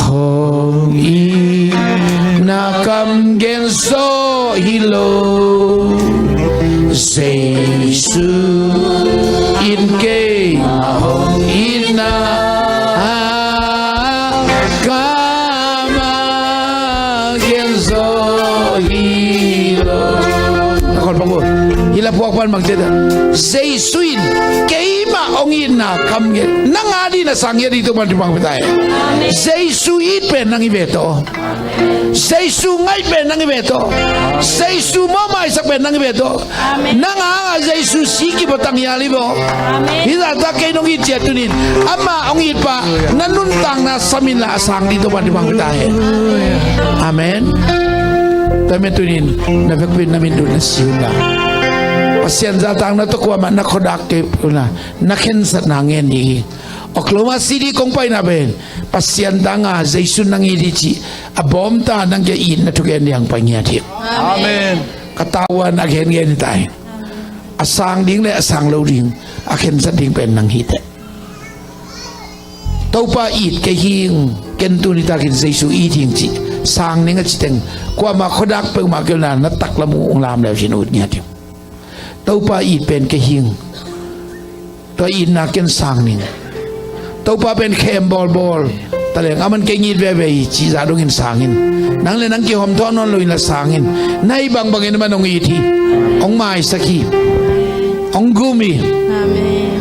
Hong itna kam gen zaw hi lo. Jesu in keima hong itna kam a gen zaw hi lo. Na khawl pang uh. Hi la phuak pan bang ci ta. Jesu in keima hong itna kam gen. Nang a ding a sang ngiat ding Topa in thupha hong pia ta hen. Jesu it pen nang hi ve tawh. Jesu ngaih pen nang hi ve tawh. Jesu mawhmaisak pen nang hi ve tawh. Amen. Nang a hang a Jesu si kipatang hial hi ve aw. Amen. Hi zahtak kei nong it ciat tuni in amah hong it pa na nuntakna sam inla a sang ding Topa in thupha hong pia ta hen. Amen. Tua mi tuni in na vekpi in na min dun na si unla, Pasian zahtakna tawh kuamah na khuadak kei unla, na khensatna ngen ding hi. Oklahoma City kong paina pen Pasian tang a Jesu nang it hi cih a bawmta nang kiang itna thugen ding hong pai ngiat hi. Amen. Ka tau a na gengen hi ta hi. A sang ding le a sang lo ding a khensat ding pen nang hi teh. Topa it kei hing, ken tuni takin Jesu it hing cih sang ning a ci teng, kuamah khuadak peuhmah kei un la na taklam uh hong lam le uh cin ut ngiat hi. Topa it pen kei hing. Tua itna ken sang ning. Topa pen khem bawlbawl. Taleng aman kei ngit veve hi cih zah dongin sang in. Nang le nang kihawm thuak nawn lo in la sang in. Na hih bangbangin aman hong it hi. Hong maisak hi. Hong gum hi. Amen.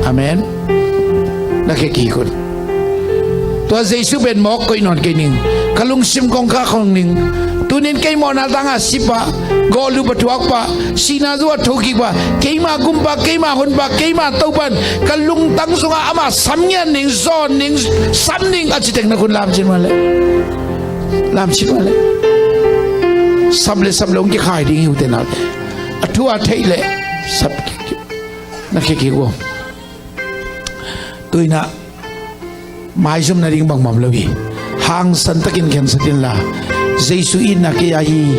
Amen. Na khekik un. Tua Jesu pen mawk koih nawn kei ning. Ka lungsim kong khak hong ning. Tunin kei mawhna tanga si pah, gawhlup a thuak pah, sihna zu a thokik pah, keima gum pah, keima hun pah, keima Topan ka lungtang sungah amah sam ngiat ning, zawn ning, sam ning a ci teng na khun lam cin mah leh. Lam cin mah leh. Sap le sap le hong kikhai ding hi uh te na. A thu a theih leh sap kik kik. Na khekik uh. Tuinah maizum nading bangbang lo hi. Hangsan takin khensat inla, Jesu itna kei a hi,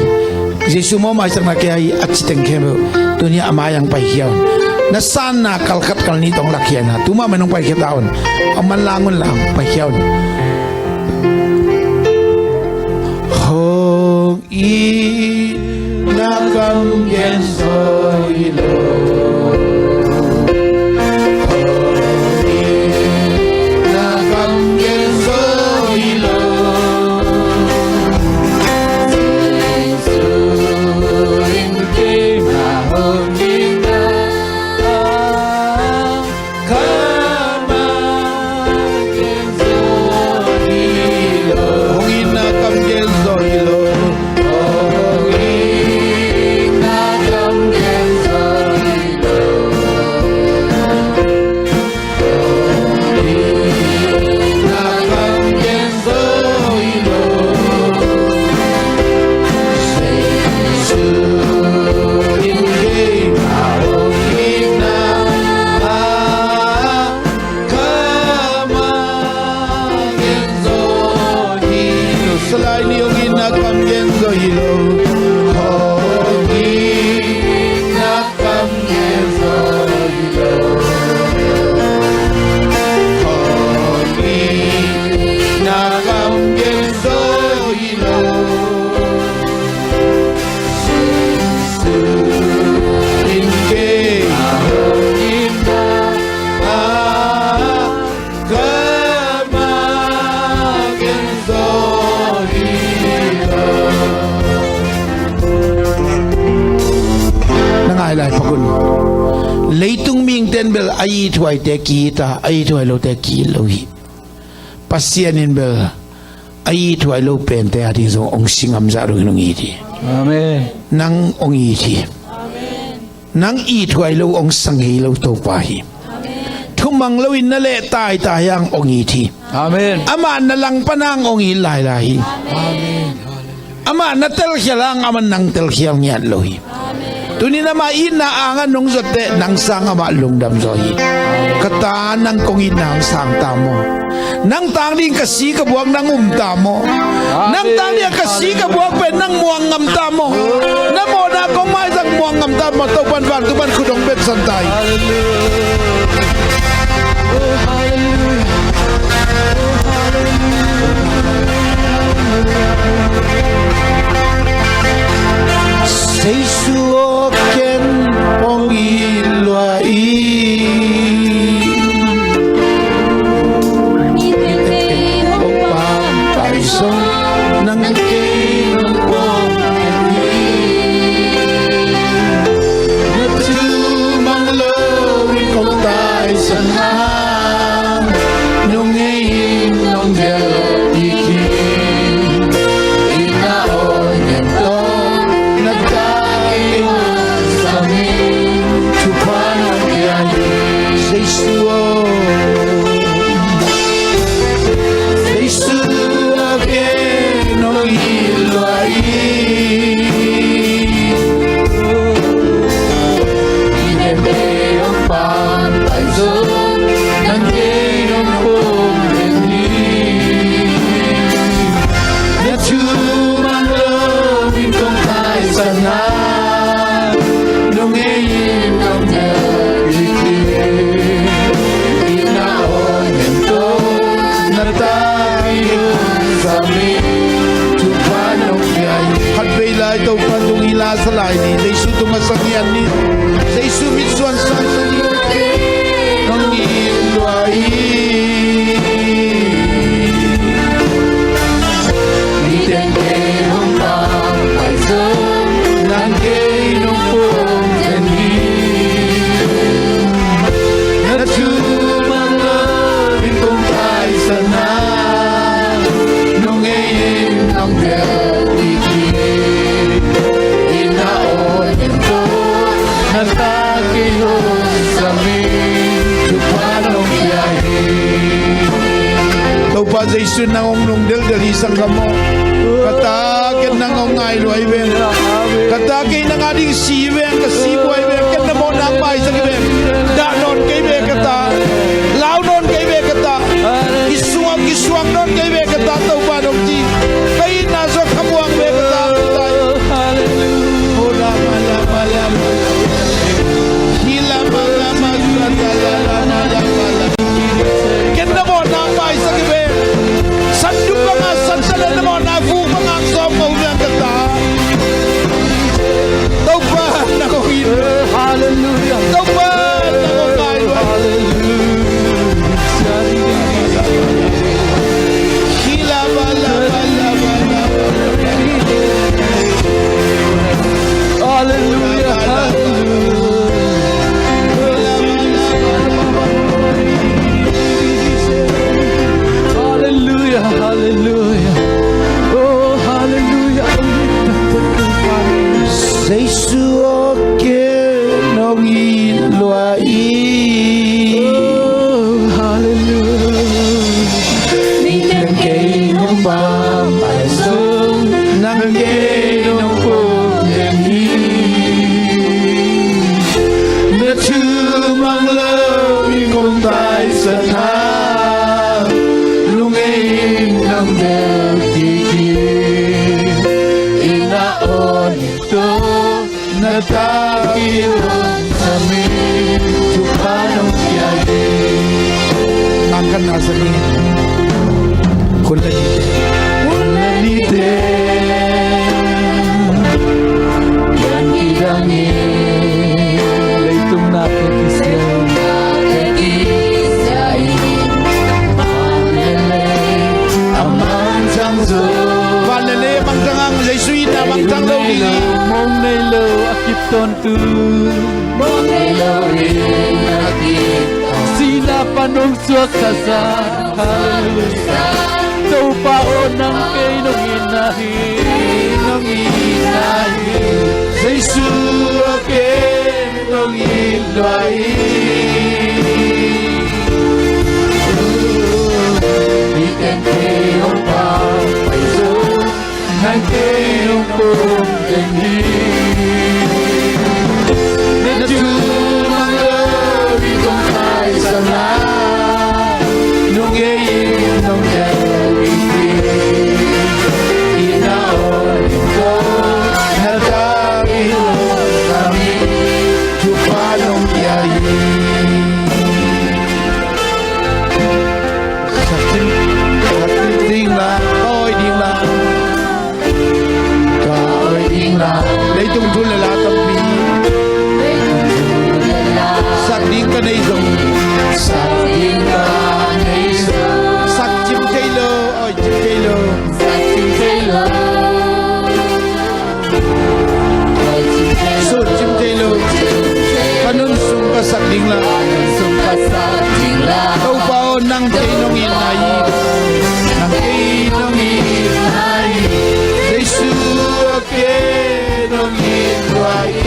Jesu mawh maisakna kei a hi a ci teng khempeuh tuni a mai ang paikhia un. Na sanna kalkhat kalnih tawh hong lakkhia inla, tu mahmah in hong paikhia ta un. A manlang unla hong paikhia un. Hong itna kam gen zaw hi lo. Hong itna kam gen zaw hi lo. Jesu in keima hong itna. Hong itna kam gen zaw hi lo. Salai ni hong itna kam gen zaw hi lo. Hong itna kam gen zaw hi lo. Hong itna kam gen zaw hi lo. Jesu in keima hong itna. Na ngai lai pak un. Leitung mihingte in bel a ithuaite ki-it a, a ithuai lote ki-it lo hi. Pasian in bel a ithuai lo pente a ding zong hong si ngam zah dongin hong it hi. Amen. Nang hong it hi. Amen. Nang ithuai lo hong sa ngei lo Topa hi. Amen. Thumang loin na leh taita hiang hong it hi. Amen. Amah na langpan hang hong it lailai hi. Amen. Amah na telkhial hang amah nang telkhial ngiat lo hi. Amen. Tunin amah itna angah nong zuat teh nang sang amah lungdam zaw hi. Ka ta, nang kong itna hang sang ta maw? Nang tang ding ka si ka buak nang um ta maw? Nang tang ding ka si ka buak pen nang muang ngam ta maw? Na mawhna kong maizang muang ngam ta maw? Topan vantung pan khut hong bengsan ta hi. Jesu aw, ken hong it lua ing. Hong pampai zong nang kei nong pom hi. Na thu mang loin kong taisan hang, nong ngei in nong delh kik hi. Itna aw, ngen tawh na ta kei hong sam in. Thupha nong pia hi, Jesu aw. Jesu aw, ken hong it lua ing. Hong pampai zong nang kei nong pom hi. Na thu mang loin kong taisan hang, nong ngei in nong delh kik hi. Jesu, nang hong nung delhdel hi, sanggam aw. Ka ta, ken nang hong ngai lua hi ven. Ka ta, kei nang a ding si hi ven, ka si buai ven. Ken na mawhna maisak hi ven. Dah nawn kei ve ka ta. Lau nawn kei ve ka ta. Kisuang, kisuang nawn kei ve ka ta, Topa nong ci. Ka itna zong khamuang ve ka ta. Hallelujah. Ken na mawhna maisak hi ve. San dum banga san talen na mawhna vuk banga hong sawm ko uh hiam ka ta. Topa nang hong it. Hallelujah. Topa nang hong ngai lua. Hallelujah. Hallelujah, hallelujah. Hallelujah, hallelujah. Oh, hallelujah. Jesu aw, ken hong it lua hi. Oh, hallelujah. Mite in kei nong pampai zong, nang kei nong pom den hi. Na thu mang lo in kong taisan hang, lungngai in nong delh kik hi. Inn ah awn in tawh na tangkil hong sam in, thupha nong pia hi. Mangkhatna sa ni. Hun le nite. Hun le nite. Kiang kidang in. Leitung na pia kisia in. Van le lei a mangthang hang, Jesu in a mangthang lo ding hi. Mong nei lo a kip tawntung. Mong nei lo in a kip tawntung. Sihna pan hong suakta sa. Topa aw, nang kei nong itna hi. Nong itna hi. Jesu aw, ken nong it lua hi. Mite in kei hong pampai zong, nang kei nong pom den hi. Na thu mang lo in kong taisan hang, lungngai in nong delh kik hi. Inn ah awn in tawh na tangkil hong sam in, thupha nong pia hi. Sak cim, sak cim ding la, ka awi ding la. Ka awi ding la. Leitung thu le la tampi. Sak ding ka nei zong. Sak ding ka nei zong. Sak cim thei lo, awi cim thei lo. Sak cim thei lo. Sut cim thei lo. Ka nun sung ka sak ding la. Ka nun sung ka sak ding la. Topa aw, nang kei nong itna hi. Nang kei nong itna hi. Jesu aw, ken nong it lua hi.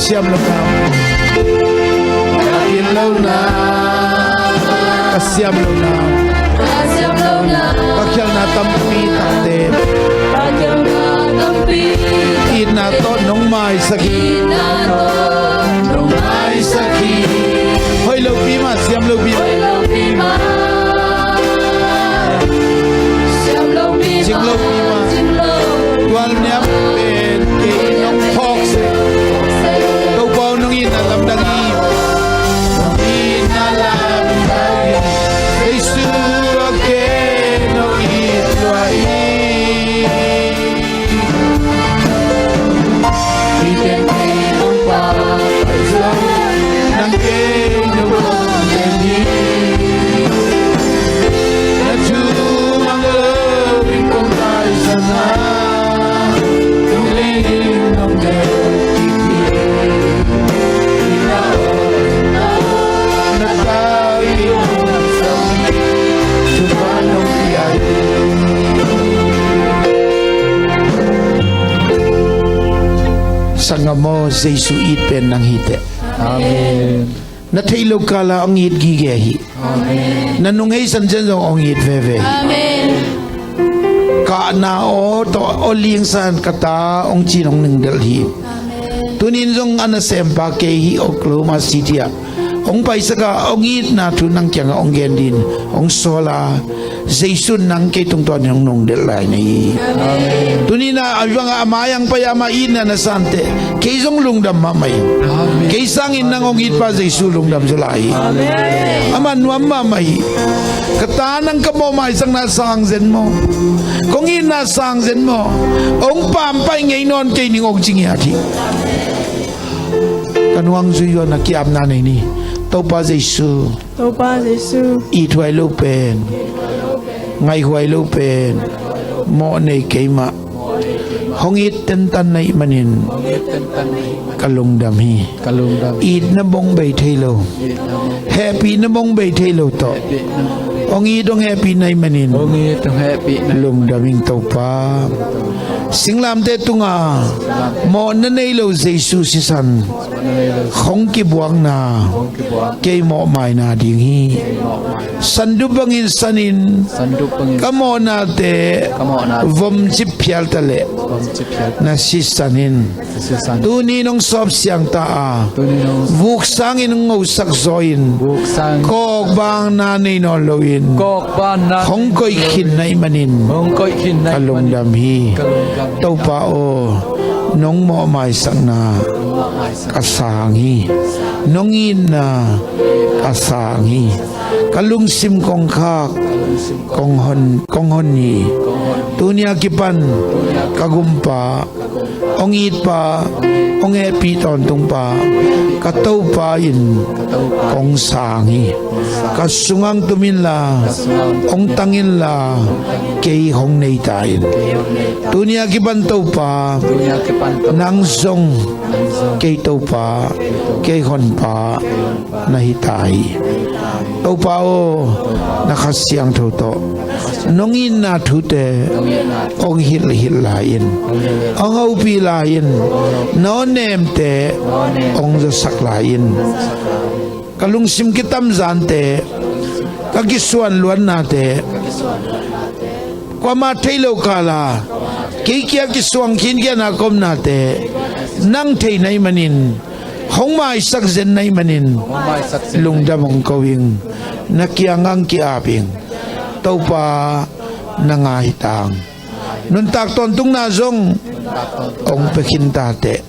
siam lohna, ka siam lohna, ka siam lohna, ka siam lohna, ka khialhna tampi takte, ka khialhna tampi takte, itna tawh nong maisak hi, itna tawh nong maisak hi. Hoih lopi mah, siam lopi mah, hoih lopi mah, siam lopi mah, cing lopi mah, cing lo. Tual niam pen kei nong phawk seh. Topa aw, nong itna lamdang hi. Nong itna lamdang hi. Jesu aw, kei nong it lua hi. Nang kei nong lungdam hi. Na thu mang lo in kong taisan a, lungdam nong deih hi. Na tau in nong sawm hi. Thupha nong pia hi. Sanggam aw, Jesu it pen nang hi teh. Amen. Na theih loh kala hong it gige hi. Amen. Na nunghei san ciang zong hong it veve hi. Amen. Kahna aw tawh aw lingsan ka ta hong ci-in hong nungdelh hi. Amen. Tuni-in zong a nasempa kei hih Oklahoma City ah hong paisak a, hong itna thu nang kiangah hong gen dingin hong sawl a, Jesu in nang kei tungtawn in hong nungdelh lai na hi. Amen. Tuni-in a, a bangah a mai-ah hong pai a, amah itna na san teh kei zong lungdam mahmah hi. Amen. Kei sangin nang hong itpa Jesu lungdam zaw lai hi. Amen. Amah nuam mahmah hi. Ka ta, nang ka mawh maisakna sang zen maw? Kong itna sang zen maw? Hong pampai ngei nawn kei ning, hong ci ngiat hi. Ka nuang zui un, a ki-apna nei ni. Topa Jesu, Topa Jesu, ithuai lo pen, ngaihhuai lo pen, mawh nei kei mah, hong it tentan na hih manin ka lungdam hi. Ka lungdam hi. Itna bawng bei thei lo, hehpihna bawng bei thei lo tawh hong it hong hehpih na hih manin lungdam ing Topa. Singlamteh tunga mawhna nei lo Jesu sisan hong kibuakna kei mawhmaina ding hi. Sandup bangin sanin ka mawhnate vomcip phial ta leh na sisan in. Tuni-in hong sawp siang ta a, vuk sangin hong ngosak zaw in, kawkbaanna nei nawn loin hong koih khin na hih manin ka lungdam hi. Topa aw, nong mawhmaisakna ka sang hi. Nong itna ka sang hi. Ka lungsim kong khak, kong hon, kong hon hi. Tuni-a kipan ka gumpa, hong itpa, hong hehpih tawntungpa, ka Topa in kong sang hi. Ka sungah hong tum inla, hong tang inla, kei hong nei ta in. Tuni-a kipan Topa, nang zong kei Topa, kei honpa na hi ta hi. Topa aw, na Kha Siangtho tawh nong itna thute hong hilhhilh lai in, hong hopih lai in, na aw nemte hong zawsak lai in. Ka lungsim kitamzante, ka kisuanluatnate, kuamah thei lo kala kei kia kisuang khinkhiatna ka omnate nang thei na hih manin, hong maisak zen na hih manin, lungdam hong ko ing. Na kiangah hong ki-ap ing. Topa, nang a hi tang. Nuntak tawntungna zong hong pia khin ta teh.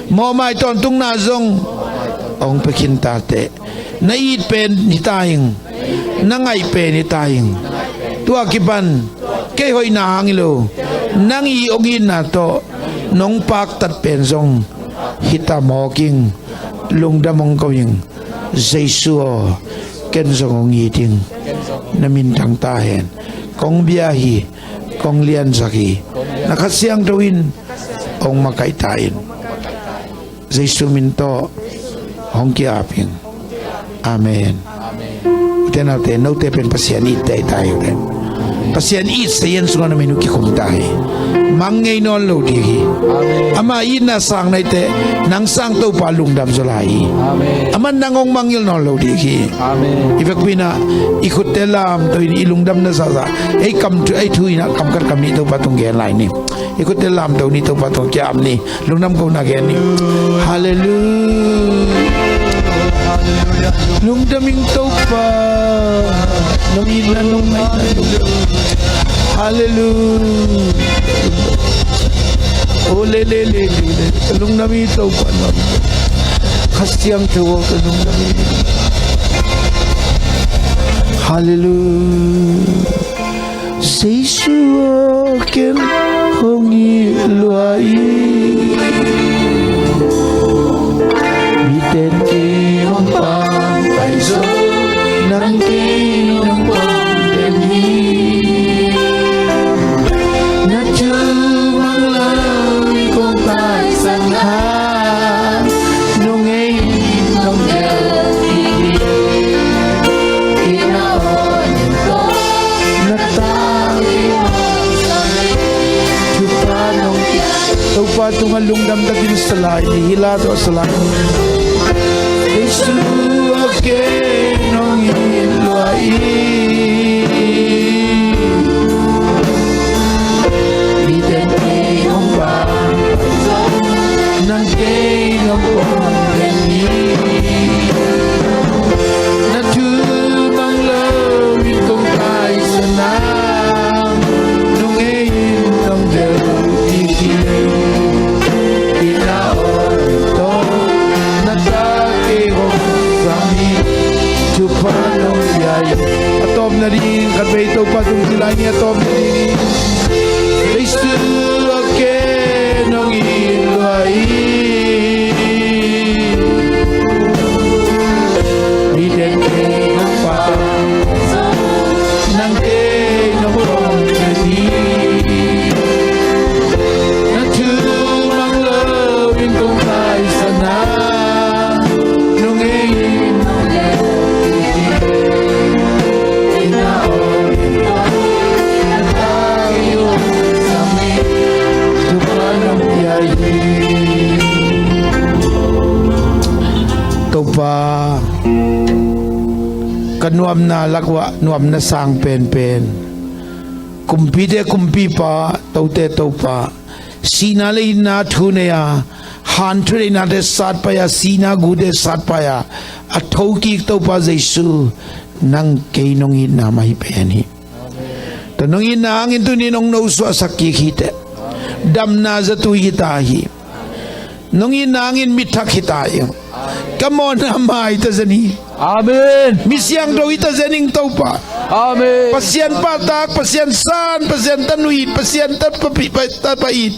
Mawhmai tawntungna zong hong pia khin ta teh. Na it pen hi ta ing. Na ngaih pen hi ta ing. Tua kipan kei hoihna hang hi lo, nang i hong itna tawh nong paktat pen zong hi ta mawk ing. Lungdam hong ko ing. Jesu aw, ken zong hong it ing. Na min thang ta hen. Kong bia hi. Kong liansak hi. Na Kha Siangtho in hong makaih ta in. Jesu min tawh hong ki-ap ing. Amen. Ute naute, note pen Pasian it teitei uh hen. Pasian it sayan sungah na menu kikhum ta hi. Mang ngei nawn lo ding hi. Amen. Ama itna sang naite nang sang Topa lungdam zaw lai hi. Amen. Aman nang hong mangngilh nawn lo ding hi. Amen. I vekpi inah i khutte lamto in i lungdamna zahzah ei kam thu, ei thu inah kam khat kam nih Topa tung gen lai ni. I khutte lamto ni, Topa tung kiam ni. Lungdam kohna gen ni. Halleluiah. Lungdam ing Topa. Nong itna nong ngaihna lungdam. Halleluiah. Oh, le, le, le, le, le. Lungdam ing Topa nong. Kha Siangtho aw, ka lungdam ing. Halleluiah. Jesu aw, ken hong it lua ing. Miten kei hong pang pai zo, nang kei nong pang den hi. Na thu mang lo in kong taisan hang, nong ngei nong del hi. Ina aw, na ta hi. Thupha nong pia. Topa tungah lungdam takin sa lai ni, hi la tawh sa lai ni. Jesu aw, ken hong it lua ing. Miten kei hong pang, nang kei nong pang den hi. Na thu mang lo in kong taisan hang, nong ngei nong del hi. Ina aw, tawh na ta kei hong sam hi. Thupha nong pia hi. A tawpna ding khat vei Topa tung ci lai ni, a tawpna ding. Jesu aw, ken hong it lua ing. Miten kei hong pang, nang kei nong pang den hi. Na thu mang lo in kong taisan hang, nong ngei nong del hi. Ina aw, na ta kei hong sam hi. Thupha nong pia hi. Topa, ka nuamna lak uah nuamna sang penpen, kumpite kumpipa, tote Topa, sihna le itna thu nei a, han thuneihnate satpai a, sihna gute satpai a, a thokik Topa Jesu, nang kei nong itna mah hi pen hi. Tua nong itna hangin tuni-in hong nosuahsak kik hi teh. Damna zatu hi ta hi. Nong itna hangin mithak hi ta ing. Ka mawhna mai ta zen hi. Amen. Mi siangtho hi ta zen ing Topa. Amen. Pasian pahtak, Pasian san, Pasian tanu it, Pasian tapa pi-, pa-, tapa it,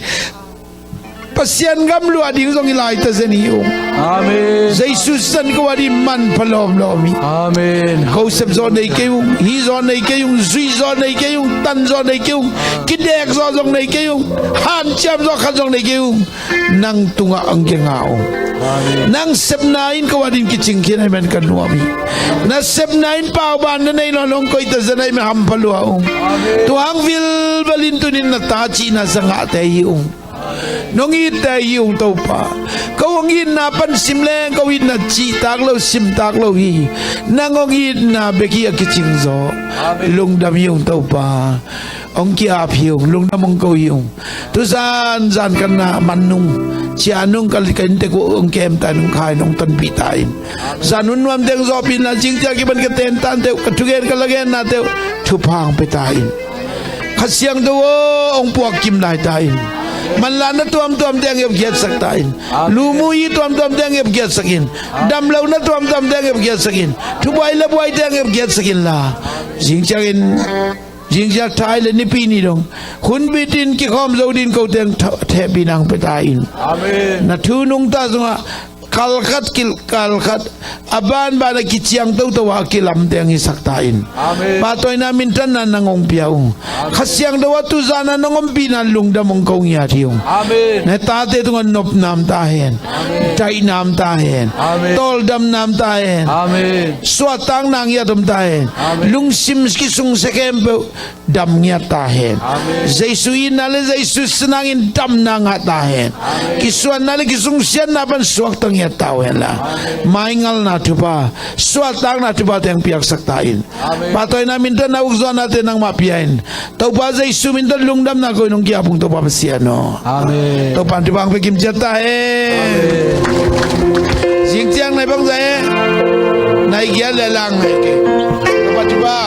Pasian gam luah ding zong hi lai ta zen hi ung. Amen. Jesu sisan ko a ding manpha lawmlawm hi. Amen. Ko sep zaw nei kei ung, hih zaw nei kei ung, zuih zaw nei kei ung, tan zaw nei kei ung, kidek zaw zong nei kei ung, hanciam zaw khat zong nei kei ung. Nang tungah ang kia nga ung. Amen. Nang sepna in ko a ding kicing khin ahih man ka nuam hi. Na sepna in pauban na nei nawn hong koih ta zen ahih man hampha lua ung. Amen. Tua hang vilvel in tuni-in na ta cihna zangahte hi ung. Nong itte hi ung Topa. Ko hong itna pan sim leng ko itna cihtak lo, simtak lo hi. Nang hong itna bek hi a kicing zaw. Amen. Lungdam hi ung Topa. Hong ki-ap hi ung, lungdam hong ko hi ung. Tu zan zan ka na man nung, cia nung ka, ka inntek uh hong kem ta in, hong kha in, hong tonpih ta in. Zan hun nuamteng zawhpih in la, zing ciang kipan ka tentante uh, ka thugen ka lagennate uh thupha hong pia ta in. Kha Siangtho aw, hong puak kim lai ta in. Manlahna tuamtuamte hong hepkhiatsak ta in. Amen. Lumuhi tuamtuamte hong hepkhiatsak in. Damlohna tuamtuamte hong hepkhiatsak in. Thubuai labuaite hong hepkhiatsak in la. Zing ciangin, zing ciang thai le nipi ni dong, hun bitin kikhawm zo ding kote hong tha-, thehpihna hong pia ta in. Amen. Na thu nungta sungah kalkhat kil kalkhat a banban a kiciang toto a kilamteng hisak ta in. Amen. Pahtawina minthanna nang hong pia ung. Amen. Kha Siangtho a tuzan a nang ompihna lungdam hong ko ngiat hi ung. Amen. Na tate tungah nopna om ta hen. Amen. Daihnam ta hen. Amen. Tawldamna om ta hen. Amen. Suahtakna ngiat om ta hen. Amen. Lungsim kisungsia khempeuh dam ngiat ta hen. Amen. Jesu itna le Jesu sin hangin damna ngah ta hen. Amen. Kisuanna le kisungsiatna pan suakta ngiat ta uh hen la. Amen. Maingalna thupha, suahtakna thupha teng piaksak ta in. Amen. Pahtawina minthanna ukzuahnate nangmah pia in. Topa Jesu min tawh lungdamna ko in hong ki-ap ung Topa Pasian aw. Amen. Topa in thupha hong pia kim ciat ta hen. Amen. Zing ciang nai bangzah e. Nai giat le lang nai ke. Topa thupha.